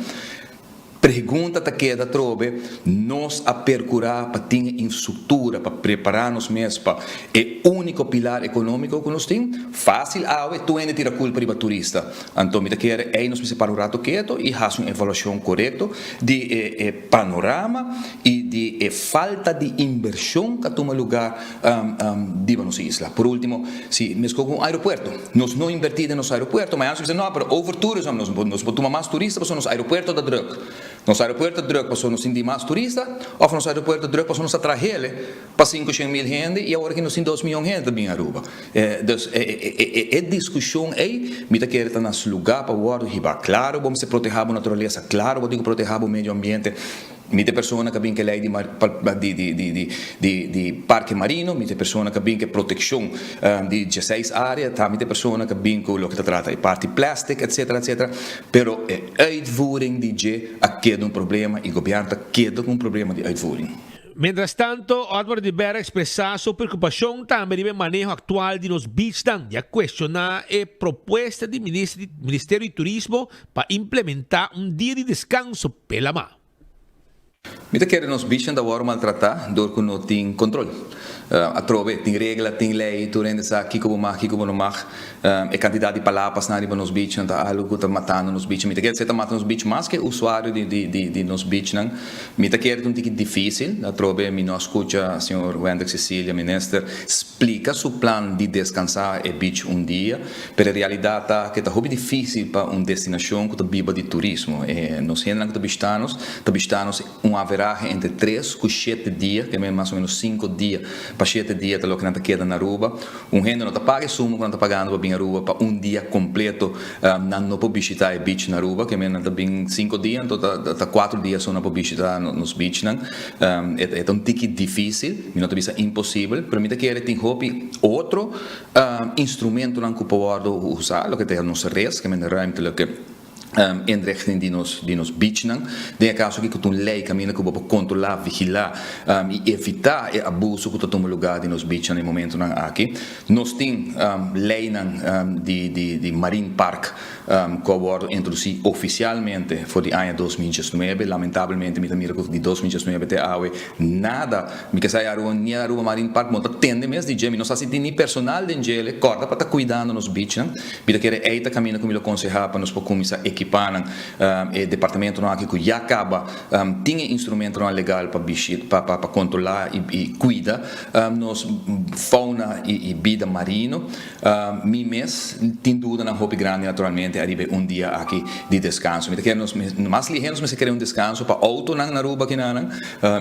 Pregunta ta keda atrobe, nos a percura pa tin e infrastructura pa prepara nos mes pa e unico pilar economico cu nos tin? Facil awe tur hende tira culpa riba turista. Anto mi ta kere ey nos mester para un rato keto y haci un evaluacion corecto di e e panorama y di e falta di inversion cu a tuma lugar diba nos isla. Por ultimo, si mesco cu un aeropuerto, nos no inverti den nos aeropuerto, mañana nos bisa no, pero over tourism, nos nos por tuma mas turista pasobra nos aeropuerto ta druk. Nos aeropuerto ta druk pasobra nos tin di mas turista of nos aeropuerto ta druk pasobra nos ta trahele pa sinku shen mil hende y awor aki nos tin dos miyon hende ta bin Aruba. Dus e discusion ey mi ta kere ta na su lugar pa wordo hiba. Claro bo mester proteha bo naturalesa, claro bo tin cu proteha bo medio ambiente. Mi ta e persona ku a bin ku e lei di parke marino, mi ta e persona ku a bin ku e protekshon di dieseis área, ta mi ta e persona ku a bin ku loke ta trata e parti plastic, etsetera, etsetera. Pero e uitvoering di dje a keda un problema i gobièrnu ta keda ku un problema di uitvoering. Mientrastanto, Otmar Oduber a ekspresá su preokupashon tambe riba e maneho aktual di nos beachnan i a kuestioná e propuesta di Minister di Ministerio di Turismo pa implementá un dia di deskanso p'e lamá. Mi ta kere nos bishnan ta wòrdu maltratá dor ku no tin kontrol. Atrobe, tin regla, tin lei, tur hende sa kiko bo mag, kiko bo no mag. E kantidat di palapasnan riba nos bichnan ta algu ku ta matando nos bichnan. Mi ta kere esei ta mata nos bich mas ku e usuario di nos bichnan. Mi ta kere ta un tiki difísil. Atrobe mi no a skucha señor Wendrick Cecilia, minister, splika su plan di deskansá e bich un dia. Pero e realidat ta ku e ta hopi difísil pa un destinashon ku ta biba di turismo. E nos hendenan ku ta bishitá nos, ta bishitá nos un averahe entre tres ku shete dia, ke men mas o menos sinku dia pa shete dia ta loke nan ta keda na Aruba. Un hende no ta paga e suma ku nan ta pagando pa bin Aruba pa un dia kompleto nan no por bishitá e beach na Aruba, ke men nan ta bin sinku dia anto ta kuater dia so nan por bishitá nos beachnan. E ta un tiki difísil, mi no ta bisa imposibel, pero mi ta kere tin hopi otro Instrumentonan ku por wòrdu usá, loke ta nos res, ke men ruimtelijke inrichting di nos di nos beachnan. Den e kaso aki ku ta un lei kaminda ku bo por kontrolá, vigilá i evitá e abuso ku ta tuma lugá di nos beachnan na e momentonan aki. Nos tin leinan di di di Marine Park ku a wòrdu introdusí ofisialmente for di aña 2019. Lamentablemente mi ta mira ku di 2019 te awe nada Mi ke sa e Aruba ni Aruba Marine Park bo ta tende mes di dje mi no sa si tin ni personal den djele kòrda pa ta kuidando nos beachnan mi ta kere ei ta kaminda ku mi lo konsehá pa nos por kuminsá ekipá nan e departamentonan aki ku ya kaba tin e instrumentonan legal pa bishi pa pa kontrolá i kuida nos fauna i bida marino. Mi mes tin dudanan hopi grandi naturalmente ariba e un dia aki di descanso. Mi ta kere nos mas lihe nos mester kere un descanso pa autonan na Aruba kinanan,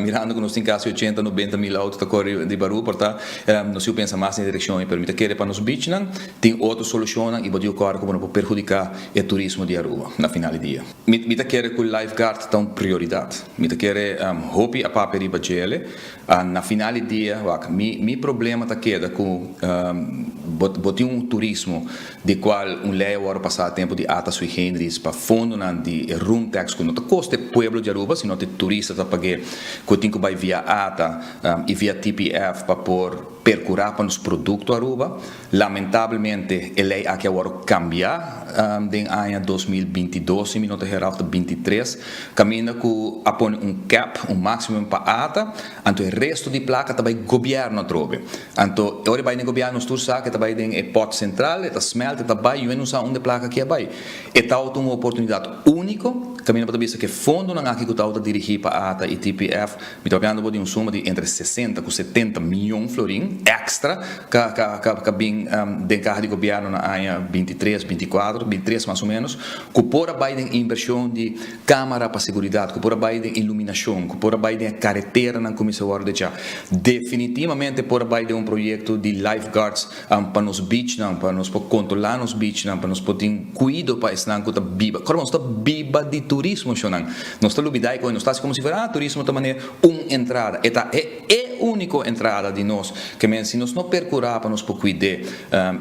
mirando ku nos tin kasi ochenta, nobenta mil auto ta kore riba Aruba por ta nos siu pensa mas den e direkshon ei. Pero mi ta kere pa nos beachnan tin otro solushonnan i bo diu kòrda ku bo no por perhudiká e turismo di Aruba na final di dia. Mi ta kere ku lifeguard ta un prioridat. Mi ta kere hopi a papia riba djele. Na final di dia, wak, mi mi problema ta keda ku bo bo tin un turismo di kual un lei a wòrdu pasá tempu di ata sui generis pa fondonan di e room tax ku no ta kosta e pueblo di Aruba sino ta e turista ta pag'é ku tin ku bai via ata i via TPF pa por. percura pa nos producto Aruba. Lamentablemente e ley aki a wordo cambia den aña 2022 si mi no ta hera of ta 23 caminda cu a pone un cap, un maximum pa ata, anto e resto di placa ta bay gobierno atrobe. Anto e ora e bay den gobierno nos tur sa cu e ta bay den e pot central, e ta smelt, e ta bay, yu e no sa unda e placa aki a bay. E tawata un oportunidad unico, caminda bo ta bisa cu e fondonan aki cu tawata dirigi pa ata y TPF, Mi ta papiando bo di un suma di entre 60 ku 70 miyon florin extra ka ka ka ka bin den kaha di gobièrnu na aña 23, 24, 23 mas o ménos, ku por a bai den invershon di kámara pa seguridat, ku por a bai den iluminashon, ku por a bai den e kareteranan kuminsá wòrdu dechá. Definitivamente por a bai den un proyekto di lifeguards pa nos beachnan, pa nos por kontrolá nos beachnan, pa nos por tin kuido pa esnan ku ta biba. Kòrda nos ta biba di turismo, shonnan. Nos ta lubidá e kos, nos ta hasi komo si fuera, ah, turismo ta manera un entrada. E ta e e úniko entrada di nos. Ke men si nos no perkurá pa nos por kuid'é,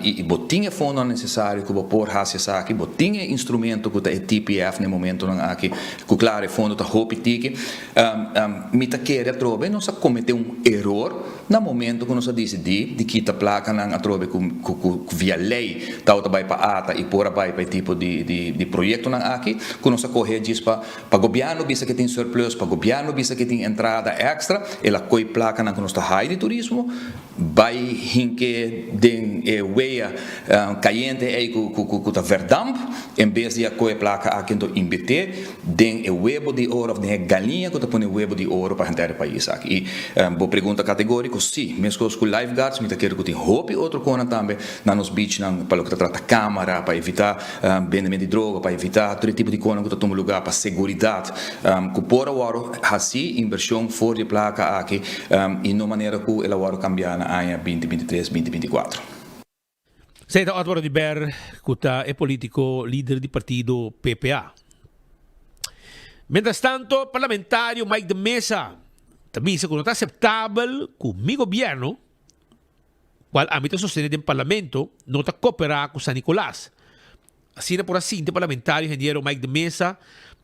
i i bo tin e fondonan nesesario ku bo por hasi esaki, bo tin e instrumento ku ta e TPF na e momentonan aki, ku klaro e fondo ta hopi tiki, mi ta kere atrobe nos a kometé un eror. Na momento ku nos a disidí di kita plakanan atrobe ku ku via lei tabata bai pa ata i por a bai pa e tipo di di di proyektonan aki ku nos a kohe djis pa pa gobièrnu bisa ke tin surplus, pa gobièrnu bisa ke tin entrada èkstra, el a koi plakanan ku nos ta hai di turismo bai hink'é den e wea kayente ei ku ku ku ta verdamp en bes di a kohe plaka aki anto inbirtié den e webo di oro of den e galiña ku ta pone webo di oro pa henter e pais aki. I bo pregunta kategóriko, sí. Meskos ku lifeguards mi ta kere ku tin hopi otro konan tambe na nos beachnan pa loke ta trata kamara, pa evitá bendement di droga, pa evitá tur e tipo di konan ku ta tuma lugá, pa seguridat ku por a wòrdu hasí invershon for di e plaka aki i no manera ku el a wòrdu kambiá na aña binti 23, binti 24. Esei ta Otmar Oduber ku ta e politiko lider di partido PPA. Mientrastanto parlamentario Mike de Meza ta bisa ku no ta aseptabel ku mi gobierno, kual ami ta sostene den parlamento, no ta koperá ku San Nicolas. Asina por a sinti parlamentario ingeniero Mike de Meza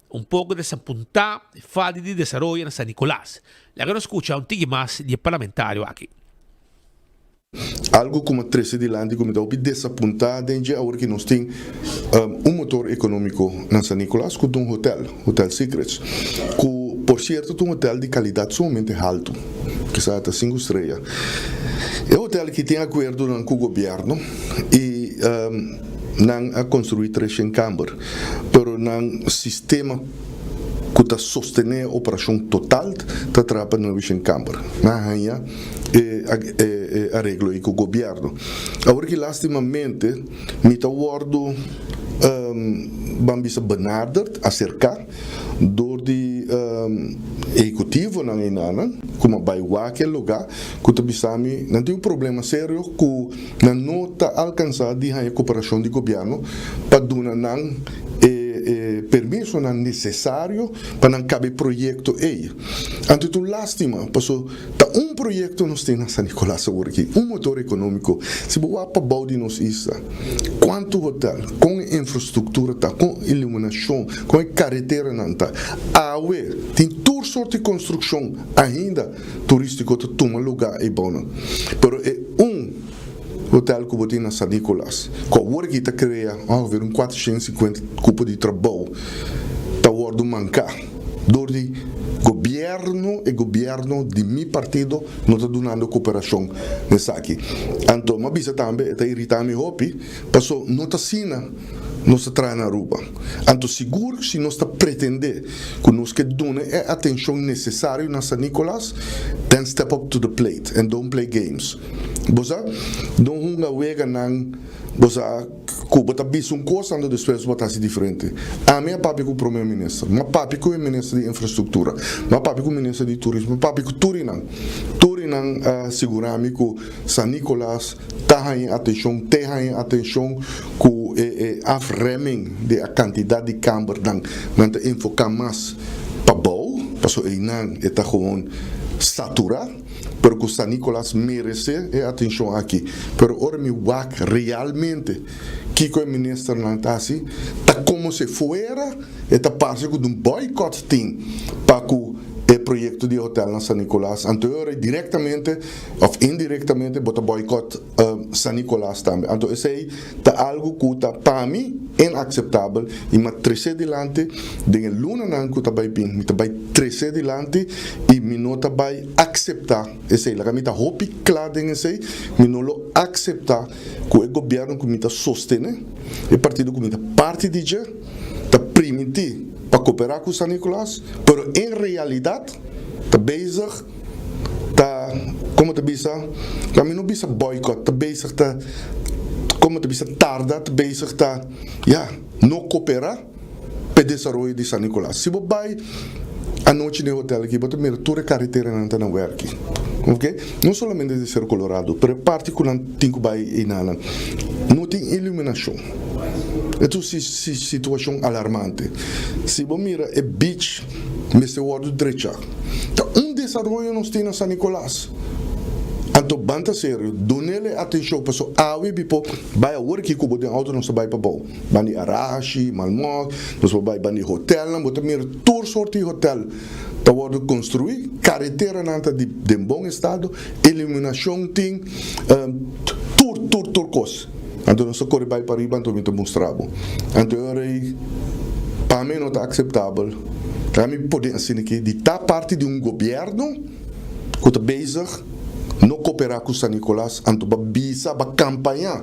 un poko desapuntá e falta di desaroyo na San Nicolas. Laga nos skucha un tiki mas di e parlamentario aki. Algo ku mi a trese dilanti ku mi ta hopi desapuntá den dje awor ki nos tin un motor ekonómiko na San Nicolas ku ta un hotel, Hotel Secrets, ku por sierto ta un hotel di kalidat sumamente haltu, kisas ta sinku strea. E hotel aki tin akuerdonan ku gobièrnu i nan a konstruí treshen kamber, pero nan sistema ku ta sostené e operashon total ta traha pa nuebeshen kamber. Nan a haña. e e areglo ei ku gobièrnu. Awor ki lastimamente mi ta wòrdu ban bisa benaderd, aserká dor di ehekutivonan einanan ku mi a bai wak e lugá ku ta bisa mi nan tin un problema serio ku nan no ta alkansá di haña koperashon di gobièrnu pa duna nan e e permisonan nesesario pa nan kaba e proyekto ei. Anto ta un lastima paso. Ta un proyecto nos tin na San Nicolas awor aki, un motor economico. Si bo wak pabou di nos isla, cuanto hotel, con e infrastructura ta, con iluminacion, con e careteranan ta. Awe tin tur soort di construccion ainda turistico ta tuma lugar eybounan. Pero e un hotel cu bo tin na San Nicolas, cu awor aki ta crea ongeveer un 450 cupo di trabou, ta wordo manca. Dor di gobierno, e gobierno di mi partido no ta dunando cooperacion n'esaki. Anto m'a bisa tambe e ta irita mi hopi, paso no ta asina nos ta traha na Aruba. Anto sigur si nos ta pretende cu nos ke duna e atencion necesario na San Nicolas, then step up to the plate and don't play games. Bo sa, no hunga weganan, bo sa. Ku bo ta bisa un kos anto despues bo ta hasi diferente. Ami a papia ku prome minister, mi a papia ku e minister di infrastruktura, mi a papia ku minister di turismo, mi a papia ku tur e nan. Tur e nan a sigura mi ku San Nicolas ta haña atenshon, te haña atenshon ku e e afremming di a kantidat di kambernan. Nan ta enfoká mas pa bou, pasobra einan e ta gewoon saturá. Pero cu San Nicolas merece e atencion aki. Pero ora mi wak realmente kico e ministernan ta haci, ta como si fuera e ta parce cu un boycott tin pa cu e. proyecto di hotel na San Nicolas, anto e ora directamente of indirectamente bo ta boycott San Nicolas tambe. Anto esey ta algo cu ta pa mi inaceptabel y mi a trece dilanti den e lunanan cu ta bay bin, mi ta bay trece dilanti y mi no ta bay acepta esey. Laga mi ta hopi cla den esey, mi no lo acepta cu e gobierno cu mi ta sostene, e partido cu mi ta parti di dje, ta primiti pa coopera cu San Nicolas, pero en realidad ta bezig ta, como ta bisa, la mi no bisa boycott, ta bezig ta, como ta bisa, tarda, ta bezig ta, ya, no coopera p'e desaroyo di San Nicolas. Si bo bay anochi den e hotel aki, bo ta mira tur e carreteranan ta na werki, ok, no solamente di Cerro Colorado, pero e parti cu nan tin cu bay eynanan, no tin iluminacion. E ta un situacion alarmante. Si bo mira e beach mester wordo drecha. Ta un desaroyo nos tin na San Nicolas. Anto ban ta serio, dunel e atencion paso awe bi por bay awor aki cu bo den auto nos ta bay pabou. Ban di Arashi, Malmok, nos por bay ban di hotelnan, bo ta mira tur soort di hotel ta wordo construi, careteranan ta di den bon estado, iluminacion tin, tur tur tur cos. Anto nos ta kore bai pariba anto mi ta mustra bo. Anto e ora ei pa mi no ta akseptabel. Ta mi pone asina aki di ta parti di un gobièrnu ku ta bezig no koperá ku San Nicolas anto ba bisa ba kampañá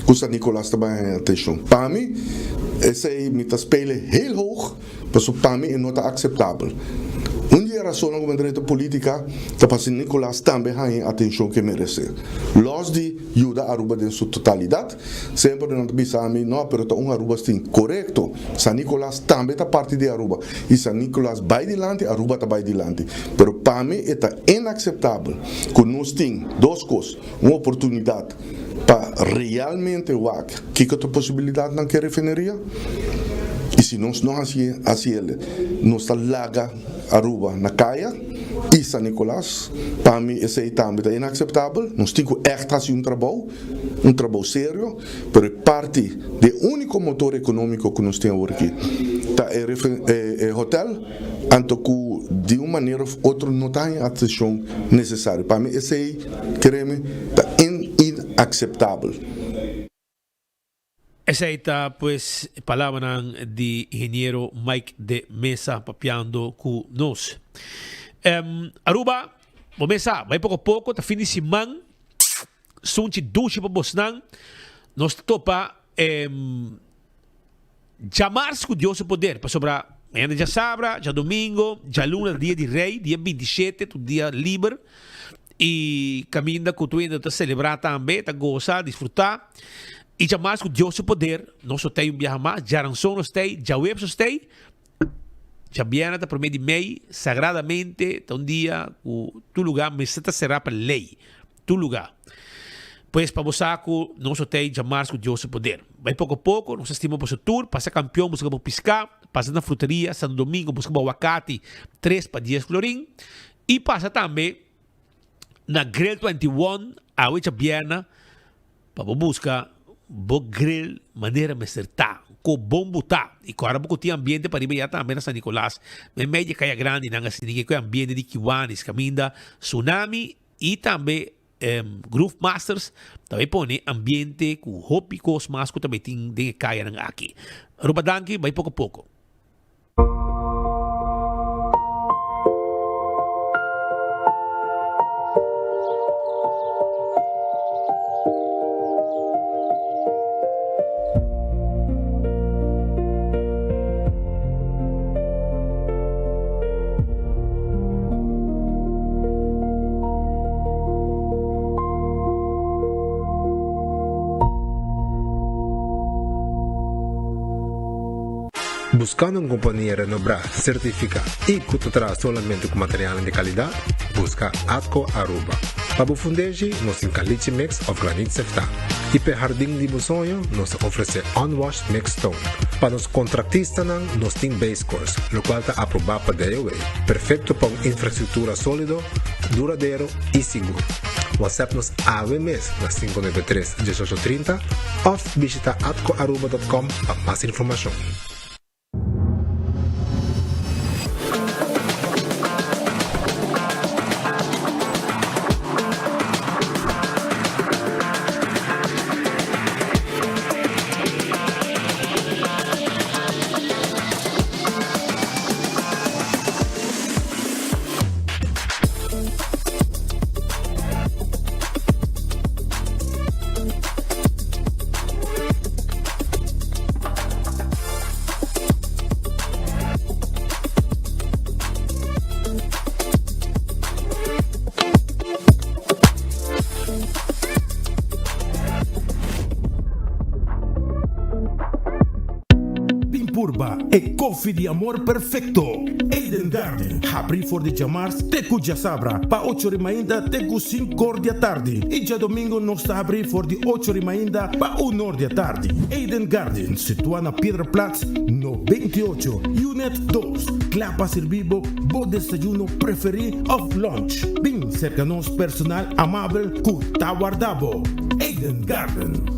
ku San Nicolas ta bai haña atenshon. Pa mi esei mi ta spele heel hoog. Pasobra pa mi e no ta akseptabel. Un di e rasonnan ku mi a drenta politika ta pa San Nicolas tambe haña e atenshon ku e meresé. Lòs di yuda Aruba den su totalidat, semper nan ta bisa mi, no, pero ta un Aruba sin. Korekto, San Nicolas tambe ta parti di Aruba i San Nicolas bai dilanti, Aruba ta bai dilanti. Pero pa mi e ta inakseptabel ku nos tin dos kos, un oportunidat pa realmente wak kiko ta posibilidatnan ku e refineria i si nos no hasi hasi el nos ta laga Aruba na kaya i San Nicolas pa mi esei tambe ta inakseptabel nos tin ku ègt hasi un trabou un trabou serio pero e parti di e uniko motor ekonomiko ku nos tin awor aki ta e e hotel anto ku di un manera of otro no ta haña atenshon nesesario. Pa mi esei, kere mi, ta inakseptabel. Esei ta pues e palabranan di ingeniero Mike de Meza papiando ku nos. Aruba, bo mes sa, bai poko poko, ta fin di siman, sunchi dushi pa bosnan. Nos ta topa Djamars ku Dios su poder, pasobra mañana djasabra, djadomingo, djaluna ta dia di rei, dia bintishete ta un dia liber i kaminda ku tur hende ta selebrá tambe, ta gosa, disfrutá. I djamars ku Dios su poder nos lo tei un biaha mas, djaranson nos tei, djaweps nos tei, djabièrnè ta promé di mei, sagradamente ta un dia ku tur lugá mester ta será pa lei. Tur lugá. Pues pa bo sa ku nos lo tei djamars ku Dios su poder. Bai poko poko, nos ta stima boso tur, pasa kampion buska bo piská, pasa na fruteria Santo Domingo buska bo awakati tres pa dies florin i pasa tambe na Grill 21 awe djabièrnè pa bo buska bo grill manera mester ta, ku bon butá i ku ora bo ku tin ambiente pariba ya tambe na San Nicolas, meimei di e kaya grandi nan a sinti ku e ambiente di Kiwanis kaminda tsunami I tambe Groove Masters ta bay pone ambiente cu hopi cos mas cu ta bay tin den e cayanan aki. Aruba danki, bay poco poco. Buscando un compania renobrá, certificá y cu ta traha solamente cu materialnan di calidad? Busca Atco Aruba. Pa bo fundeshi, nos tin caliche mix of granit seftá. Y p'e hardin di bo soño, nos ta ofrece unwashed mixed stone. Pa nos contractistanan, nos tin base course, locual ta aproba pa DOW. Perfecto pa un infrastructura solido, duradero y sigur. WhatsApp nos awe mes na 593 1830 of bishita atcoaruba.com pa mas informacion. e koffie di amor perfecto. Eden Garden, habri for di djamars te ku djasabra pa ocho ri mainta te ku sinkor di atardi i djadomingo nos ta habri for di ocho ri mainta pa unor di atardi. Eden Garden, situa na Piedra Plat no 28, Unit dos, kla pa sirbi bo bo desayuno preferi of lunch. Bin serka nos personal amabel ku ta warda bo. Eden Garden.